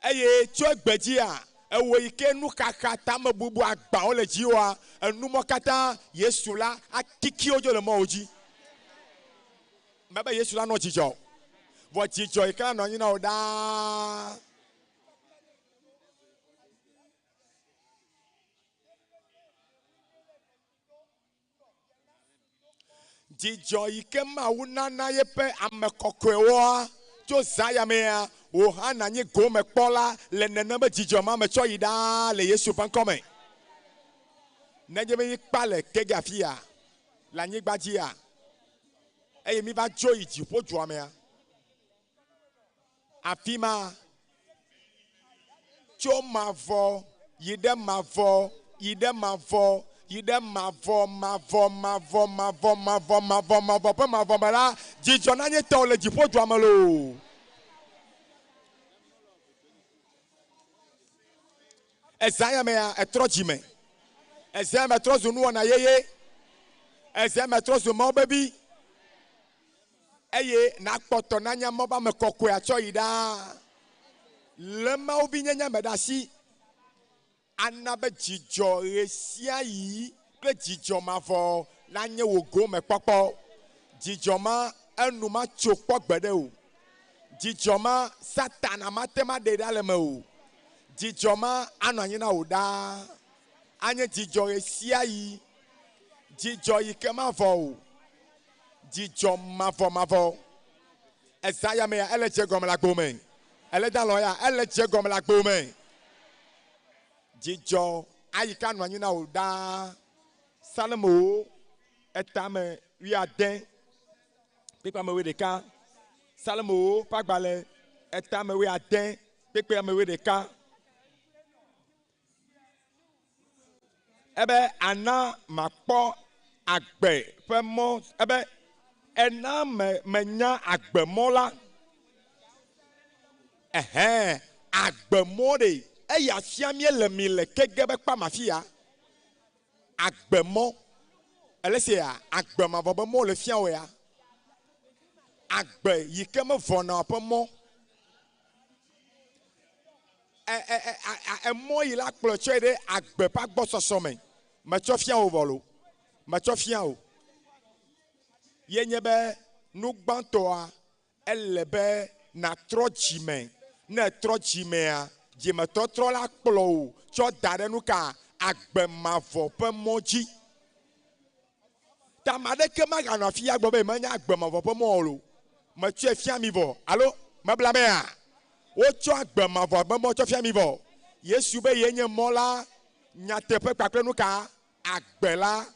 Eye tso egbe dzia, ewò yi ke nuxaxa, tamebubu, agbawo le dziwòa, enumɔ katã Yesu la akiki wo dzo le mɔwò dzi. Mebe Yesu la nɔ dzidzɔ, vɔ dzidzɔ yi ke la nɔ anyi na wò ɖaa. Dzidzɔ yi ke Mawu nana yeƒe ame kɔkɔewoa tso zã ya mea, wò hã nànyi gomekpɔla le nenem be dzidzɔ ma me tsɔ yi ɖaa le Yesu ƒe ŋkɔ me. Nenye be míkpa le kege afia le anyigba dzia, eye míva dzo yi dziƒo dua mea, afi ma tso mavɔ yi ɖe mavɔ yi ɖe mavɔ yi ɖe mavɔ mavɔ mavɔ mavɔ mavɔ mavɔ mavɔ ƒe mavɔ me la, dzidzɔ nanye tɔwò le dziƒo dua me loo. Ezã ya mea, etrɔ dzime. Ezã ya me trɔ zu nuwɔna yeye. Ezã ya me trɔ zu Mawu be vi. Eye nakpɔtɔ nanya mɔ be ame kɔkɔe atsɔ yi ɖaa. Lé Mawu vi nyenye me ɖe asi. Ana be dzidzɔ ɣesiaɣi kple dzidzɔ mavɔ nanye wò gomekpɔkpɔ. Dzidzɔ ma enu matso kpɔ gbeɖe o. Dzidzɔ ma Satana mate ŋu aɖee ɖa le eme o. Dzidzɔ ma anɔ anyi na wò ɖaa. Anye dzidzɔ ɣesiaɣi. Dzidzɔ yi ke mavɔ o. Dzidzɔ mavɔmavɔ. Ezã ya mea, ele dze gɔme le agbo me. Ele da lɔ ya, ele dze gɔme le agbo me. Dzidzɔ ayi ke anɔ anyi na wò ɖaa. Salomo etame wuiade kpekpe ame wuiɖeka. Salomo ƒe agbalẽ etame wuiade kpekpe ame wuiɖeka. Ebe ana makpɔ agbe ƒe mɔ. Ebe Ena me menya agbemɔ la. Ɛhɛn, agbemɔ ɖe, eya fia míele mi le kege be kpam afia. Agbemɔ, ele sia, agbe mavɔ be mɔ le fia wò ya. Agbe yi ke mevɔna o ƒe mɔ. Ɛ, ɛ, ɛ, a, emɔ yi la kplɔ tsɔe ɖe agbe ƒe agbɔsɔsɔ me. Metsɔ fia wò vɔ lo. Metsɔ fia wò. Ye nye be nu gbãtɔa, ele be nàtrɔ dzime. Ne ètrɔ dzimea, dzimetɔtrɔ la kplɔ wò tsɔ da ɖe nuka? Agbe mavɔ ƒe mɔ dzi. Ta ame aɖeke maganɔ afi ya gblɔ be yemenya agbe mavɔ ƒe mɔ o lo. Metsɔe fia mi vɔ, alo mebla mea? Wotsɔ agbe mavɔ ƒe mɔ tsɔ fia mi vɔ. Yesu be yee nye mɔ la, nyateƒe kpakple nuka? Agbe la.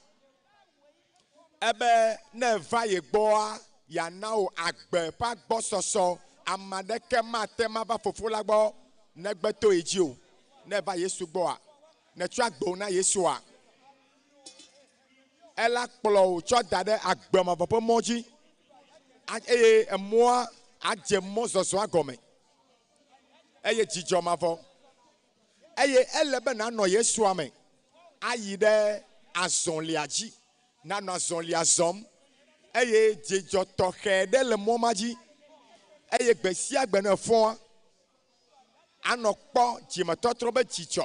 Ebe ne èva ye gbɔa, yeana wò agbe ƒe agbɔsɔsɔ. Ame aɖeke mate ŋu ava Fofo la gbɔ negbe to ye dzi o. Ne èva Yesu gbɔa, nètsɔ agbewo na Yesua, ela kplɔ wò tsɔ da ɖe agbe mavɔ ƒe mɔ dzi eye emɔa adze mɔzɔzɔa gɔme eye dzidzɔ mavɔ. Eye ele be nànɔ Yesua me ayi ɖe azɔlia dzi, nànɔ azɔlia zɔm, eye dzidzɔ tɔxɛ ɖe le mɔ ma dzi. Eye gbe sia gbe ne èfɔa, anɔ kpɔ dzimetɔtrɔ be dzidzɔ,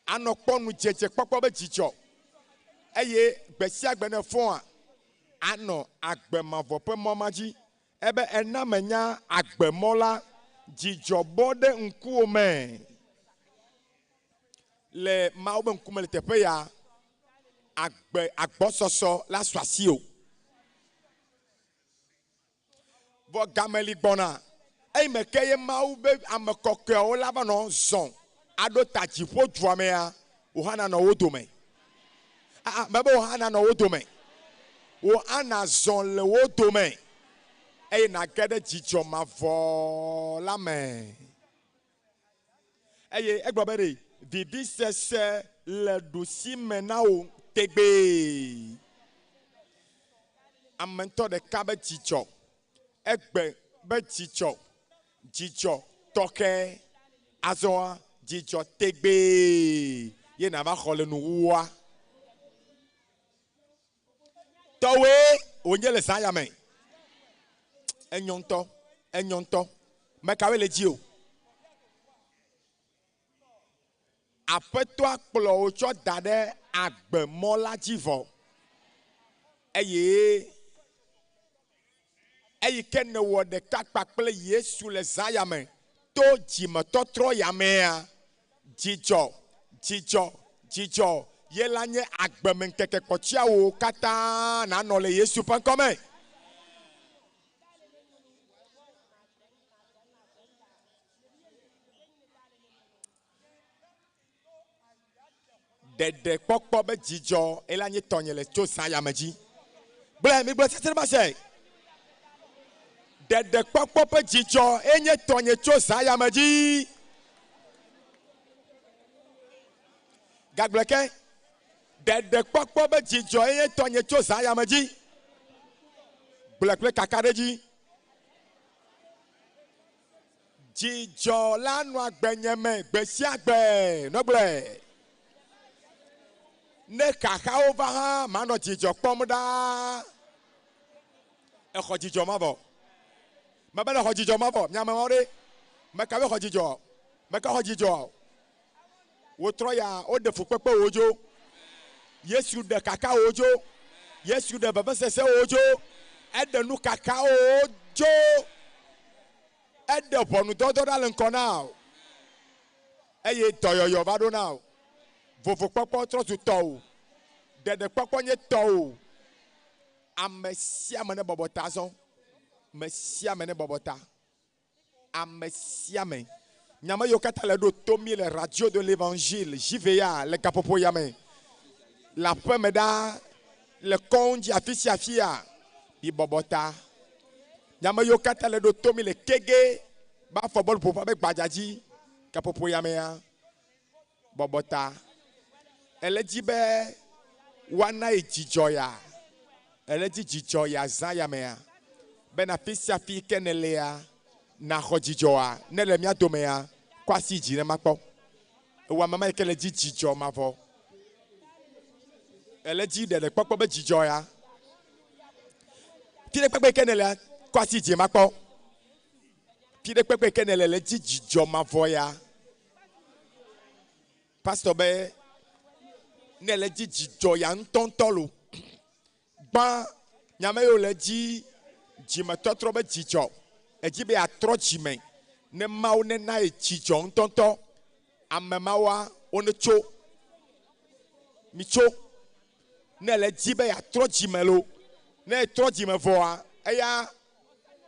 anɔ kpɔ ŋudzedzekpɔkpɔ be dzidzɔ, eye gbe sia gbe ne èfɔa, anɔ agbe mavɔ ƒe mɔ ma dzi. Ebe ena menya agbemɔ la, dzidzɔ bɔ ɖe ŋkuwò me. Le Mawu be ŋkume le teƒe ya, agbe agbɔsɔsɔ la su asiwò. Vɔ game li gbɔna, eyime ke ye Mawu be ame kɔkɔeawo la va nɔ zɔ aɖo ta dziƒo dua mea, wò hã nanɔ wo dome. Aa, mebe wò hã nanɔ wo dome. Wò hã nàzɔ le wo dome eye nàge ɖe dzidzɔ mavɔ la me. Eye egblɔ be ɖe vivisese le ɖusi me na wò tegbee. Ame ŋutɔ ɖeka be dzidzɔ, egbe be dzidzɔ, Dzidzɔ tɔxɛ. Azɔa, dzidzɔ tegbee ye nàva xɔ le nuwuwua. Tɔwòe wònye le zã ya me. Enyo ŋutɔ, enyo ŋutɔ. Mekawoe le edzi o? Aƒetɔa kplɔ wò tsɔ da ɖe agbe mɔ la dzi vɔ, eye eyi ke nèwɔ ɖeka kpakple Yesu le zã ya me to dzimetɔtrɔ ya mea, dzidzɔ, dzidzɔ, dzidzɔ ye la nye agbemeŋkeke kpɔtɔeawo katã nànɔ le Yesu ƒe ŋkɔ me. Ɖeɖekpɔkpɔ be dzidzɔ ela nye tɔnye le tso zã ya me dzi. Gblɔe, migblɔe sesẽ ɖe mase. Ɖeɖekpɔkpɔ ƒe dzidzɔ enye tɔnye tso zã ya me dzi. Gagblɔe ke. Ɖeɖekpɔkpɔ be dzidzɔ enye tɔnye tso zã ya me dzi. Gblɔe kple kakaɖedzi. Dzidzɔ la nɔa gbenye me gbe sia gbe. Nɔgblɔe. Ne xaxawo va hã, manɔ dzidzɔ kpɔm ɖaa. Exɔ dzidzɔ mavɔ. Mebe nexɔ dzidzɔ mavɔ. Mi amewo ɖe, mekawoe xɔ dzidzɔ? Meka xɔ dzidzɔ? Wotrɔ ya, woɖe fukpekpe wo dzo. Yesu ɖe kaka wo dzo. Yesu ɖe vevesese wo dzo. Eɖe nukakawo dzo. Eɖe ʋɔnudɔdɔ ɖa le ŋkɔ na wò, eye dɔyɔyɔ va ɖo na wò. Vovokpɔkpɔ trɔ zu tɔwò, ɖeɖekpɔkpɔ nye tɔwò. Ame sia ame nebɔbɔ ta azɔ. Ame sia ame nebɔbɔ ta. Ame sia ame. Nya me yiwo katã le ɖo to mí le Radio de l'Evangile, JVA, le gaƒoƒo ya me, le aƒe me ɖaa, le kɔŋdzi afi sia afia, mibɔbɔ ta. Nya me yiwo katã le ɖo to mí le kege be afɔ bɔluƒoƒea be gbadza dzi gaƒoƒo ya mea, bɔbɔ ta. Ele dzi be woana ye dzidzɔ ya. Ele dzi dzidzɔ ya zã ya mea? Bena fi sia fi ke nèlea, nàxɔ dzidzɔa? Ne le mía domea, kɔ asi dzi ne makpɔ. Ewɔ ame ma yi ke le dzi dzidzɔ mavɔ. Ele dzi ɖeɖekpɔkpɔ be dzidzɔ ya. Fi ɖe kpekpe yi ke nèlea, kɔ asi dzi makpɔ. Fi ɖe kpekpe yi ke nèle le dzi dzidzɔ mavɔ ya. Pastor be ne le dzi dzidzɔ ya ŋutɔŋutɔ lo. Gbã nyame yiwo le dzi dzimetɔtrɔ be dzidzɔ. Edzi be yeatrɔ dzime ne Mawu nena ye dzidzɔ ŋutɔŋutɔ. Ame mawoa wone tso. Mitso. Ne le dzi be yeatrɔ dzime lo. Ne etrɔ dzime vɔa eya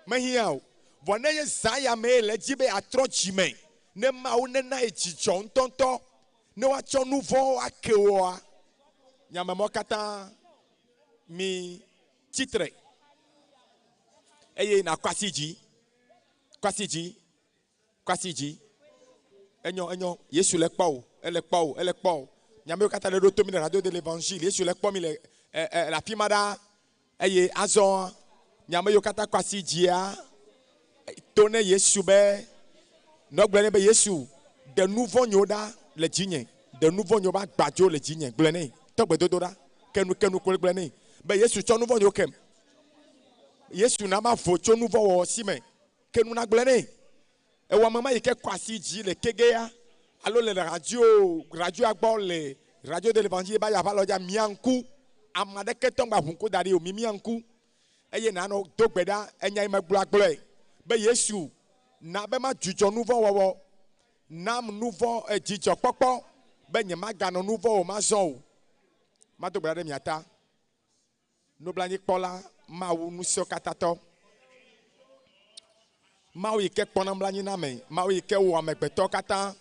mehiã o. Vɔ ne nye zã ya mee le edzi be yeatrɔ dzime ne Mawu nena ye dzidzɔ ŋutɔŋutɔ ne woatsɔ nu vɔ̃wo ake woa, nyamemɔ katã mi tsitre eye nàkɔ asi dzi, kɔ asi dzi, kɔ asi dzi. Enyo, enyo, Yesu le kpɔ wò, ele kpɔ wò, ele kpɔ wò. Nyamewo katã le ɖo to mi le Radio de l'Evangile. Yesu le kpɔ mi le, e, e, le afi ma ɖaa. Eye azɔ nye ame yiwo katã kɔ asi dzia to ne Yesu be, nɔ gblɔe nɛ be, Yesu, ɖe nu vɔ̃ nyewo ɖa le dzinye, ɖe nu vɔ̃ nyewo be agbadzo le dzinye. Gblɔe nɛ. Tɔ gbedodo ɖa. Ke nu, ke nu koe gblɔe nɛ be, Yesu, tsɔ nu vɔ̃ nyewo kem. Yesu, na mavo tso nu vɔ̃ wɔwɔ si me. Ke nu nagblɔe nɛ. Ewɔ ame ma yi ke kɔ asi dzi le kegea alo le radio, radioa gbɔ le Radio de l'Evangile ba yava lɔ dza mia ŋku. Ame aɖeke tɔ ŋgba ʋu ŋku da ɖi o, mi mia ŋku. Eye nanɔ do gbe ɖa, enya yi megblɔa gblɔe be Yesu, na be madzudzɔ nu vɔ̃ wɔwɔ. Nam nu vɔ̃, dzidzɔ kpɔkpɔ be nyemaganɔ nu vɔ̃ wɔm azɔ o. Mado gbe ɖa ɖe mia ta. Nublanuikpɔla, Mawu ŋusẽkatãtɔ, Mawu yi ke kpɔna nublanui na ame, Mawu yi ke wɔ amegbetɔ katã,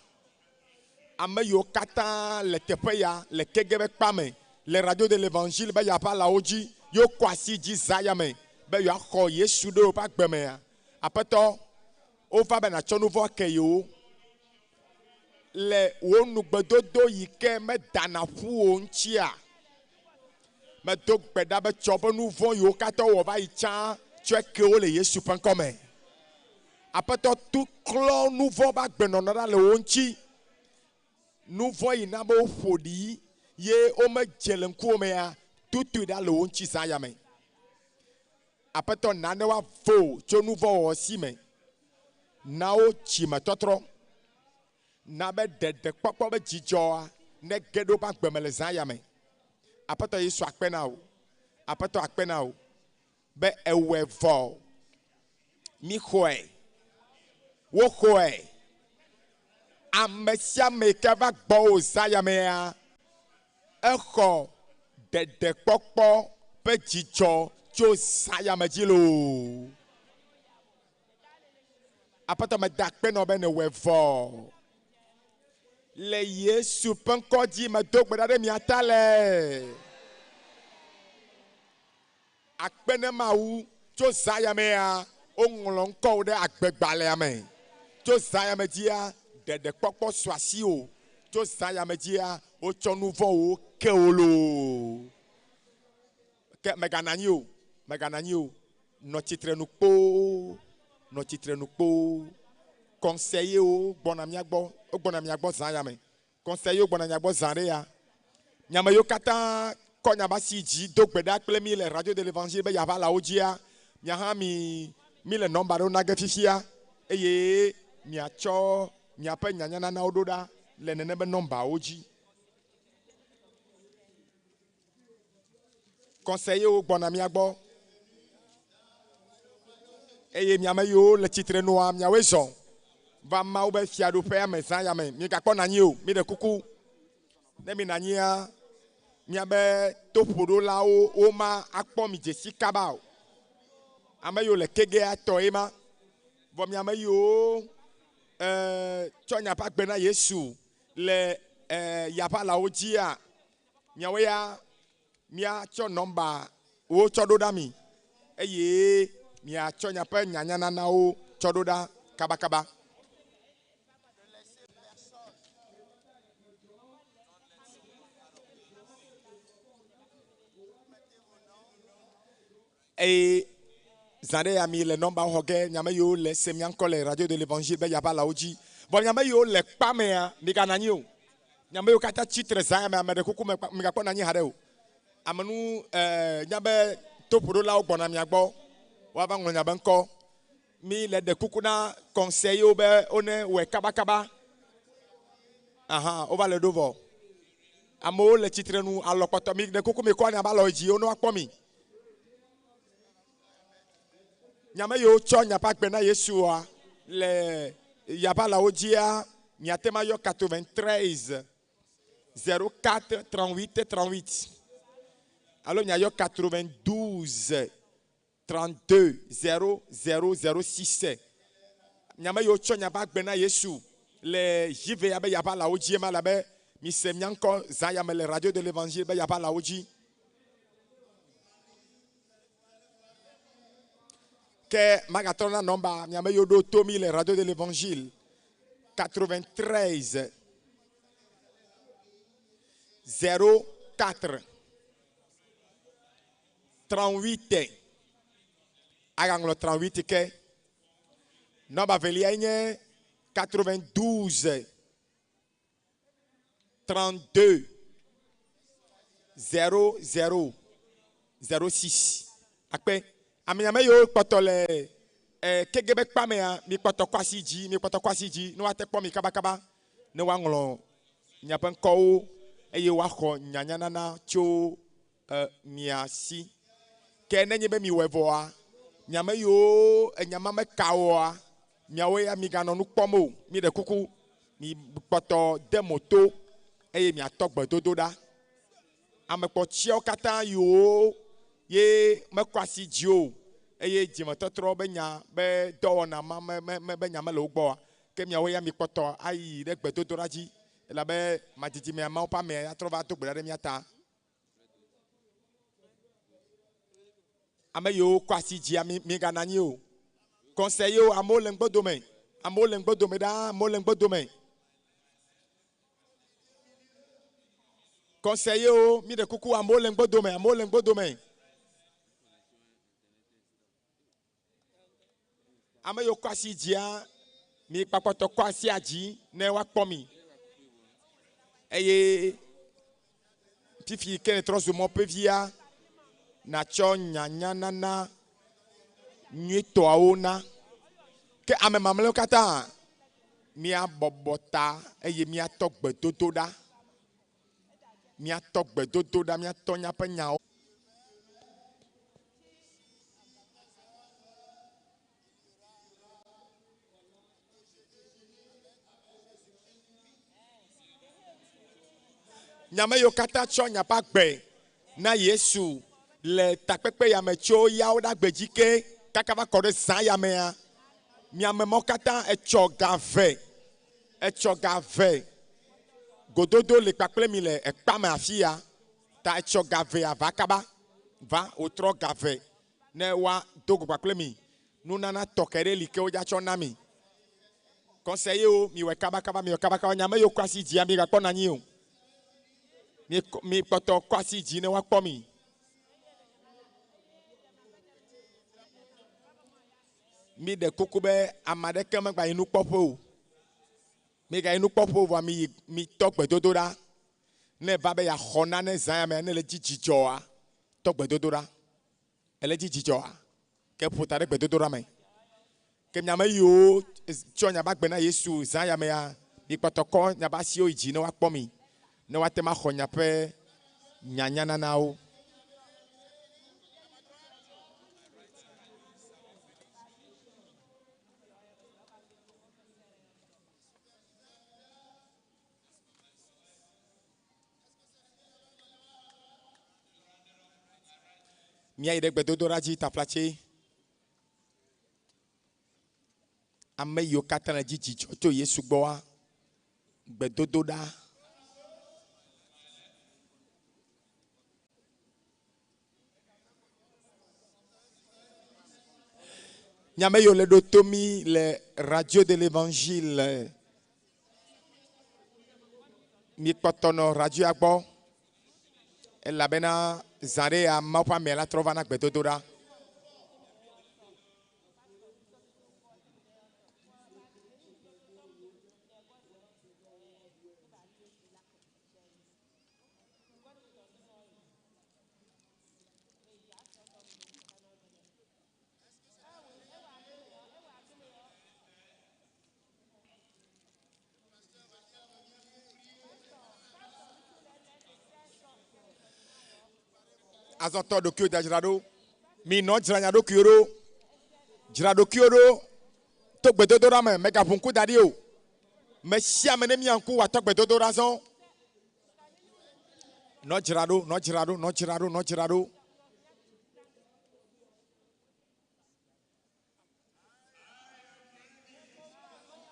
ame yiwo katã le teƒe ya le kege be kpa me le Radio de l'Evangile be yaʋalawo dzi ye wokɔ asi dzi zã ya me be yewoaxɔ Yesu ɖe woƒe agbe mea, Aƒetɔ, wova be nàtsɔ nuvɔ̃ ake yewo le wò nugbedodo yi ke medana ƒu o ŋutia. Medo gbe ɖa be tsɔ woƒe nu vɔ̃ yiwo katã wowɔ va yi tsã tsɔe ke wo le Yesu ƒe ŋkɔ me. Aƒetɔ, tu klɔ nu vɔ̃ ƒe agbenɔnɔ ɖa le wo ŋuti. Nu vɔ̃ yi na be woƒo ɖi ye womedze le ŋkuwò mea, tutui ɖa le wo ŋuti zã ya me. Aƒetɔ, na ne woavo tso nu vɔ̃ wɔwɔ si me. Na wo dzimetɔtrɔ. Na be ɖeɖekpɔkpɔ be dzidzɔa nege ɖe woƒe agbe me le zã ya me. Aƒetɔ Yesu akpe na wò. Aƒetɔ akpe na wò be èwɔe vɔ. Míxɔe. Woxɔe. Ame sia ame yi ke va gbɔwò zã ya mea, exɔ ɖeɖekpɔkpɔ ƒe dzidzɔ tso zã ya me dzi loo. Aƒetɔ, meda akpe nɔ be nèwɔe vɔ. Le Yesu ƒe ŋkɔ dzi medo gbe ɖa ɖe mia ta le. Akpe ne Mawu, tso zã ya mea, woŋlɔ ŋkɔwò ɖe agbegbalẽa me. Tso zã ya me dzia, ɖeɖekpɔkpɔ su asiwò. Tso zã ya me dzia, wotsɔ nu vɔ̃wo ke wò loo. Ke mèganɔ anyi o, mèganɔ anyi o. Nɔ tsitrenu kpoo, nɔ tsitrenu kpoo. Kɔnsɛyewo gbɔna mía gbɔ, wogbɔna mia gbɔ zã ya me. Kɔnsɛyewo gbɔna mia gbɔ zã ɖe ya. Mi ame yiwo katã kɔ miaƒe asi dzi do gbe ɖa kple mí le Radio de l'Evangile be yeava lãwo dzia, mia hã mi, míle nɔmba ɖewo na ge fifia eye miatsɔ miaƒe nyanyananawo ɖo ɖa le nene be nɔmbawo dzi. Kɔnsɛyewo gbɔna mía gbɔ eye mi ame yiwo le tsitre nua miawoe zɔ va Mawu be fiaɖuƒea me zã ya me. Migakpɔ nɔ anyi o, miɖe kuku. Ne mi nɔ anyia, miabe toƒoɖolawo woma akpɔ mi dzesi kaba o. Ame yiwo le kegea tɔe ma. Vɔ mi ame yiwo e, tsɔ miaƒe agbe na Yesu le e, yaʋalawo dzia, Miawo ya miatsɔ nɔmba wo tsɔ ɖo ɖa mi eye miatsɔ miaƒe nyanyananawo tsɔ ɖo ɖa kabakaba. Eye zã ɖe ya mi le nɔmba xɔ ge miame yiwo le se mia ŋkɔ le radio de l'evangile be yava la wo dzi. Vɔ miame yiwo le kpa mea, miganɔ anyi o. Miame yiwo katã tsitre zã ya me, ame ɖe kuku me migakpɔ nɔ anyi haɖe o. Ame nu eh, nya be toƒoɖolawo gbɔna mia gbɔ, woava ŋlɔ miabe ŋkɔ. Mi le ɖe kuku na conseiller be wone wɔe kabakaba. Aha, wova le ɖo vɔ. Amewo le tsitre nu alɔ kpɔtɔ mi ɖe kuku mi kɔ miabe alɔ dzi wone woakpɔ mi. Nyame yiwo tsɔ miaƒe agbe na Yesua le yabalawo dzia, miate ŋu ayɔ 93 04 38 38 alo miayɔ 92 32 0 0 0 6. Nyame yiwo tsɔ miaƒe agbe na Yesu le zive ya be yabalawo dzi ema labe mise mia ŋkɔ zã ya me le radio de l'evangile be yabalawo dzi. Ke magatrɔ na nɔmba miame yiwo ɖo to mi le radio de l'evangile 93 04 38 agaŋlɔ 38 ke. Nɔmba velia nye 92 32 00 06. Akpe. Ame ame yiwo kpɔtɔ le eh, kege be kpa mea, mi kpɔtɔ kɔ asi dzi, mi kpɔtɔ kɔ asi dzi ne woate kpɔ mi kabakaba ne woaŋlɔ miaƒe ŋkɔwo eye woaxɔ nyanyanana tso eh, mia si. Ke nenye be miwɔe vɔa, miame yiwo enya ma meka oa, miawo ya miganɔ nu kpɔm o. Miɖe kuku, mi kpɔtɔ de mo to eye miatɔ gbedodo ɖa. Ame kpɔtsiawo katã yiwo ye mekɔ asi dzi o eye dzimetɔtrɔ be nya be dɔwɔna ma me me me be nya mele wo gbɔa, ke miawo ya mikpɔtɔ ayi ɖe gbedodoɖa dzi elabe madzidzi mea Mawu ƒe amea ya trɔ va do gbe ɖa ɖe mía ta. Ame yiwo kɔ asi dzia mi miganɔ anyi o. Conseiller amewo le ŋgbodome, amewo le ŋgbodome ɖaa, amewo le ŋgbodome. Conseiller mi ɖe kuku amewo le ŋgbodome, amewo le ŋgbodome. Ame yiwo kɔ asi dzia, mi kpakpɔtɔ kɔ asia dzi ne woakpɔ mi. Eye fifi ke ne trɔ zu mɔ ƒe via, natsɔ nyanyanana nyuitɔawo na. Ke ame mamlɛwo katã, míabɔbɔ ta eye míatɔ gbedodo ɖa. Míatɔ gbedodo ɖa, míatɔ míaƒe nyawo. Nyame yiwo katã tsɔ nyaƒe agbe na Yesu le takpekpe ya me tso yawo ɖe agbe dzi ke kaka va kɔ ɖe zã ya mea, miame mawo katã etsɔ ga ve, etsɔ ga ve. Gododo li kpakple mi le ekpa me afi ya. Ta etsɔ ga vea va kaba, va wòtrɔ ga ve ne woado go kpakple mi. Nunana tɔxɛ ɖe li ke wodza tsɔ na mi. Conseiller miwɔe kabakaba, miwɔe kabakaba. Nyame yiwo kɔ asi dzia, migakpɔ nɔ anyi o. Mi mi kpɔtɔ kɔ asi dzi ne woakpɔ mi. Mi ɖe kuku be ame aɖeke megba yi nukpɔƒe o. Migayi nukpɔƒe o vɔa miyi mitɔ gbedodo ɖa. Ne va be yeaxɔ nane zã ya mea, ne le dzi dzidzɔa, tɔ gbedodo ɖa. Ele dzi dzidzɔa, ke ƒo ta ɖe gbedodoɖa me. Ke miame yiwo tsɔ miaƒe agbe na Yesu zã ya mea, mikpɔtɔ kɔ miaƒe asiwo yi dzi ne woakpɔ mi, ne woate ŋu axɔ miaƒe nyanyananawo. Míayi ɖe gbedodoɖa dzi taflatse. Ame yiwo katã le dzi dzidzɔ tso Yesu gbɔa, gbedodoɖa. Nyame yiwo le ɖo to mí le Radio de l'Evangile, mikpɔtɔ nɔ radioa gbɔ elabena zã ɖe ya Mawu ƒe amea la trɔ va na gbedodoɖa. Azɔ tɔ ɖokuiwò dzadzra ɖo. Minɔ dzra mia ɖokuiwo ɖo. Dzra ɖokuiwò ɖo to gbedodoɖa me. Mègaʋu ŋku da ɖi o. Me sia ame ne mia ŋku wòatɔ gbedodoɖa azɔ. Nɔ dzra ɖo, nɔ dzra ɖo, nɔ dzra ɖo, nɔ dzra ɖo.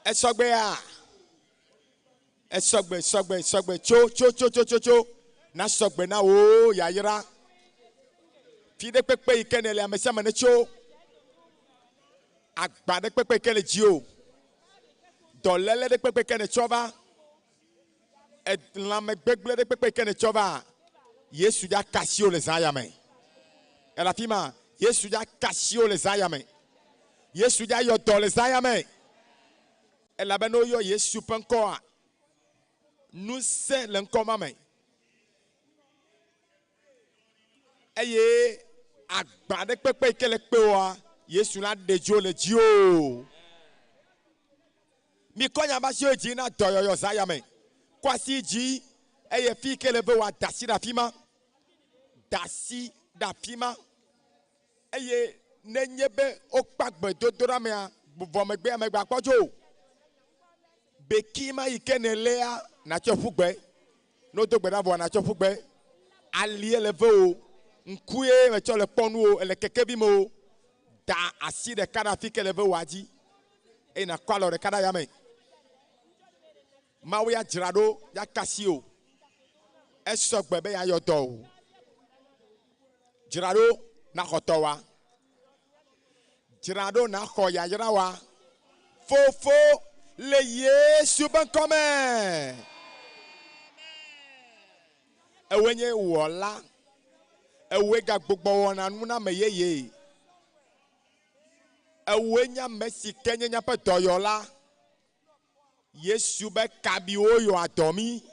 Esɔgbea? Esɔgbe, sɔgbe, sɔgbe, tso, tso, tso, tso, tso, tso. Na sɔgbe na wò yayra. Fi ɖe kpekpe yi ke nèle ame sia ame netso. Agba ɖe kpekpe yi ke le dziwò. Dɔléle ɖe kpekpe yi ke nètsɔ va. Lãmegbegblẽ ɖe kpekpe yi ke nètsɔ va. Yesu dza ka asiwò le zã ya me. Ele afi ma. Yesu dza ka asiwò le zã ya me. Yesu dza yɔ dɔ le zã ya me. Elabe ne woyɔ Yesu ƒe ŋkɔa, ŋusẽ le ŋkɔ ma me. Eye agba ɖe kpekpe yi ke le kpewoa, Yesu la ɖe dzo le dziwò. Mikɔ miaƒe asiwo dzi na dɔyɔyɔ zã ya me. Kɔ asi dzi eye fi yi ke le be wòada asi ɖe afi ma. Da asi ɖe afi ma. Eye nenye be wokpa gbedodoɖa mea, vɔ megbea megbakpɔ dzo o. Beki ma yi ke nèléa, nàtsɔe ƒu gbe. Ne wodo gbe ɖa vɔa, nàtsɔ ƒu gbe. Alie le ve wò, ŋkue metsɔ le kpɔ nu o, èle kekevi me o, da asi ɖeka ɖe afi ke le ve wòa dzi eye nàkɔ alɔ ɖeka ɖe ayame. Mawu ya dzra ɖo ya kasi o. Esɔ gbe be yeayɔ dɔ o. Dzra ɖo naxɔ tɔwa. Dzra ɖo naxɔ yayra wa. Fofo le Yesu be ŋkɔ me. Ewoe nye wɔla. Ewoe gagbugbɔ wɔna nu na ame yeye. Ewoe nye ame si ke nye míaƒe dɔyɔla. Yesu be kabiwo yɔa dɔ mí.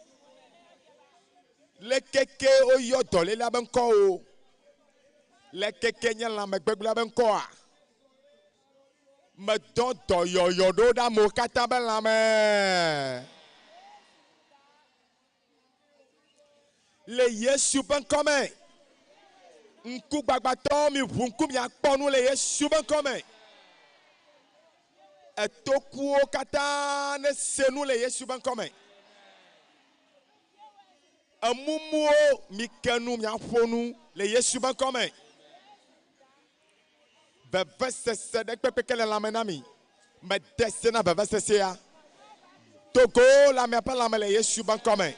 Le keke woyɔ dɔlélea be ŋkɔ o, le keke nye lãmegbegblẽa be ŋkɔa, medɔ dɔyɔyɔ ɖo ɖe amewo katã be lãme. Le Yesu ƒe ŋkɔ me. Ŋkugbagbatɔwo mi ʋu ŋku miakpɔ nu le Yesu ƒe ŋkɔ me. Etokuwo katã nese nu le Yesu ƒe ŋkɔ me. Emumuwo mike nu miaƒo nu le Yesu ƒe ŋkɔ me. Vevesese ɖe kpekpe ke le lãme na mi. Mede se na vevesesea. Do go le amea ƒe lãme le Yesu ƒe ŋkɔ me.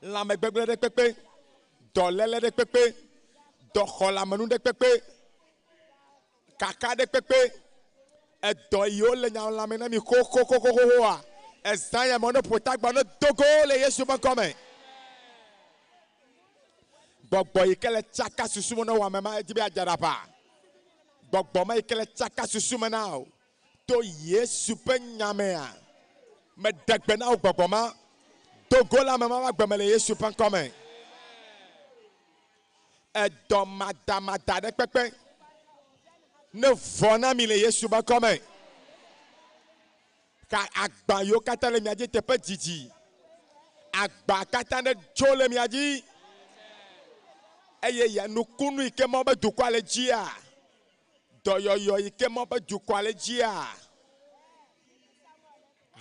Lãmegbegblẽ ɖe kpekpe, dɔléle ɖe kpekpe, dɔxɔleamenu ɖe kpekpe, kaka ɖe kpekpe, edɔ yiwo le nya lãme na mi xoxoxoxoxoa, ezã ya me ne ƒo tagbɔ ne do go le Yesu ƒe ŋkɔ me. Gbɔgbɔ yi ke le tsaka susu me na wò ame ma edi be yeadze aɖaʋa. Gbɔgbɔ ma yi ke le tsaka susu me na wò to Yesu ƒe nya mea, meɖe gbe na wò gbɔgbɔ ma, do go le ame ma ƒe agbe me le Yesu ƒe ŋkɔ me. Edɔ madamada ɖe kpekpe ne vɔ na mi le Yesu ƒe ŋkɔ me. Ka agba yiwo katã le mia dzi teƒe didi. Agba katã ne dzo le mia dzi. Eye ya nukunu yi ke Mawu be dukɔa le dzia, dɔyɔyɔ yi ke Mawu be dukɔa le dzia,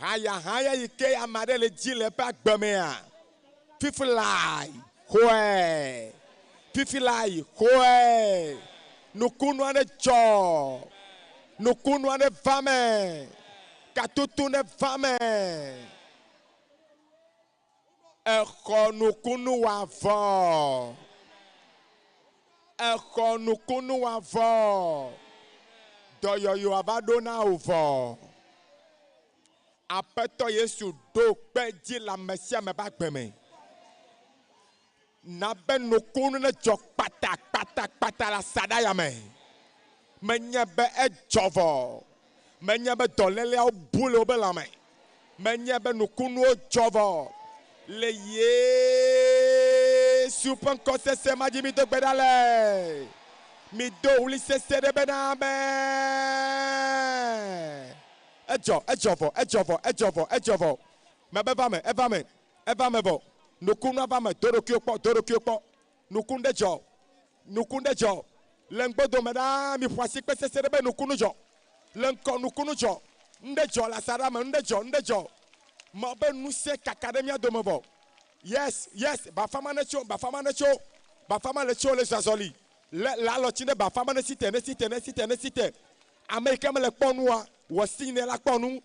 hayahaya yi ke ame aɖe le dzi le eƒe agbe mea, fifi lae xɔe, fifi lae xɔe. Nukunu aɖe dzɔ, nukunu aɖe va me, katutu ne va me. Exɔ nukunu wa vɔ. Exɔ nukunu wa vɔ. Dɔyɔyɔa va ɖo na wò vɔ. Aƒetɔ Yesu ɖo kpe dzi le ame sia ame ƒe agbe me. Na be nukunu nedzɔ kpatakpatakpata le asaɖa ya me. Menye be edzɔ vɔ. Menye be dɔléleawo bu le wobe lãme. Menye be nukunuwo dzɔ vɔ. Le Yesu ƒe ŋkɔ sese ma dzi mido gbe ɖa le. Mido ɣli sese ɖe bena Amen. Edzɔ, edzɔ vɔ, edzɔ vɔ, edzɔ vɔ, edzɔ vɔ. Mebe eva me, eva me, eva me vɔ. Nukunua va me, do ɖokuiwò kpɔ, do ɖokuiwò kpɔ. Nukunu ɖe dzɔ. Nukunu ɖe dzɔ. Le ŋgbodome ɖaa, miƒo asikpe sesẽ ɖe be nukunu dzɔ. Le ŋkɔ nukunu dzɔ. Nuɖe dzɔ le asaɖa me, nuɖe dzɔ, nuɖe dzɔ. Mawu be ŋusẽ kaka ɖe mía dome vɔ. Yes, yes, bafama ne tso, bafama ne tso, bafama le tso le zɔzɔli. Le, le alɔtsi ɖe bafama ne site, ne site, ne site, ne site. Ame yi ke mele kpɔ nua, wɔ signe ne la kpɔ nu.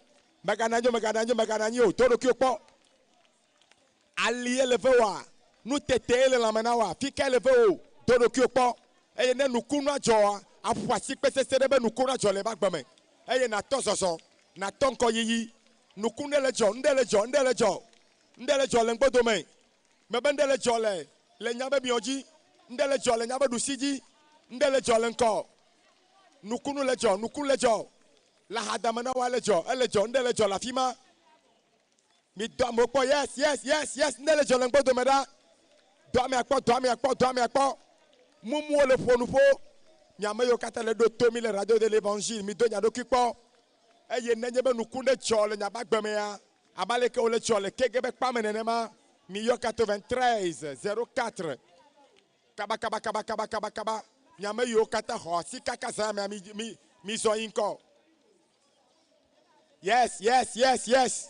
Mègana anyi o, mègana anyi o, mègana anyi o. Do ɖokuiwò kpɔ. Ali ye le ve wòa? Nu tetee le lãme na wòa? Fikae le ve wò? Do ɖokuiwò kpɔ. Eye ne nukunua dzɔa, aƒu asikpe sesẽ ɖe be nukunua dzɔ le eƒe agbe me. Eye nàtɔ zɔzɔ, nàtɔ ŋkɔyiyi. Nukunu ɖe le dzɔ, nuɖe le dzɔ, nuɖe le dzɔ. Nuɖe le dzɔ le ŋgbodome. Mebe nuɖe le dzɔ le, le nyabe miɔ dzi. Nuɖe le dzɔ le nyabe ɖusi dzi. Nuɖe le dzɔ le ŋkɔ. Nukunu le dzɔ, nukunu le dzɔ. Le axadame na wòa ele dzɔ, ele dzɔ, nuɖe le dzɔ le afima. Mi dɔ amewo kpɔ, yes, yes, yes, yes, nuɖe le dzɔ le ŋgbodome ɖa. Dɔ amea kpɔ, dɔ amea kpɔ, dɔ amea kpɔ. Mumuwo le ƒo nuƒo. Mi ame yiwo katã le ɖo to mi le Radio de l'Evangile, mi do mia ɖokui kpɔ. Eye nenye be nuku ɖe dzɔ le miaƒe agbe mea, abe aleke wòle dzɔ le kege be kpa me nenema, miyɔ 93 04 kaba kaba kaba kaba kaba kaba. Mi ame yiwo katã xɔ asi kaka zã mea, mi, mi, mizɔ yi ŋkɔ. Yes, yes, yes, yes.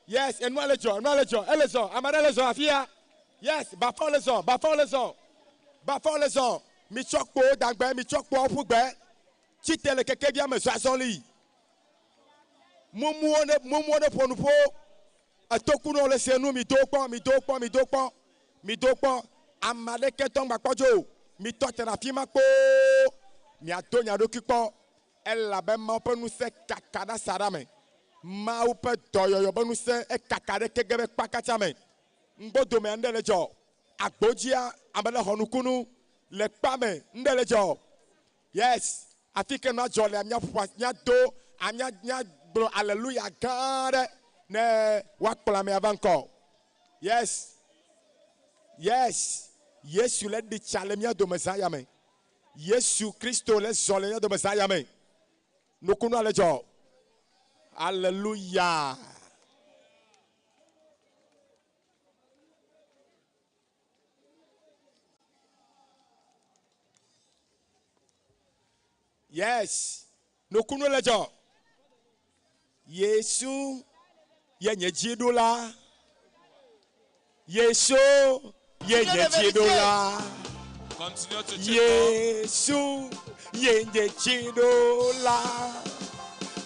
Yes, enua le dzɔ, enua le dzɔ, ele zɔ, ame aɖe le zɔ afia. Yes, bafawo le zɔ, bafawo le zɔ. Bafawo le zɔ. Mitsɔ kpowo da gbe, mitsɔ kpoawo ƒu gbe. Tsi te le kekevia me zɔ azɔli. Mumuwo ne, mumuwo ne ƒo nuƒo. Etokunɔwo le se nu, mido wo kpɔ, mido wo kpɔ, mido wo kpɔ, mido wo kpɔ. Ame aɖeke tɔ ŋgba kpɔ dzo o. Mitɔ te ɖe afi ma kpoo. Miado mia ɖokui kpɔ. Elabe Mawu ƒe ŋusẽ kaka ɖe asaɖa me. Mawu ƒe dɔyɔyɔ ƒe ŋusẽ ekaka ɖe kege be kpakatsa me. Ŋgbodomea ŋɖe le dzɔ. Agbodzia ame ɖe xɔ nukunu. Le kpa me ŋɖe le dzɔ. Yes, afi ke nua dzɔ lea, míaƒo asi, míado, mía, míagblɔ aleluya gã aɖe ne woakplɔ amea va ŋkɔ. Yes, yes, Yesu le ɖi tsa le mía dome zã ya me. Yesu Kristo le zɔ le mía dome zã ya me. Nukunua le dzɔ. Aleluya. Yes, nukunu le dzɔ. Yesu ye nye dziɖula. Yesu ye nye dziɖula. Yesu ye nye dziɖula.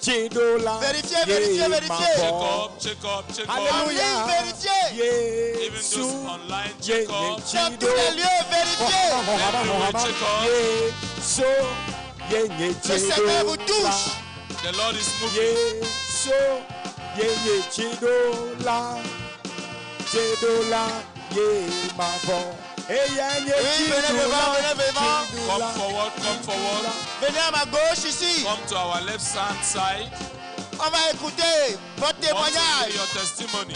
Dziɖula Vérifiez, vérifiez, ye vérifiez. Check mavɔ. up, check up, check up. Alléluia. En ligne, vérifiez. Even Yesu those online, ye check nye up. Dans tous les lieux, vérifiez. Everywhere, check up. Yesu ye nye Le Seigneur vous dziɖula. touche. The Lord is moving. Yesu ye nye dziɖula. Dziɖula ye mavɔ. Eya nye Oui, venez devant, dziɖula. venez devant. Come Dziɖula. forward, come forward. Venez à ma gauche ici. Come to our left hand side. On va écouter votre Want to hear témoignage. your testimony.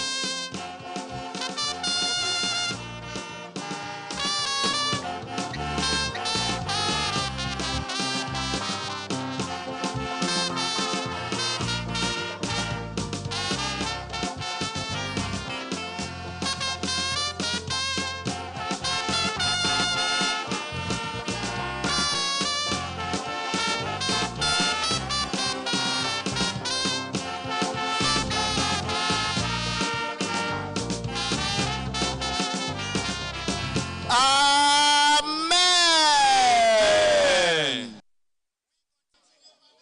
Amen.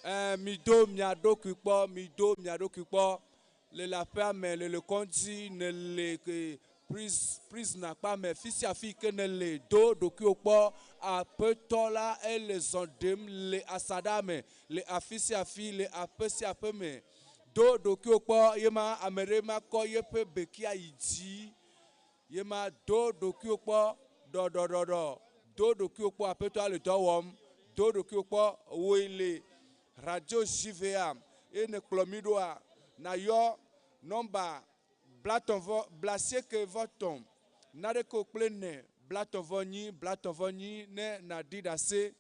Eh, mido mia ɖokui kpɔ, mido mia ɖokui kpɔ le le aƒea me, le le kɔdzi, ne le ke pris prisoner kpa me, fi sia fi ke ne le do ɖokuiwò kpɔ. Aƒetɔ la ele zɔ ɖem le asaɖa me, le afi sia fi, le aƒe sia aƒe me. Do ɖokuiwò kpɔ ye ma ame ɖe ma kɔ yeƒe bekia yi dzi. Ye ma do ɖokuiwò kpɔ ɖɔɖɔɖɔɖɔ. Do ɖokuiwò kpɔ aƒetɔa le dɔ wɔm. Do ɖokuiwò kpɔ woe le radio JVA ye ne kplɔ mi ɖoa na yɔ nɔmba blatɔ̃ vɔ blasieke vɔ tɔ̃ naɖeke kple ne blatɔ̃ vɔ nyi blatɔ̃ vɔ nyi ne naɖi ɖase.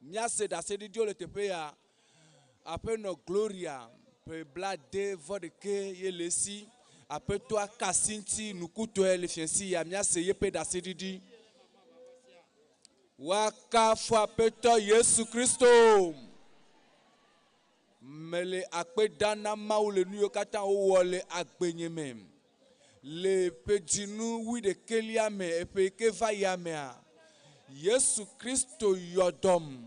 Míase ɖaseɖiɖiwo le teƒe ya. Aƒenɔ Gloria ƒe blade vɔ ɖeke ye le esi. Aƒetɔa ka asi ŋuti nukutɔe le fiasi ya míase yeƒe ɖaseɖiɖi. Woakafu Aƒetɔ Yesu Kristo. Mele akpe dam na Mawu le nu yiwo katã wòwɔ le agbenye me. Le ƒe dzinu wuiɖekɛlia me, eƒe yi ke va yia mea, Yesu Kristo yɔ dɔm.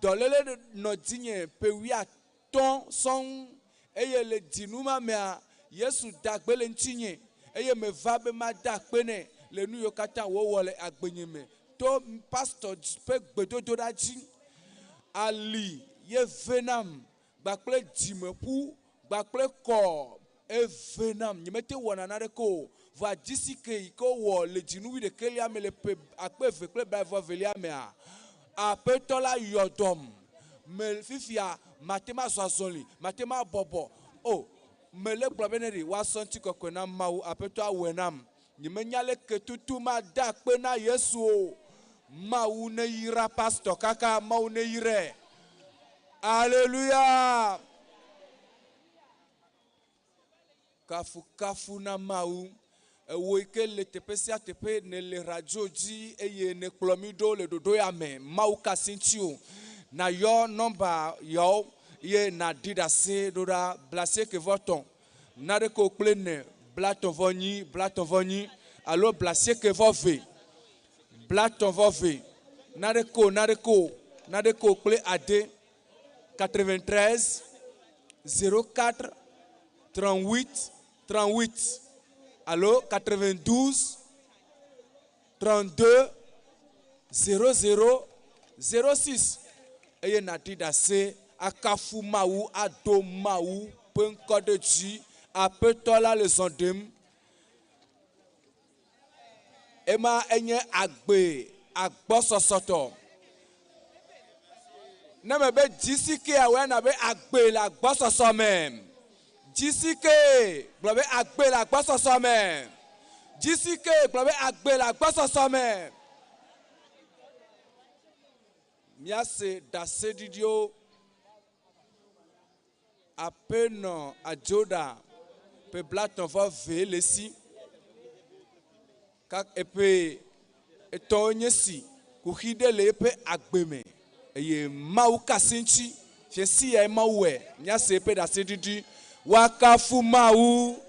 Dɔléle nɔ dzinye ƒe wuiatɔ̃ sɔŋ eye le dzinu ma mea, Yesu da gbe le ŋutinye eye meva be mada akpe nɛ le nu yiwo katã wòwɔ le agbenye me to pastɔ ƒe gbedodoɖa dzi. Ali ye ve nam gbakple dzimeƒu gbakple kɔ eve nam. Nyemete wɔna naneke o. Vɔa GCK yi ke wowɔ le dzinu wuiɖekɛlia me le ƒe akpe eve kple blaeve evelia mea, Aƒetɔ la yɔ dɔm. Me fifia mate ŋu azɔ azɔli, mate ŋu abɔbɔ o. Mele gblɔ be ne ɖe woasɔ ŋutikɔkɔe na Mawu, Aƒetɔ awɔe nam. Nyemenya leke tutu made akpe na Yesu o. Mawu neyra pastor kaka, Mawu neyrae. Aleluya! Kafukafu na Mawu. Ewò yi ke le teƒe sia teƒe nèle radio dzi eye nèkplɔ mí ɖo le ɖoɖo ya me, Mawu ka asi ŋutiwò. Nàyɔ nɔmba yawo ye nàɖi ɖase ɖo ɖa, blasieke vɔ tɔ̃, naɖeke kple ene, blatɔ̃ vɔ nyi, blatɔ̃ vɔ nyi alo blasieke vɔ ve, blatɔ̃ vɔ ve, naɖeke o, naɖeke o, naɖeke o kple ade, 93 04 38 38 alo 92 32 00 06 eye nàɖi ɖase akafu Mawu ado Mawu ƒe ŋkɔ ɖe dzi. Aƒetɔ la le zɔ ɖem. Ema enye agbe agbɔsɔsɔtɔ. Ne mebe GCK woyɔna be agbe le agbɔsɔsɔ me. GCK gblɔ be agbe le agbɔsɔsɔ me. GCK gblɔ be agbe le agbɔsɔsɔ me. Míase ɖaseɖiɖiwo. Aƒenɔ Adzoɖa ƒe blatɔ̃ vɔ ve le esi. Ka eƒe etɔ̃wo nye si kuxi ɖe le eƒe agbe me eye Mawu ka asi ŋuti. Fiasi yae Mawu wɔe. Míase eƒe ɖaseɖiɖi. Woakafu Mawu.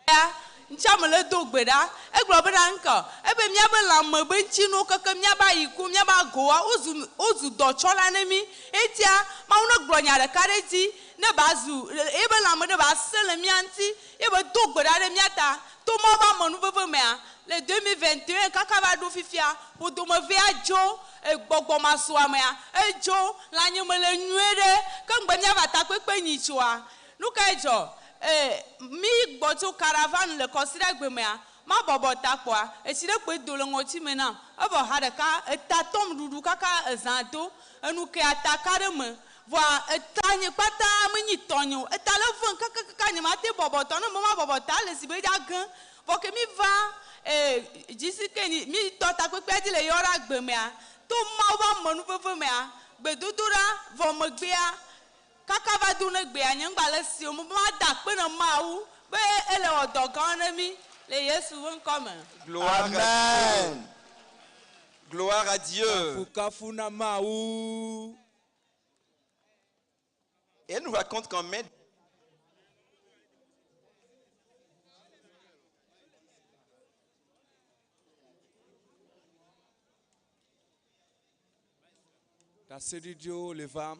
Ya ŋtsia mele do gbe ɖa. Egblɔ bena ŋkɔ ebe míabe lãme be ŋutinuwo keke míabe ayiku, míabe agowa wozu wozu dɔtsɔla ne mí. Etia Mawu ne gblɔ nya ɖeka ɖe dzi ne ba zu yebe lãme ɖe ba sẽ le mía ŋuti ye be do gbe ɖa ɖe mía ta. To Mawu be amenuveve mea, le 2021 kaka va ɖo fifia, ƒodomevea dzo, gbɔgbɔ masuamea edzo, lãnye me le nyuie ɖe. Ke ŋgbe míava takpekpe nyi tsoa. Nukae dzɔ? E, mí gbɔ tso caravan le kɔsiɖagbe mea, mabɔbɔ ta kpɔa, etsi ɖe kpoe do le ŋɔti me nam. Evɔ ha ɖeka, eta tɔm ɖuɖu kaka ezã do. Enu ke ata ka ɖe me. Vɔa eta nye kpata menyi tɔnye o. Eta le vem kakakaka nye mate bɔbɔ tɔ. Ne me mabɔbɔ ta le si be dza ge. Vɔ ke mí va, e, dzisi ke ni, mí tɔ takpekpea dzi le yɔɖa gbe mea, to Mawu be amenuveve mea, gbedodoɖa vɔ megbea, Kaka va do ne gbea nye ŋgba le si o me be mada akpe ne Mawu be ele wɔ dɔ gãwo ne mí le Yesu ƒe ŋkɔ me. Gloire à Dieu. Gloire à Dieu. Kafukafu na Mawu. Et elle nous raconte qu'en mai Ɖaseɖiɖiwo le vam.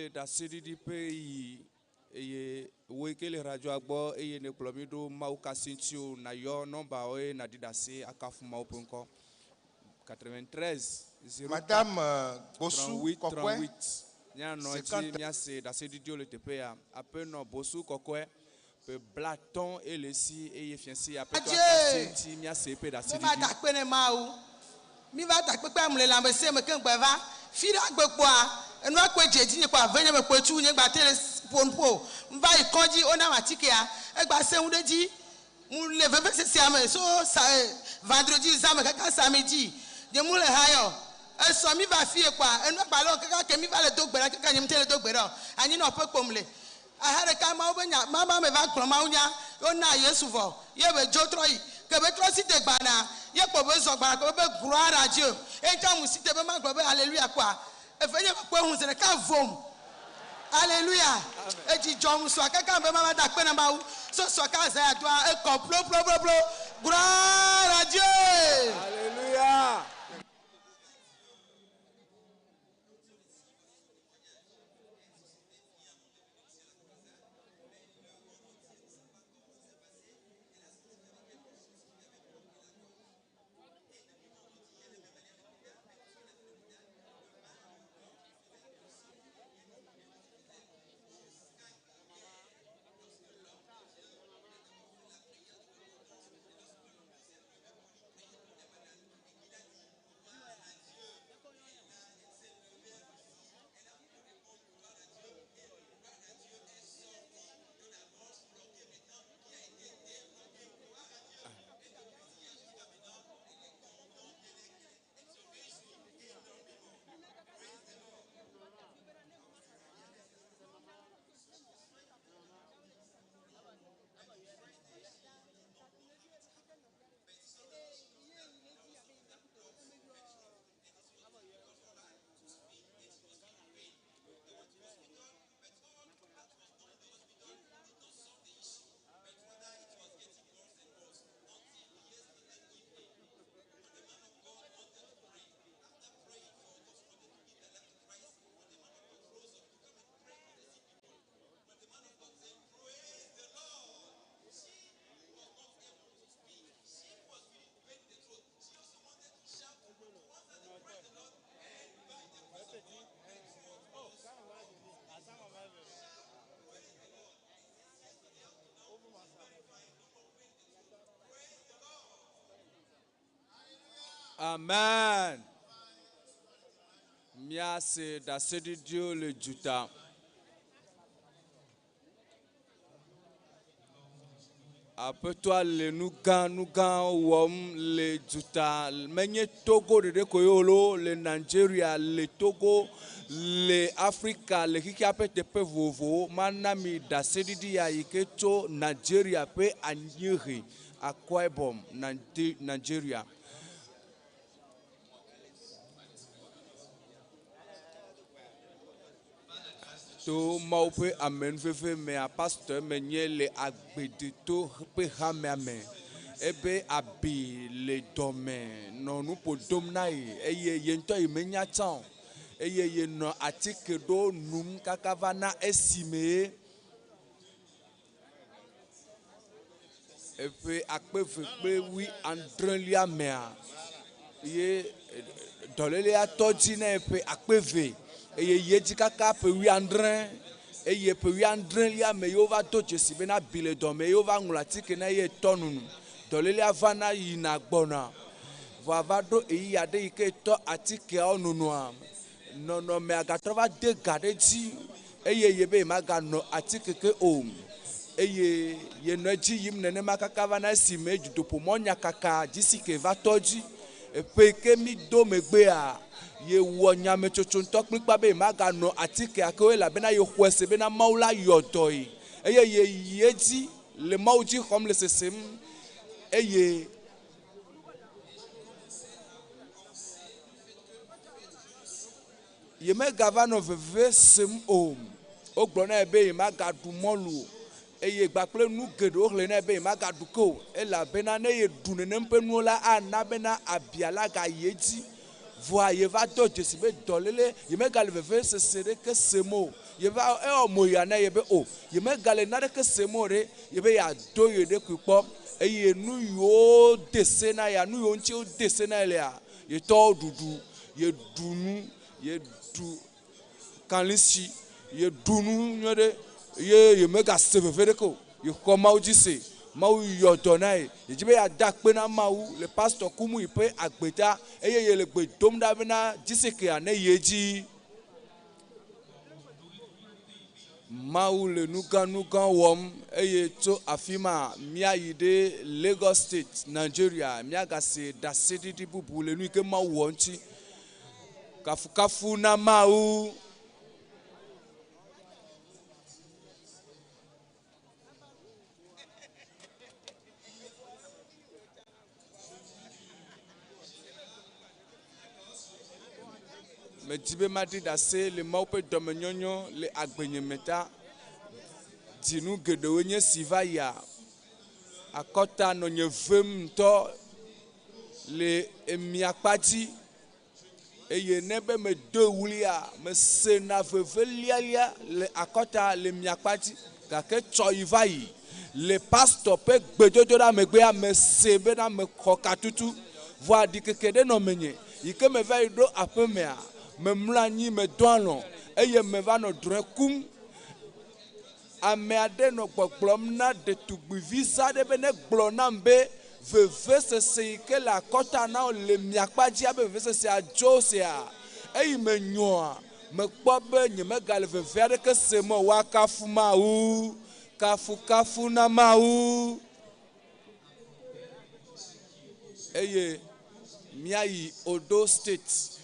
Míele ɖaseɖiɖi ƒe ɣeyiɣi eye wò yi ke le radioa gbɔ eye nèkplɔ mí ɖo Mawu kasi ŋuti o, nàyɔ nɔmbawo eye nàɖi ɖase akafu Mawu ƒe ŋkɔ. 93 04 Madame Bossou 38 Kɔkɔe, 38. Míanɔ edzi 50 míase ɖaseɖiɖiwo le teƒe ya. Aƒenɔ Bossou Kɔkɔe ƒe blatɔ̃ ye le esi eye fiẽsi Aƒetɔ Adze! akasi ŋuti míase eƒe Mi va ɖaseɖiɖi. da akpe ne Mawu. Mi va takpekpea mu le lãmesẽ me keŋ gbe va fi ɖe agbe kpɔa, enua kpɔe dze dzinye kpɔa ave nye me kpɔe tsu nye gba te le ƒo nuƒo o. Ŋva yi kɔdzi wo nam atikea, egba sẽ ŋu ɖe dzi. Mu le veve sesea me so sa vendredi zã me kaka samedi. Nye mu le ha yɔ. Esɔ mi va fiye kpɔa, enua gba lɔ kaka ke mi va le do gbe ɖa kaka nye mu te le do gbe ɖa o. Anyi nɔ ƒe kpom le. Aha ɖeka Mawu be nya mama me va gblɔ Mawu nya ye wo na Yesu vɔ ye be dzo trɔ yi ke be trɔ site gbana ye kpɔ be zɔ gbana kpɔ be gloire à Dieu ye ŋutɔ mu site be ma gblɔ be alleluia kpɔa efe nye me kpɔe hu zeɖeka vom alleluia edzi dzɔm sɔa kaka be ma va da akpe na Mawu so sɔ ka zã ya doa ekɔ ploploploplo gloire à Dieu. Alleluia. Amen. Míase ɖaseɖiɖiwo le duta. Aƒetɔa le nu gã nu gãwo wɔm le duta. Menye Togo ɖeɖe koe o loo, le Nigeria, le Togo, le Afrika, le xexea ƒe teƒe vovovowo. Mana mi ɖaseɖiɖi ya yi ke tso Nigeria ƒe anyiehe, Akwa Ibom, Nigeria. To Mawu ƒe amenuveve mea, pastor menye le agbedeto ƒe hamea me. Ebe abi le dɔme nɔ nuƒo dom na ye eye ye ŋutɔ yi menya tsã o eye yenɔ atike ɖewo num kaka va na esime Eƒe akpe eve kple wui adrelia mea, ye dɔlélea tɔ dzi nɛ ƒe akpe eve eye yi edzi kaka ƒe wuiadre eye ƒe wuiadrelia me ye wova do dzesi bena abi le dɔme ye wova ŋlɔ atike na ye tɔ nunu. Dɔlélea vana yina gbɔna. Vɔa va ɖo ɣeyiɣi aɖe yi ke tɔ atikeawo nonoa, nɔnɔmea gatrɔ va de ga ɖe edzi eye yebe yemaganɔ atike ke o. Eye yenɔ edzi yim nenema kaka va na esime dutoƒomɔ nyakaka GCK va tɔ edzi. Eƒe yi ke mído megbea, yewɔ nyametsotso ŋutɔ kplikpa be yemaganɔ atikea ke o elabena yexɔe se bena Mawu la yɔ dɔ ye. Eye yeyi edzi le Mawu dzi xɔm le sesem eye Yemegava nɔ veve sem o. Wogblɔ nɛ be yemagaɖu mɔlu o, eye kpakple nu geɖewo xlẽ nɛ be yemagaɖu ke o, elabena ne yeɖu nenem ƒe nuwo la, ana bena abia la gayi edzi. Vɔa yeva do dzesi be dɔléle yemegale vevesese ɖeke sem o. Yeva ewɔ moya na ye be o yemegale naneke sem o ɖe yebe yeado ye ɖokui kpɔ eye nu yiwo de se na ya nu yiwo ŋuti wode se na ye lea yetɔwo ɖuɖu yeɖu nu yeɖu kalisi yeɖu nu nyuie ɖe ye yemegase veve ɖeke o. Yexɔ Mawu dzi se. Mawu yɔ dɔ na ye. Yedzi be yeada akpe na Mawu le pastor Kumuyi ƒe agbe ta eye yele gbe dom ɖa bena dzisikea ne yi edzi. Mawu le nugãnugã wɔm eye tso afi ma míayi ɖe Lagos State, Nigeria, míagase ɖaseɖiɖi bubu le nu yi ke Mawu wɔ ŋuti. Kafukafu na Mawu. Medi be maɖi ɖase le Mawu ƒe dɔmenyonyo le agbenye me ta. Dzinu geɖewoe nye esi va yia. Akɔta nɔ nye vem ŋutɔ le emia kpa dzi eye ne be medo ɣlia, mesena veve lialia le akɔta le mia kpa dzi gake tsɔ yi va yi le pastor ƒe gbedodoɖa megbea, mese bena mexɔ katutu. Vɔa ɖikeke ɖe nɔ menye yi ke meva yi ɖo aƒemea, memlɔ anyi medɔ alɔ̃ eye meva nɔ drɔ̃e kum. Ame aɖe nɔ gbɔgblɔm na ɖetugbivi za aɖe be negblɔ nam be vevesese yi ke le akɔta na wò le mia kpa dzi abe vevesesea dzo sea. Eyi menyɔa, mekpɔ be nyemegale veve aɖeke sem o. Woakafu Mawu! Kafukafu na Mawu! Eye míayi Odo State.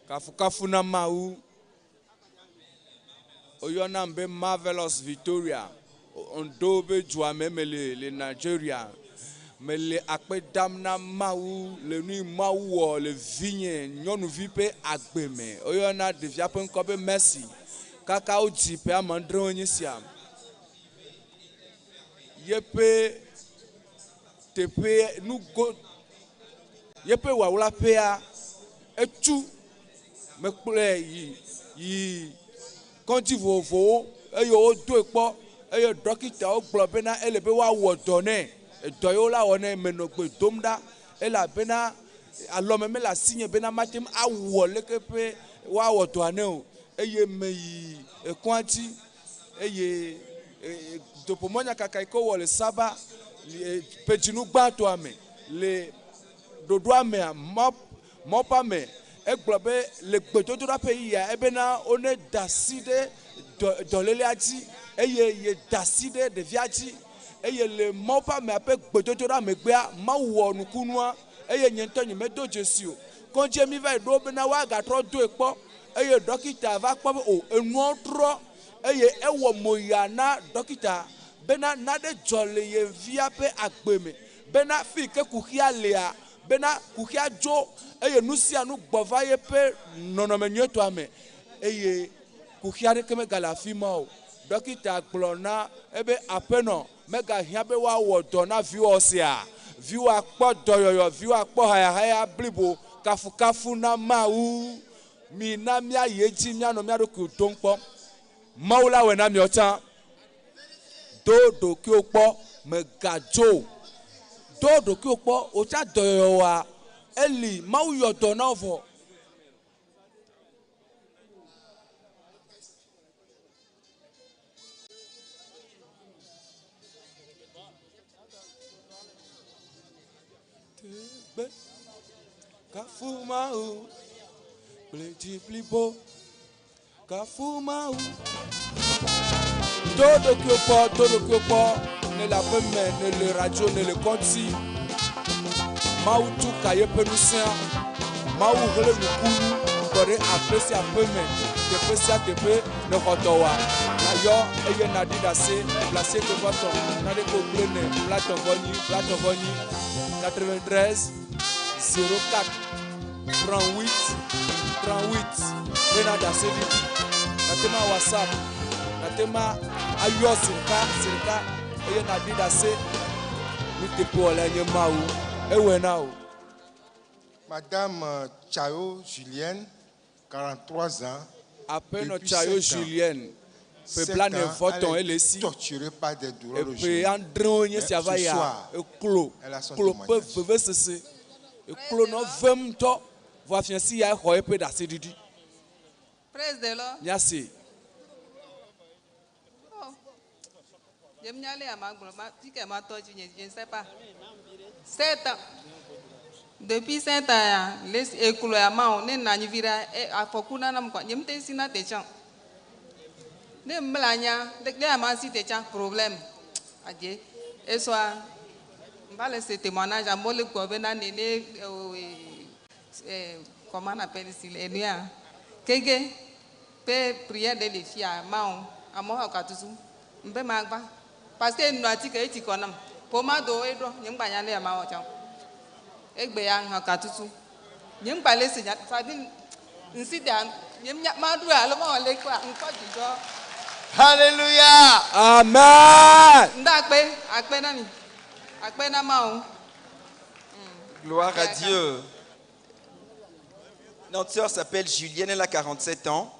Kafukafu na Mawu. Woyɔnam be Marvelous Victoria. Ondo be dua me mele le Nigeria. Mele akpe dam na Mawu le nu yi Mawu wɔ le vinye nyɔnuvi ƒe agbe me. Woyɔna ɖevia ƒe ŋkɔ be Mercy. Kaka wodzi ƒe ame adrewoe nye sia. Yeƒe teƒe nugo yeƒe wawlaƒea etu. Mekplɔe yi yi kɔdzi vovovowo eye wodoe kpɔ eye ɖɔkitawo gblɔ bena ele be woawɔ dɔ nɛ. Edɔ yi wola wɔ nɛ menɔ gbe dom ɖa elabena alɔme mele asinye bena mate ŋu awɔ leke ƒe woawɔ dɔa nɛ o eye meyi ekɔa dzi eye doƒomɔnyakaka yi ke wowɔ le Saba ƒe dzinu gbãtɔa me le ɖoɖoa mea mɔ mɔƒea me egblɔ be le gbedodoɖa ƒe yiyia ebena wone da asi ɖe dɔ dɔlélea dzi eye yeda asi ɖe ɖevia dzi eye le mɔƒea mea ƒe gbedodoɖa megbea Mawu wɔ nukunua eye nye ŋutɔ nyemedo dzesi o. Kɔdzi mi va yi ɖo bena woagatrɔ doe kpɔ eye ɖɔkita va kpɔ be o enuawo trɔ eye ewɔ moya na ɖɔkita bena naɖe dzɔ le ye via ƒe agbe me bena fi yi ke kuxia lea bena kuxia dzo eye nu sia nu gbɔ va yeƒe nɔnɔme nyuietɔa me eye kuxi aɖeke megale afi ma o. Ɖɔkita gblɔ na ebe aƒenɔ megahiã be woawɔ dɔ na viwò sia. Viwòa kpɔ dɔyɔyɔ, viwòa kpɔ hayahaya blibo. Kafukafu na Mawu. Mina míayi edzi míanɔ mía ɖokuiwo dom kpɔ. Mawu la wɔe na miawo tsã. Do ɖokuiwò kpɔ, mègadzo o. Do ɖokuiwò kpɔ, wò tsã dɔyɔyɔ wɔa, eli Mawu yɔ dɔ na wò vɔ. Gbe kafu Mawu kple dzi blibo. Kafu Mawu. Do ɖokuiwò kpɔ, do ɖokuiwò kpɔ, ne le aƒe me, ne le radio, ne le kɔdzi. Mawu tu ka yeƒe ŋusẽa. Mawu hlẽ nukunu kɔ ɖe aƒe sia aƒe me, teƒe sia teƒe ne xɔ dɔwɔa. Nayɔ eye nàɖi ɖase blaasieke vɔ etɔ̃, naneke wògblẽ ne blaetɔ̃ vɔ enyi, blaetɔ̃ vɔ enyi, 93 04 38 38 bena ɖaseɖiɖi. Nàte ŋu awɔ WhatsApp, nàte ŋu ayɔ zi ɖeka zi ɖeka. eye nàɖi ɖase. Nuteƒewɔlae nye Mawu. Ewɔe na wò. Madame Chayo Julienne, 43 ans. Aƒenɔ Depuis Chayo 7 ans. Julienne, ƒe 7 blaene ans, vɔ elle tɔ̃ est ele esi. torturée par des douleurs au Eƒe genou. adrewo nye Mais sia va ce yia, soir, eklo, elle a son klo ƒe témoignage. vevesese. Eklo nɔ vem ŋutɔ. Vɔ fiasi ya exɔ eƒe ɖaseɖiɖi. Praise the Lord. Míase. Oh. Je me allais à ma ma fille m'a tordu, je ne sais pas. 7 ans. Depuis 7 ans, les écoles à ma on est nani vira et à fokuna nam quoi. Je me te sina te chan. Ne mlanya, de a ma si te chan problème. Adieu. Et soit on va laisser témoignage à moi le gouvernement néné comment on appelle ici les nuits. Kege pe prière de les filles à ma on à moi katusu. Mbe ma gba. Parce que nu atike eti kɔnam. Pomado eɖɔ nye ŋgba nya ne ma wɔ tsã. Egbe ya hã katutu. Nye ŋgba le se nya sadi nsi da nye nya ma ɖu alo ma wɔ le kɔa ŋkɔ dzidzɔ. Alléluia. Amen. Ŋda akpe akpe na mi akpe na Mawu. Gloire à Dieu. Notre sœur s'appelle Julienne, elle a 47 ans.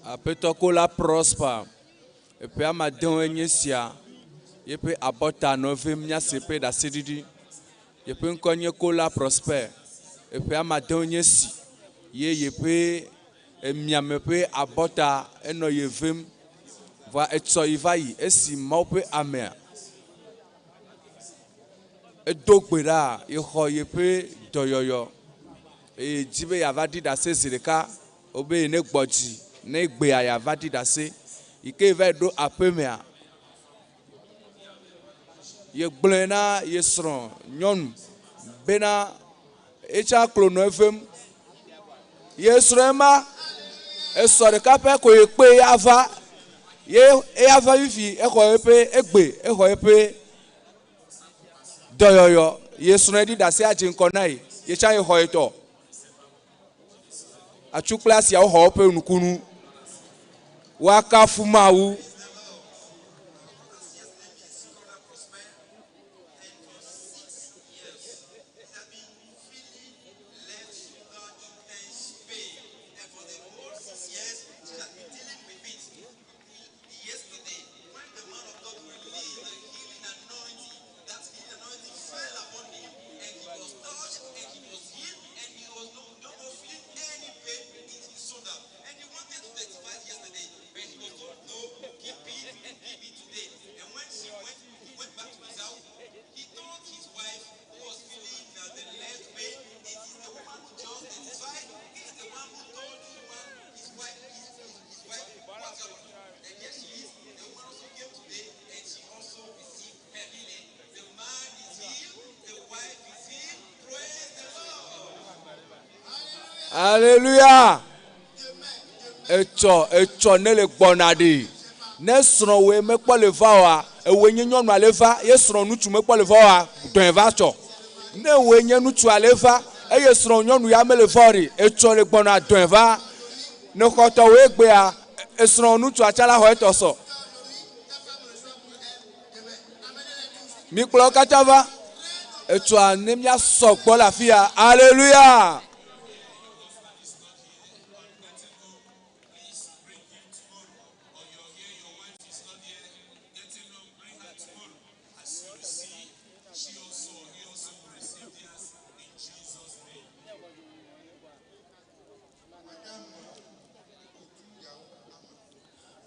Aƒetɔ Kola Prosper, eƒe amadewoe nye sia. Yeƒe abɔta nɔ vem míase ƒe ɖaseɖiɖi. Yeƒe ŋkɔ nye Kola Prosper. Eƒe amadewo nye si ye yeƒe emiame ƒe abɔta enɔ ye vem. Vɔa etsɔ yi va yi esi Mawu ƒe amea edo gbe ɖa yexɔ yeƒe dɔyɔyɔ eye dzi be yeava ɖi ɖase zi ɖeka wobe yi ne gbɔ dzi ne gbea yeava ɖi ɖase yi ke va yi ɖo aƒemea yegblɔe na ye srɔ̃ nyɔnu bena etsa klo nɔ evem ye srɔ̃e ma esɔ ɖeka ƒe ko ye kpe ya va ye eya va fifi exɔ eƒe egbe exɔ eƒe dɔyɔyɔ ye srɔ̃e ɖi ɖase adze ŋkɔ na ye ye tsã ye xɔ ye tɔ atsu kple asiawo xɔ woƒe nukunu woakafu Mawu. Alléluia. Etsɔ etsɔ ne le gbɔna ɖe. Ne srɔ̃woe mekpɔ le va oa, ewoe nye nyɔnua le va ye srɔ̃ ŋutsu mekpɔ le va oa, dɔe va tsɔ. Ne woe nye ŋutsua le va eye srɔ̃ nyɔnu ya mele va o ɖe, etsɔ le gbɔna dɔe va. Ne xɔtɔwoe gbea, esrɔ̃ ŋutsua tsa la xɔ etɔ sɔ. Mikplɔ wo katã va. Etsɔa ne míasɔ gbɔ le afi ya. Alléluia.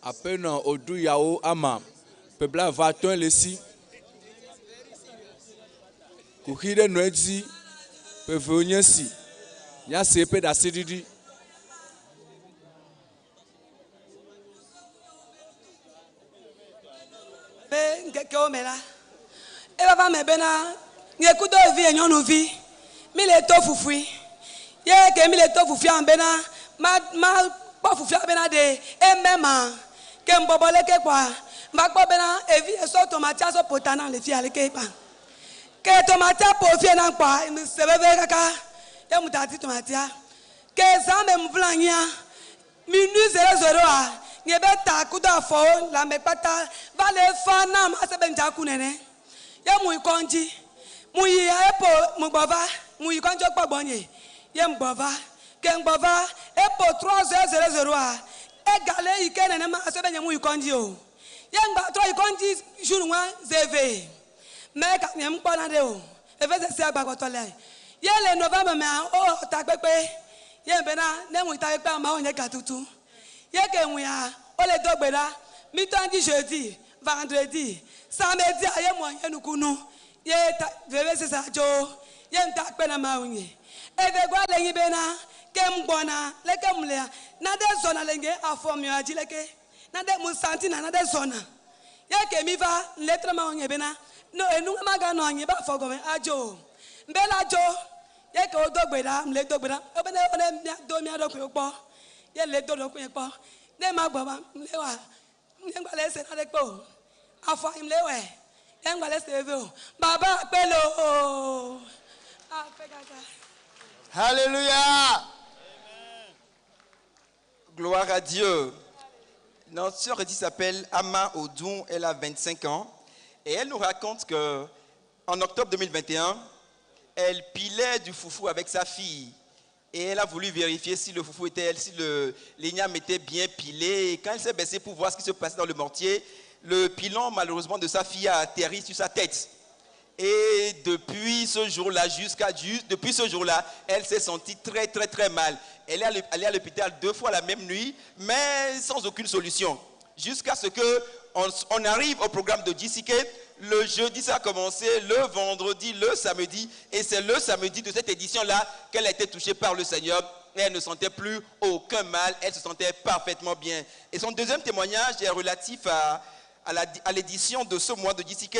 Aƒenɔ Oduyawo ama ƒe blaeve atɔ̃e le esi. Kuxi ɖe nɔ edzi ƒe eve wonye esi. Míase eƒe ɖaseɖiɖi. Be ŋkekewo me la, eva va me bena nye kudo vie nyɔnuvi mi le to fufui ye ke mi le to fufua bena ma ma kpɔ fufua bena ɖe eme ma ke ŋbɔbɔ leke kpɔa ma kpɔ bena evi esɔ tomatia sɔ ƒo ta na le fia leke kpa ke tomatia ƒo fie na kpɔa se veve kaka ye mu da ti tomatia ke zã me mu vla anyia minuit 00 a nye be ta kudo afɔwo le ame kpata va le fa nam ase be ŋdza ku nene ye mu yi kɔndzi mu yi epo mu gbɔ va mu yi kɔndzi kpɔ gbɔnye ye mu gbɔ va ke ŋgbɔ va epo 3h00 a egale yi ke nenema ase be nye mu yi kɔndzi o ye ŋgba trɔ yi kɔndzi jour wa zeve mɛ ka nye mu kpɔna ɖe o efe sese agbagbɔtɔ le ye le novembre mea wo takpekpe ye bena ne mu yi takpekpe ameawo nye gatutu ye ke ŋuya wole do gbe ɖa mi tɔ dzi jeudi vendredi samedi ye mu nye nukunu ye ta veve sese dzo ye ŋutɔ akpe na mawu nye evegɔa le nyi bena ke ŋu gbɔna leke mu lea nade zɔna le nye afɔ mia dzi leke nade mu santina nade zɔna ye ke mi va le trɔ mawu nye bena no enu maganɔ anyi be afɔ gɔme adzo o mbe la dzo ye ke wodo gbe ɖa le do gbe ɖa wobe ne wone mia do mia ɖokuiwo kpɔ ye le do ɖokui kpɔ ne ma gbɔ ba le wa ne ŋgba le ese na ɖe kpe o afɔ anyi le wɛ ne ŋgba le ese veve o baba akpe lo o akpe kaka. Alléluia. Gloire à Dieu. Notre sœur ici s'appelle Ama Odoun, elle a 25 ans et elle nous raconte que en octobre 2021, elle pilait du foufou avec sa fille et elle a voulu vérifier si le foufou était, si le l'igname était bien pilé. Et quand elle s'est baissée pour voir ce qui se passait dans le mortier, le pilon malheureusement de sa fille a atterri sur sa tête. Et depuis ce jour-là, jusqu'à depuis ce jour-là, elle s'est sentie très très très mal. Elle est allée à l'hôpital deux fois la même nuit, mais sans aucune solution. Jusqu'à ce que on arrive au programme de JCK. Le jeudi, ça a commencé, le vendredi, le samedi. Et c'est le samedi de cette édition-là qu'elle a été touchée par le Seigneur. Et elle ne sentait plus aucun mal, elle se sentait parfaitement bien. Et son deuxième témoignage est relatif à l'édition de ce mois de JCK.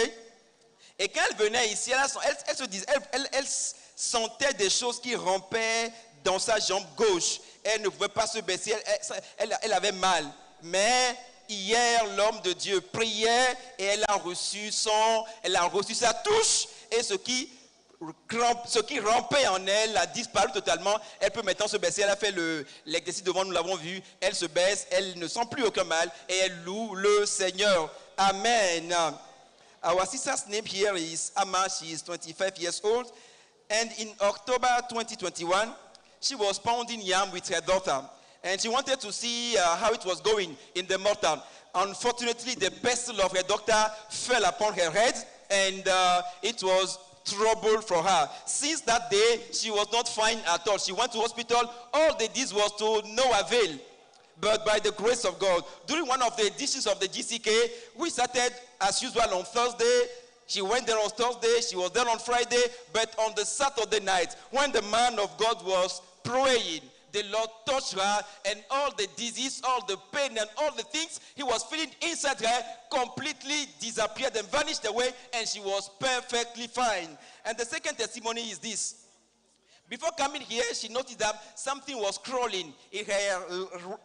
Et quand elle venait ici, elle, se disait, elle sentait des choses qui rampaient dans sa jambe gauche. Elle ne pouvait pas se baisser, elle avait mal. Mais hier, l'homme de Dieu priait et elle a reçu sa touche. Et ce qui rampait en elle a disparu totalement. Elle peut maintenant se baisser. Elle a fait l'exercice devant nous l'avons vu. Elle se baisse, elle ne sent plus aucun mal et elle loue le Seigneur. Amen. Our sister's name here is Ama. She is 25 years old. And in October 2021, she was pounding yam with her daughter. And she wanted to see how it was going in the mortar. Unfortunately, the pestle of her daughter fell upon her head, and it was trouble for her. Since that day, she was not fine at all. She went to hospital. All they did was to no avail. But by the grace of God, during one of the editions of the GCK, we started as usual on Thursday. She went there on Thursday, she was there on Friday, but on the Saturday night, when the man of God was praying, the Lord touched her, and all the disease, all the pain, and all the things he was feeling inside her completely disappeared and vanished away, and she was perfectly fine. And the second testimony is this. Before coming here, she noticed that something was crawling in her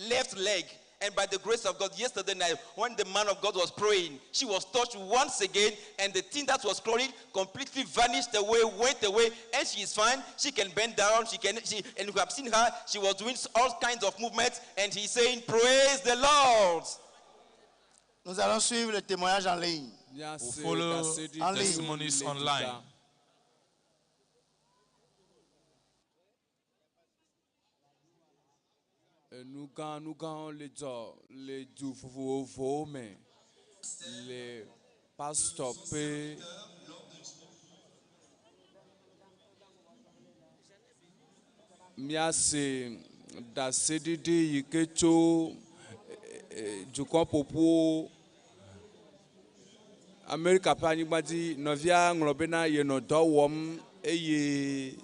left leg. And by the grace of God, yesterday night, when the man of God was praying, she was touched once again, and the thing that was crawling completely vanished away, went away, and she is fine. She can bend down. She can. She and we have seen her. She was doing all kinds of movements, and he's saying, "Praise the Lord." Nous allons suivre le témoignage en ligne. We'll follow En ligne. testimonies online. Nugã nugãwo le dzɔ le du vovovowo me le pastor ƒe míase ɖaseɖiɖi yi ke tso dukɔ ƒoƒuwo Amerika ƒe anyigba dzi. Nɔvia ŋlɔ bena yenɔ dɔ wɔm eye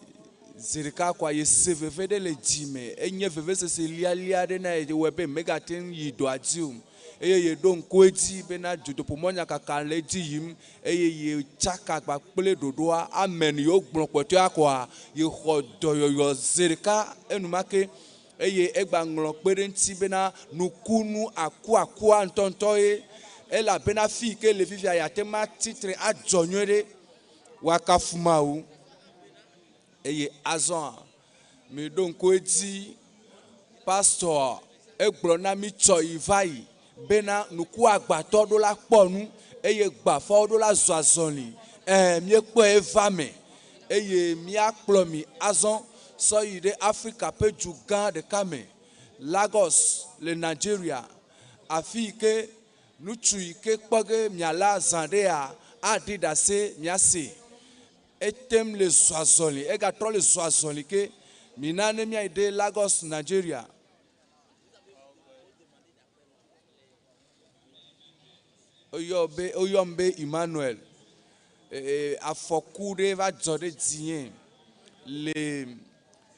zi ɖeka koa yese veve ɖe le dzime. Enye vevesese lialia aɖe na ye wɔe be megate ŋu yi dɔa dzi o. Eye yeɖo ŋku edzi bena dutoƒomɔnyakaka le edzi yim eye yetsaka kpakple ɖoɖoa. Amen yewo gblɔ kpɔtɔea koa yexɔ dɔyɔyɔ zi ɖeka enumake eye egba ŋlɔ kpe ɖe eŋuti bena nukunu akuakua ŋutɔŋutɔ ye elabena fi yi ke le fifia yeate ŋu atsitre adzɔ nyuie ɖe woakafu Mawu. Eye azɔa miɖo ŋku edzi pastor egblɔ na mi tsɔ yi va yi bena nuku agbatɔ ɖo la kpɔ nu eye gbafawo ɖo la zɔ azɔli. Ɛɛ míekpɔe va me eye míakplɔ mi azɔ sɔ yi ɖe Afrika ƒe du gã ɖeka me, Lagos le Nigeria. Afi yi ke ŋutsu yi ke kpɔ ge miala zã ɖea aɖi ɖase miase. Etem le zɔ azɔli, egatrɔ le zɔ azɔli ke mina ne míayi ɖe Lagos, Nigeria. Woyɔ be woyɔm be Emmanuel. E, afɔku ɖe va dzɔ ɖe dzinye le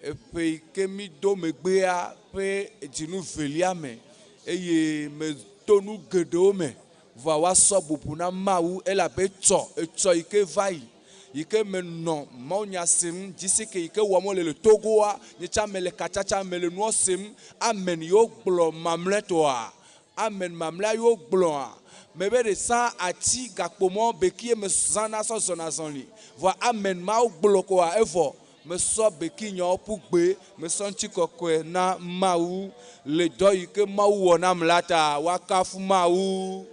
eƒe yi ke mi do megbea ƒe dzinu velia me eye meto nu geɖewo me vɔa woasɔ bubu na Mawu elabe etsɔ etsɔ yi ke va yi yi ke menɔ mawunya sem dzisi ke yi ke wɔm wole le Togoa nye tsã mele katsatsa me le nua sem amen yewo gblɔ mamlɛtɔa amen mamlɛa yewo gblɔa mebe ɖe sã ati gakpomɔ beki me zãna sɔ zɔna zɔli vɔa amen mawo gblɔ koa evɔ mesɔ beki nyawo ƒu gbe mesɔ ŋutikɔkɔe na Mawu le dɔ yi ke Mawu wɔ nam la ta woakafu Mawu.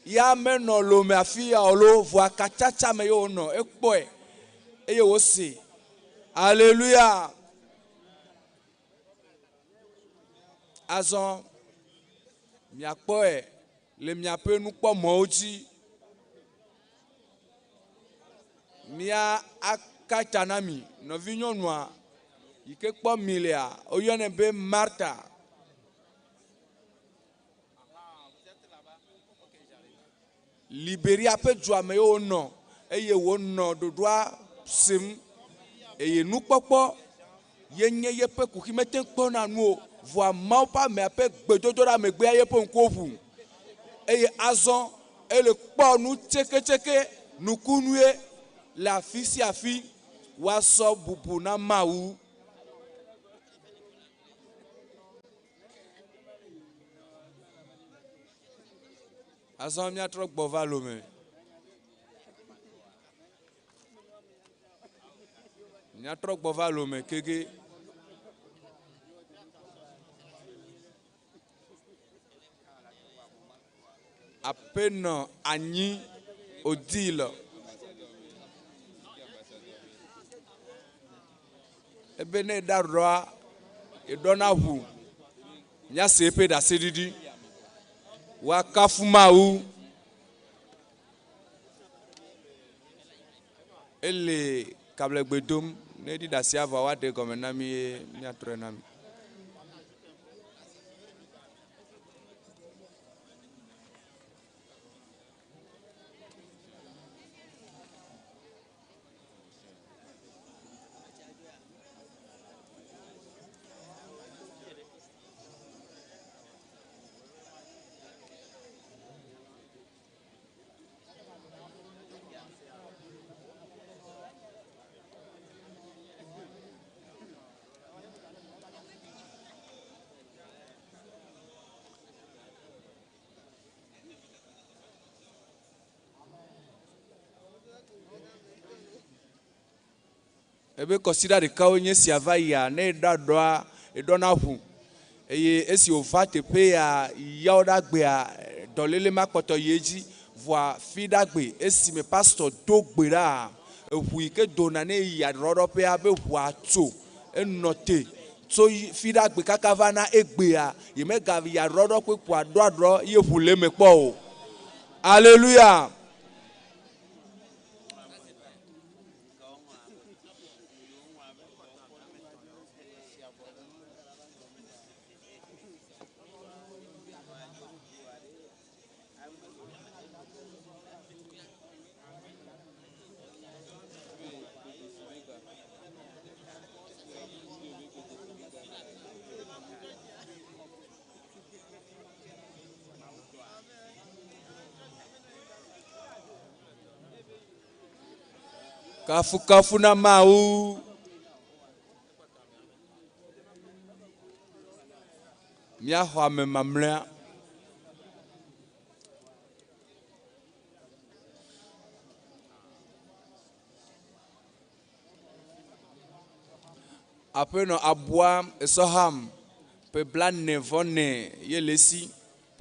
Ya menɔ lome afi ya o lo vɔa katsatsa me ye wònɔ ekpɔe eye wòse. Alléluia. Azɔ miakpɔe le miaƒe nukpɔmɔwo dzi. Mía aka ta na mi nɔvinyɔnua yi ke kpɔ mi lea woyɔnɛ be Martha. Liberia ƒe dua me ye wonɔ eye wonɔ ɖoɖoa sem eye nukpɔkpɔ ye nye yeƒe kuxi mete ŋu kpɔna nu o vɔa Mawu ƒe amea ƒe gbedodoɖa megbea yeƒe ŋkuwo ʋu eye azɔ ele kpɔ nu tseketseke nukunue le afi sia afi woasɔ bubu na Mawu. Azɔ míatrɔ gbɔ va Lome. Míatrɔ gbɔ va Lome keke. Aƒenɔ anyi Odile. Ebe ne eɖa ɖoa, eɖɔna ʋu. Míase eƒe ɖaseɖiɖi. Woakafu Mawu. Ele kablegbe dom. Ne eɖi ɖase vɔa woaɖe gɔme na mi ye míatrɔe na mi. Ebe kɔsiɖa ɖekawo nye sia va yia ne eɖo aɖɔa eɖɔna ʋu eye esi wòva teƒe ya yawo ɖe agbea dɔléle ma kpɔtɔ yi edzi voa fi ɖe agbe esime pastor do gbe ɖa eʋu yi ke dona ne yi aɖɔɖɔƒea be ʋua tso enɔ te tso fi ɖe agbe kaka va na egbea yi mega yi aɖɔɖɔƒe kpo aɖɔ aɖɔ ye ʋu le eme kpɔ o alléluia. Kafukafu na Mawu. Míaxɔ ame mamlɛa. Aƒenɔ abua esɔham ƒe blanɛ vɔ nɛ ye le esi.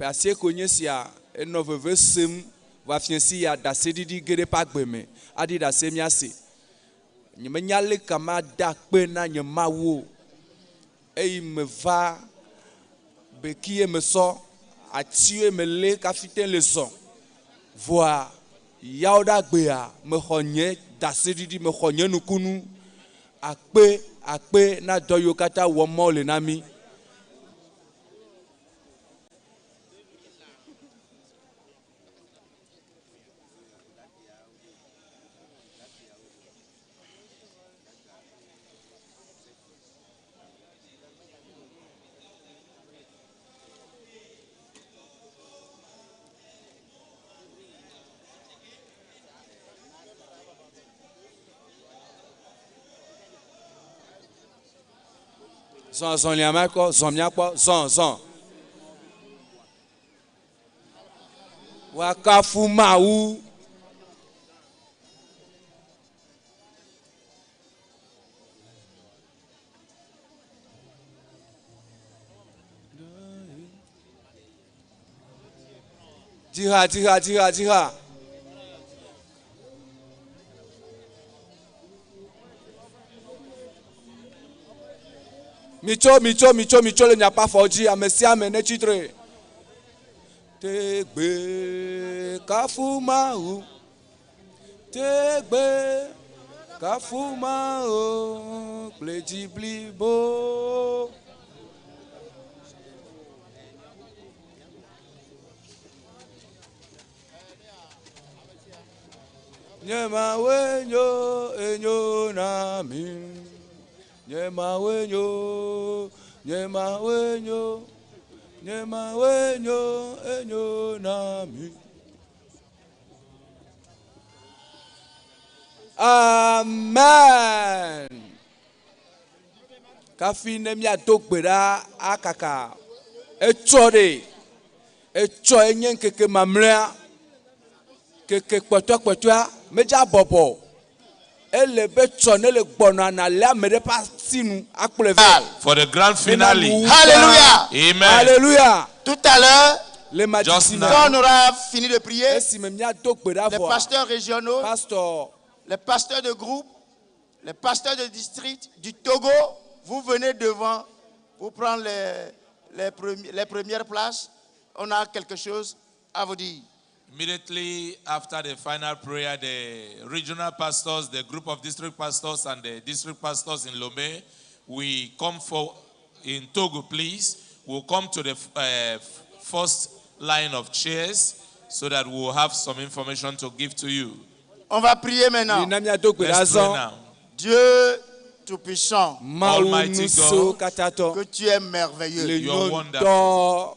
Ƒe asieke nye sia enɔ veve sem va fiẽ si ya ɖaseɖiɖi ge ɖe eƒe agbe me aɖi ɖase míase. Nyemenya leke mada akpe na nye Mawu o. Eyi meva beki ye mesɔ atiwoe melé kafi te le zɔ. Voa yawo ɖe agbea mexɔ nye ɖaseɖiɖi mexɔ nye nukunu. Akpe akpe na dɔ yiwo katã wɔm Mawu le na mí. Zɔn azɔlia ma kɔ zɔn míakpɔ zɔn zɔn. Woakafu Mawu. Dziha dziha dziha dziha. Mitso mitso mitso mitso le miaƒe afɔ dzi ame sia ame netsi tre. Tegbe kafu Mawu. Tegbe kafu Mawu kple dzi blibo. Nye Mawu nyo enyo na mi. Nye Mawu nyo, nye Mawu nyo, nye Mawu nyo enyo na mi. Amen. Kafi ne míado gbe ɖa akaka etsɔ ɖe etsɔ enye ŋkeke mamlɛa keke kpɔtɔkpɔtɔa medza bɔbɔ ele be tsɔ ne le gbɔna na lé ame ɖe ƒe asinu akplɔe vɛ. For the grand finale. Alléluia. Amen. Alléluia. Tout à l'heure, Le Just now. quand on aura fini de prier, Esime míado gbe ɖa les vɔa pasteurs régionaux, pastor les pasteurs de groupe, les pasteurs de district du Togo, vous venez devant pour prendre les premières places. On a quelque chose à vous dire. Immediately after the final prayer, the regional pastors, the group of district pastors, and the district pastors in Lomé, we come for in Togo, please. We'll come to the first line of chairs so that we'll have some information to give to you. On va prier maintenant. Mina míado gbe ɖa Let's pray zɔ. now. Dieu Tout-Puissant, Mawu Almighty nuso God, katã tɔ que tu es merveilleux, le You are nyɔ wonderful. ŋutɔ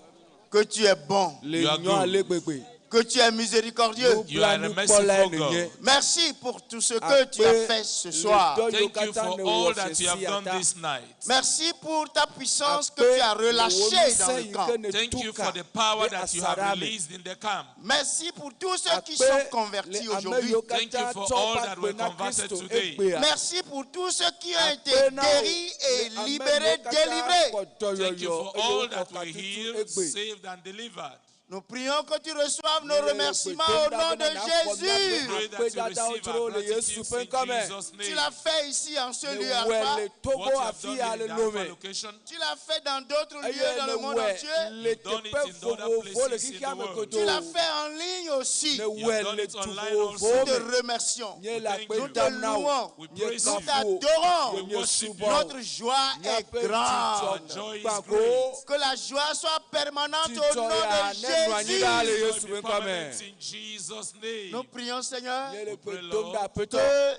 que tu es bon, le You are nyɔ good. ale gbegbe. Que tu es miséricordieux. You are a merciful God. Merci pour tout ce que tu as fait ce soir. Thank you for all that you have done this night. Merci pour ta puissance que tu as relâchée dans le camp. Thank you for the power that you have released in the camp. Merci pour tous ceux qui sont convertis aujourd'hui. Thank you for all that were converted today. Merci pour tous ceux qui ont été guéris et libérés, délivrés. Thank you for all that were healed, saved, and delivered. Nous prions que tu reçoives nos remerciements au nom de Jésus. Pray that you receive our gratitude in Jesus' Tu name. l'as fait ici en ce lieu, Newɛ Alpha. le Togo What you have afi done ya in le the Alpha Lome. location, Tu l'as fait dans d'autres Eye lieux dans le monde newɛ entier. le You've done it teƒe in other vovovowo le places in xexea the me world. godoo. Tu l'as fait en ligne aussi. You Newɛ have done le it du online vovovowo Nous also. te me. remercions. Nye le Thank akpe you. Nous te dam na wò. louons. We Nye praise Nous you. kafu wò. t'adorons. Nye We worship subɔ you. wò. Notre joie est Míaƒe grande. Our dzidzɔ joy is gbago. great. Que la joie soit permanente au Dzidzɔ nom ya de nenɔ anyi ɖaa le Jésus. Yesu Joy ƒe be ŋkɔ me. permanent in Jesus' Nous name. prions, Seigneur, Nye le pray, gbe dom Lord. ɖe Aƒetɔ que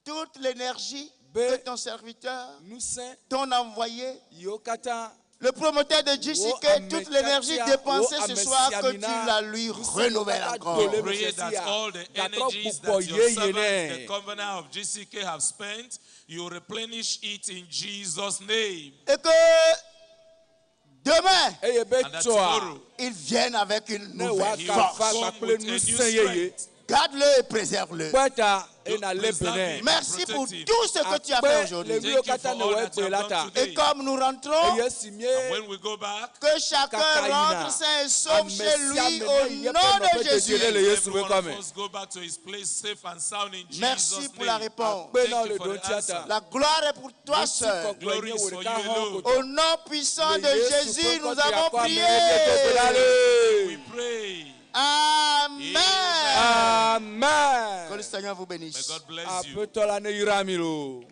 toute l'énergie que ton serviteur, ŋusẽ ton envoyé, yiwo katã le promoteur de wo JCK, ame toute l'énergie tiatia, wo dépensée ce ame soir, que tu siamina, la lui ŋusẽ yiwo renouvelles katã encore. do le Pray me that sia, all the gatrɔ energies gbugbɔ that your yeye servant, nɛ. the covenant of GCK, have spent, you replenish it in Jesus' name. Et que demain, Eye be And that tsɔa tomorrow, ils viennent avec une ne nouvelle he woagava force. will come kpakple with a new ŋusẽ yeye. strength. Garde-le et préserve-le. Kpɔe ta eye nàlé be Preserve nɛ. him. Merci pour Protect him. tout ce que tu as fait Akpe le aujourd'hui. nu yiwo Thank you katã for all nèwɔ that you egbe la have ta. done Et today. comme nous rentrons, Eye si mie And when we go back, que chacun kaka yina, rentre sain et sauve ame chez sia lui ame au ne yi eƒe nom de nɔƒe Jésus. dedie le Yesu every ƒe one ŋkɔ of me. us go back to his place safe and sound in Merci Jesus' pour la name. réponse. Akpe na Thank wò le you for the ɖoŋtia answer. ta. La gloire est pour toi seul. Ŋutikɔkɔe Glory nye is wò for ɖeka you hã alone. ko Au nom puissant Le de Yesu Jésus, ƒe nous ŋkɔ avons triakɔ ame prié. ɖe do gbe ɖa le. We pray. Amen. Amen. Que le Seigneur vous May bénisse. God bless you. Aƒetɔ la ne yra mi loo.